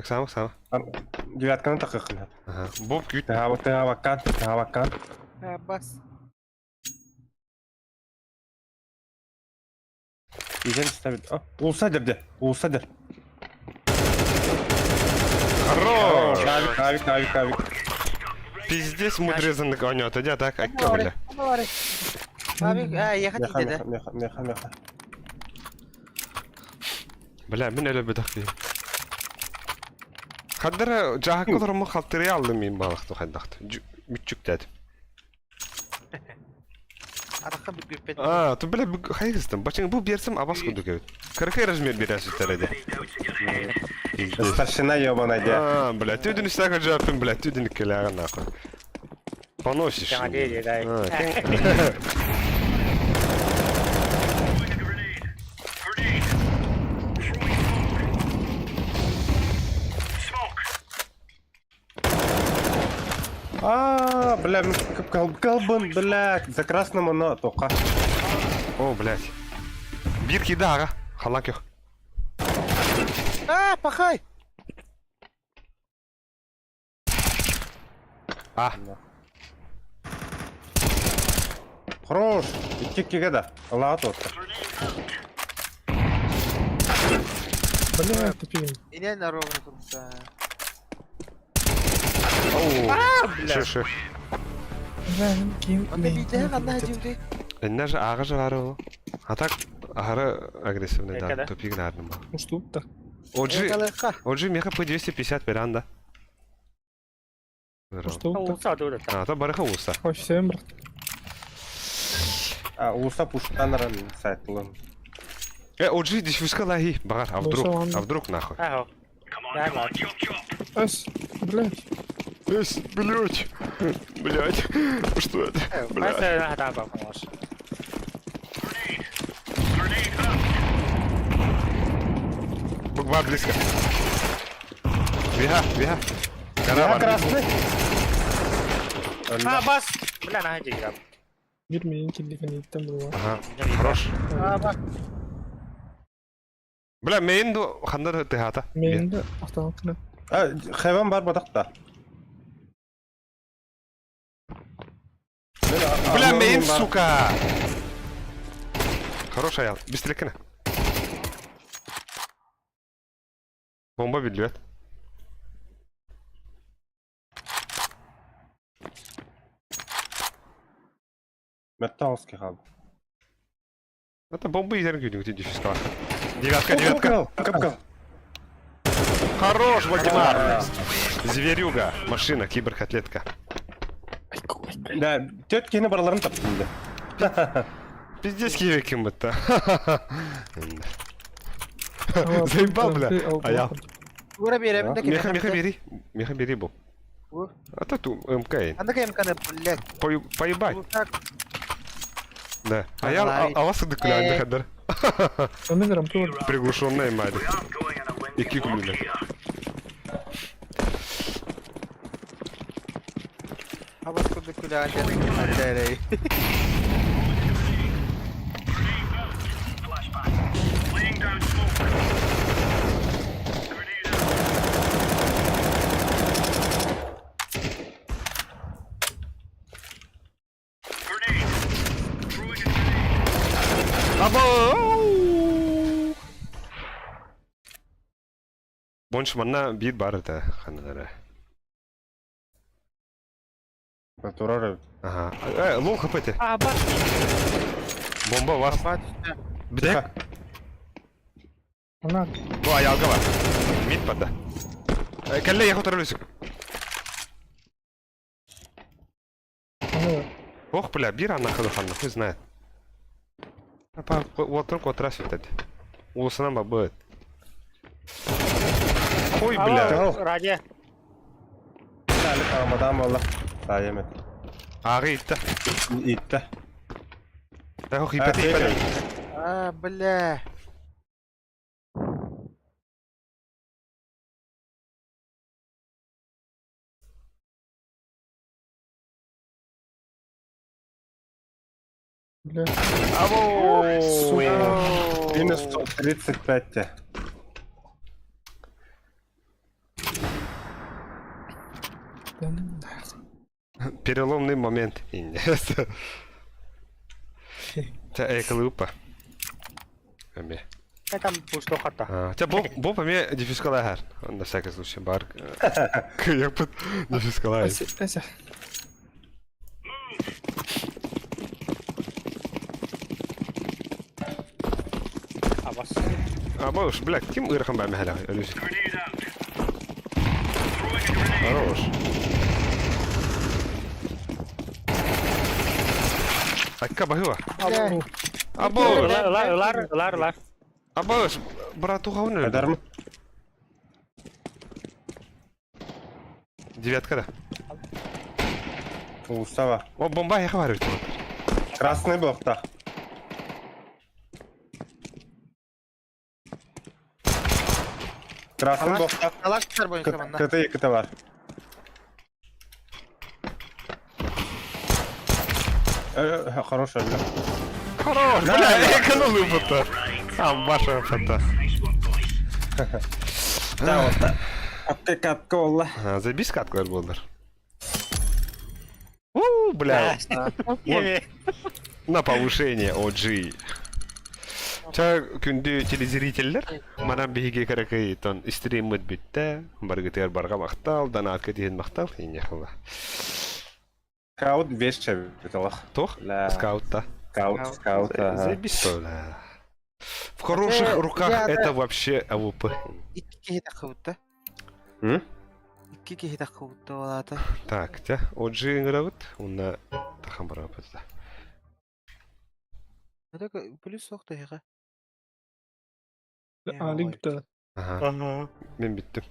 Сама, сама. Девятканы такыхын. Ага. Боб күйт. Тыһаабак, тыһаабаккан, тыһаабаккан. Бас. Изен ставит. Улса дерде. Улса дер. Хорош! Авик, авик, авик, авик. Пиздец мудрезанный конёт, а так, акка, бля. Авик, а, ехать Меха, иде. меха, меха, меха, меха. Бля, мин эле бедах дии. Хаддара жаһакка олороммун халтырыйа алдым мин балахту хайдахт. Мүччүктээт. Араха бүкпет. А, ту бля хайгыстым. Бачың бу берсем абас курдук эбит. Кыркай размер бересүттер эди. Старшина ебаная дя. А, бля, түдүн истәгә жапын, бля, түдүн келәгән нахуй. Поносишь. Жаңа дейді, да. А, кең- А, бля, колбын, бля, за красным оно тока. О, блядь. Бир кида ага. Халак yok. А, пахай. А, Хорош. Икки да. Аллаха тотта. Бля, тупим. Ине на ровно турса. оу. Шы, шы. Бля, ким. Анда биде кандай дивди. Энне же ага же бар ол. А так ары агрессивный да, Эке да. тупик нарным. Уступ-то. Оджи, оджи меха П250 веранда. Уступ-то. Улса дура. А, то барыха уса. Ой, всем, брат. А, улса пуштанран сайтлын. Э, оджи диффузка лахи. Багар, а вдруг, ладно. а вдруг нахуй. Ахо. Да, ладно. Ас, блядь. Эс, блядь. Блядь. Что это? Блядь. Кайсы хата бак маш. Буква близко. Виха, виха. Гора Я бар. красный. А, бас. Бля, на хати Бир мин киллигин иттем була. Ага, хорош. А, бак. Бля, мейн ду хандар тыхата. Мен де автоматына. А, хайван бар бодақта. Бля, мейн, сука! Хорош аял. Быстрее Бомба биллиот. Металлский хаб. Это бомба изерин күнү күтү диффузка. Девятка, девятка. Капкал. Хорош, Вальдемар! Зверюга, машина, киберкотлетка. Да, теткini бараларын таптым да. Пиздец киеве ким бітті. Заебал, бля. Аял. Ура беремин да Меха, меха бери. Меха бери бу. А то ту МК. Анда МКны, блядь. Поебать. Так, Да. А я а вас күләнде хәдер. Мен рампы Приглушенная мать. Ики күлүләр. Абас курдук күләгән. Або! Бонш манна бир бар это ханнары. Турар. Ага. Э, лол хп те. А, бас. Бомба вас. Бдек. Ана. Бу аялга бар. Мид бада. Кәлле яху тарылысык. Ох, бля, бир анна ханна, хуй знает. Апа, уоттан куотара сүттэт. Уулусанан бабыт. Ой, бля. Радио. Рамадан буолла. Таайым эт. Ааҕы иттэ. Иттэ. Ох, иппэт, иппэт. А, бля. Бля. Сука. Минус 135 те. Переломный момент. Чэ, эколупа. Эме. Там пусто хата. Чэ, бу бу эме диффускалаһар. На всякий случай бар. Кыйыппыт диффускалаһар. Эся. Абас. Абаш, бля, ким ыарахан баа мэһэлэх өлүс. Хорош. Акка баһыва. Абаш. Ылар, ылар, ылар, ылар. Абаш, братуха он Айдармы? Девятка да. Устава. О, бомба яха бар бит. Красный блоктах. Красный блоктах. Алаш бойынша манна. КТ КТ бар. Хорошая, бля. Хорош, бля, экономил будто. А, ваша фото. Да, вот так. Катка олла. Забись каткалар болдыр. У, бля. На повышение, OG. Ча күндү телезрительлер, манан биһиги каракай тон стриммыт бүттэ, баргытыгар барга махтал, донатка диэн махтал, инне хылла. Скаут вещи биталах. Тох? Скаут-то. Скаут, скаут, ага. Заебись, бля. В хороших руках это вообще АВП. Икки киһи таххыбытта. М? Икки киһи таххыбытта олаата. Так, тя, OG ыҥырабыт, уонна тахан барабыт. Это плюс суох тыһыга. Алик бүтэ. Ага, мен бүттүм.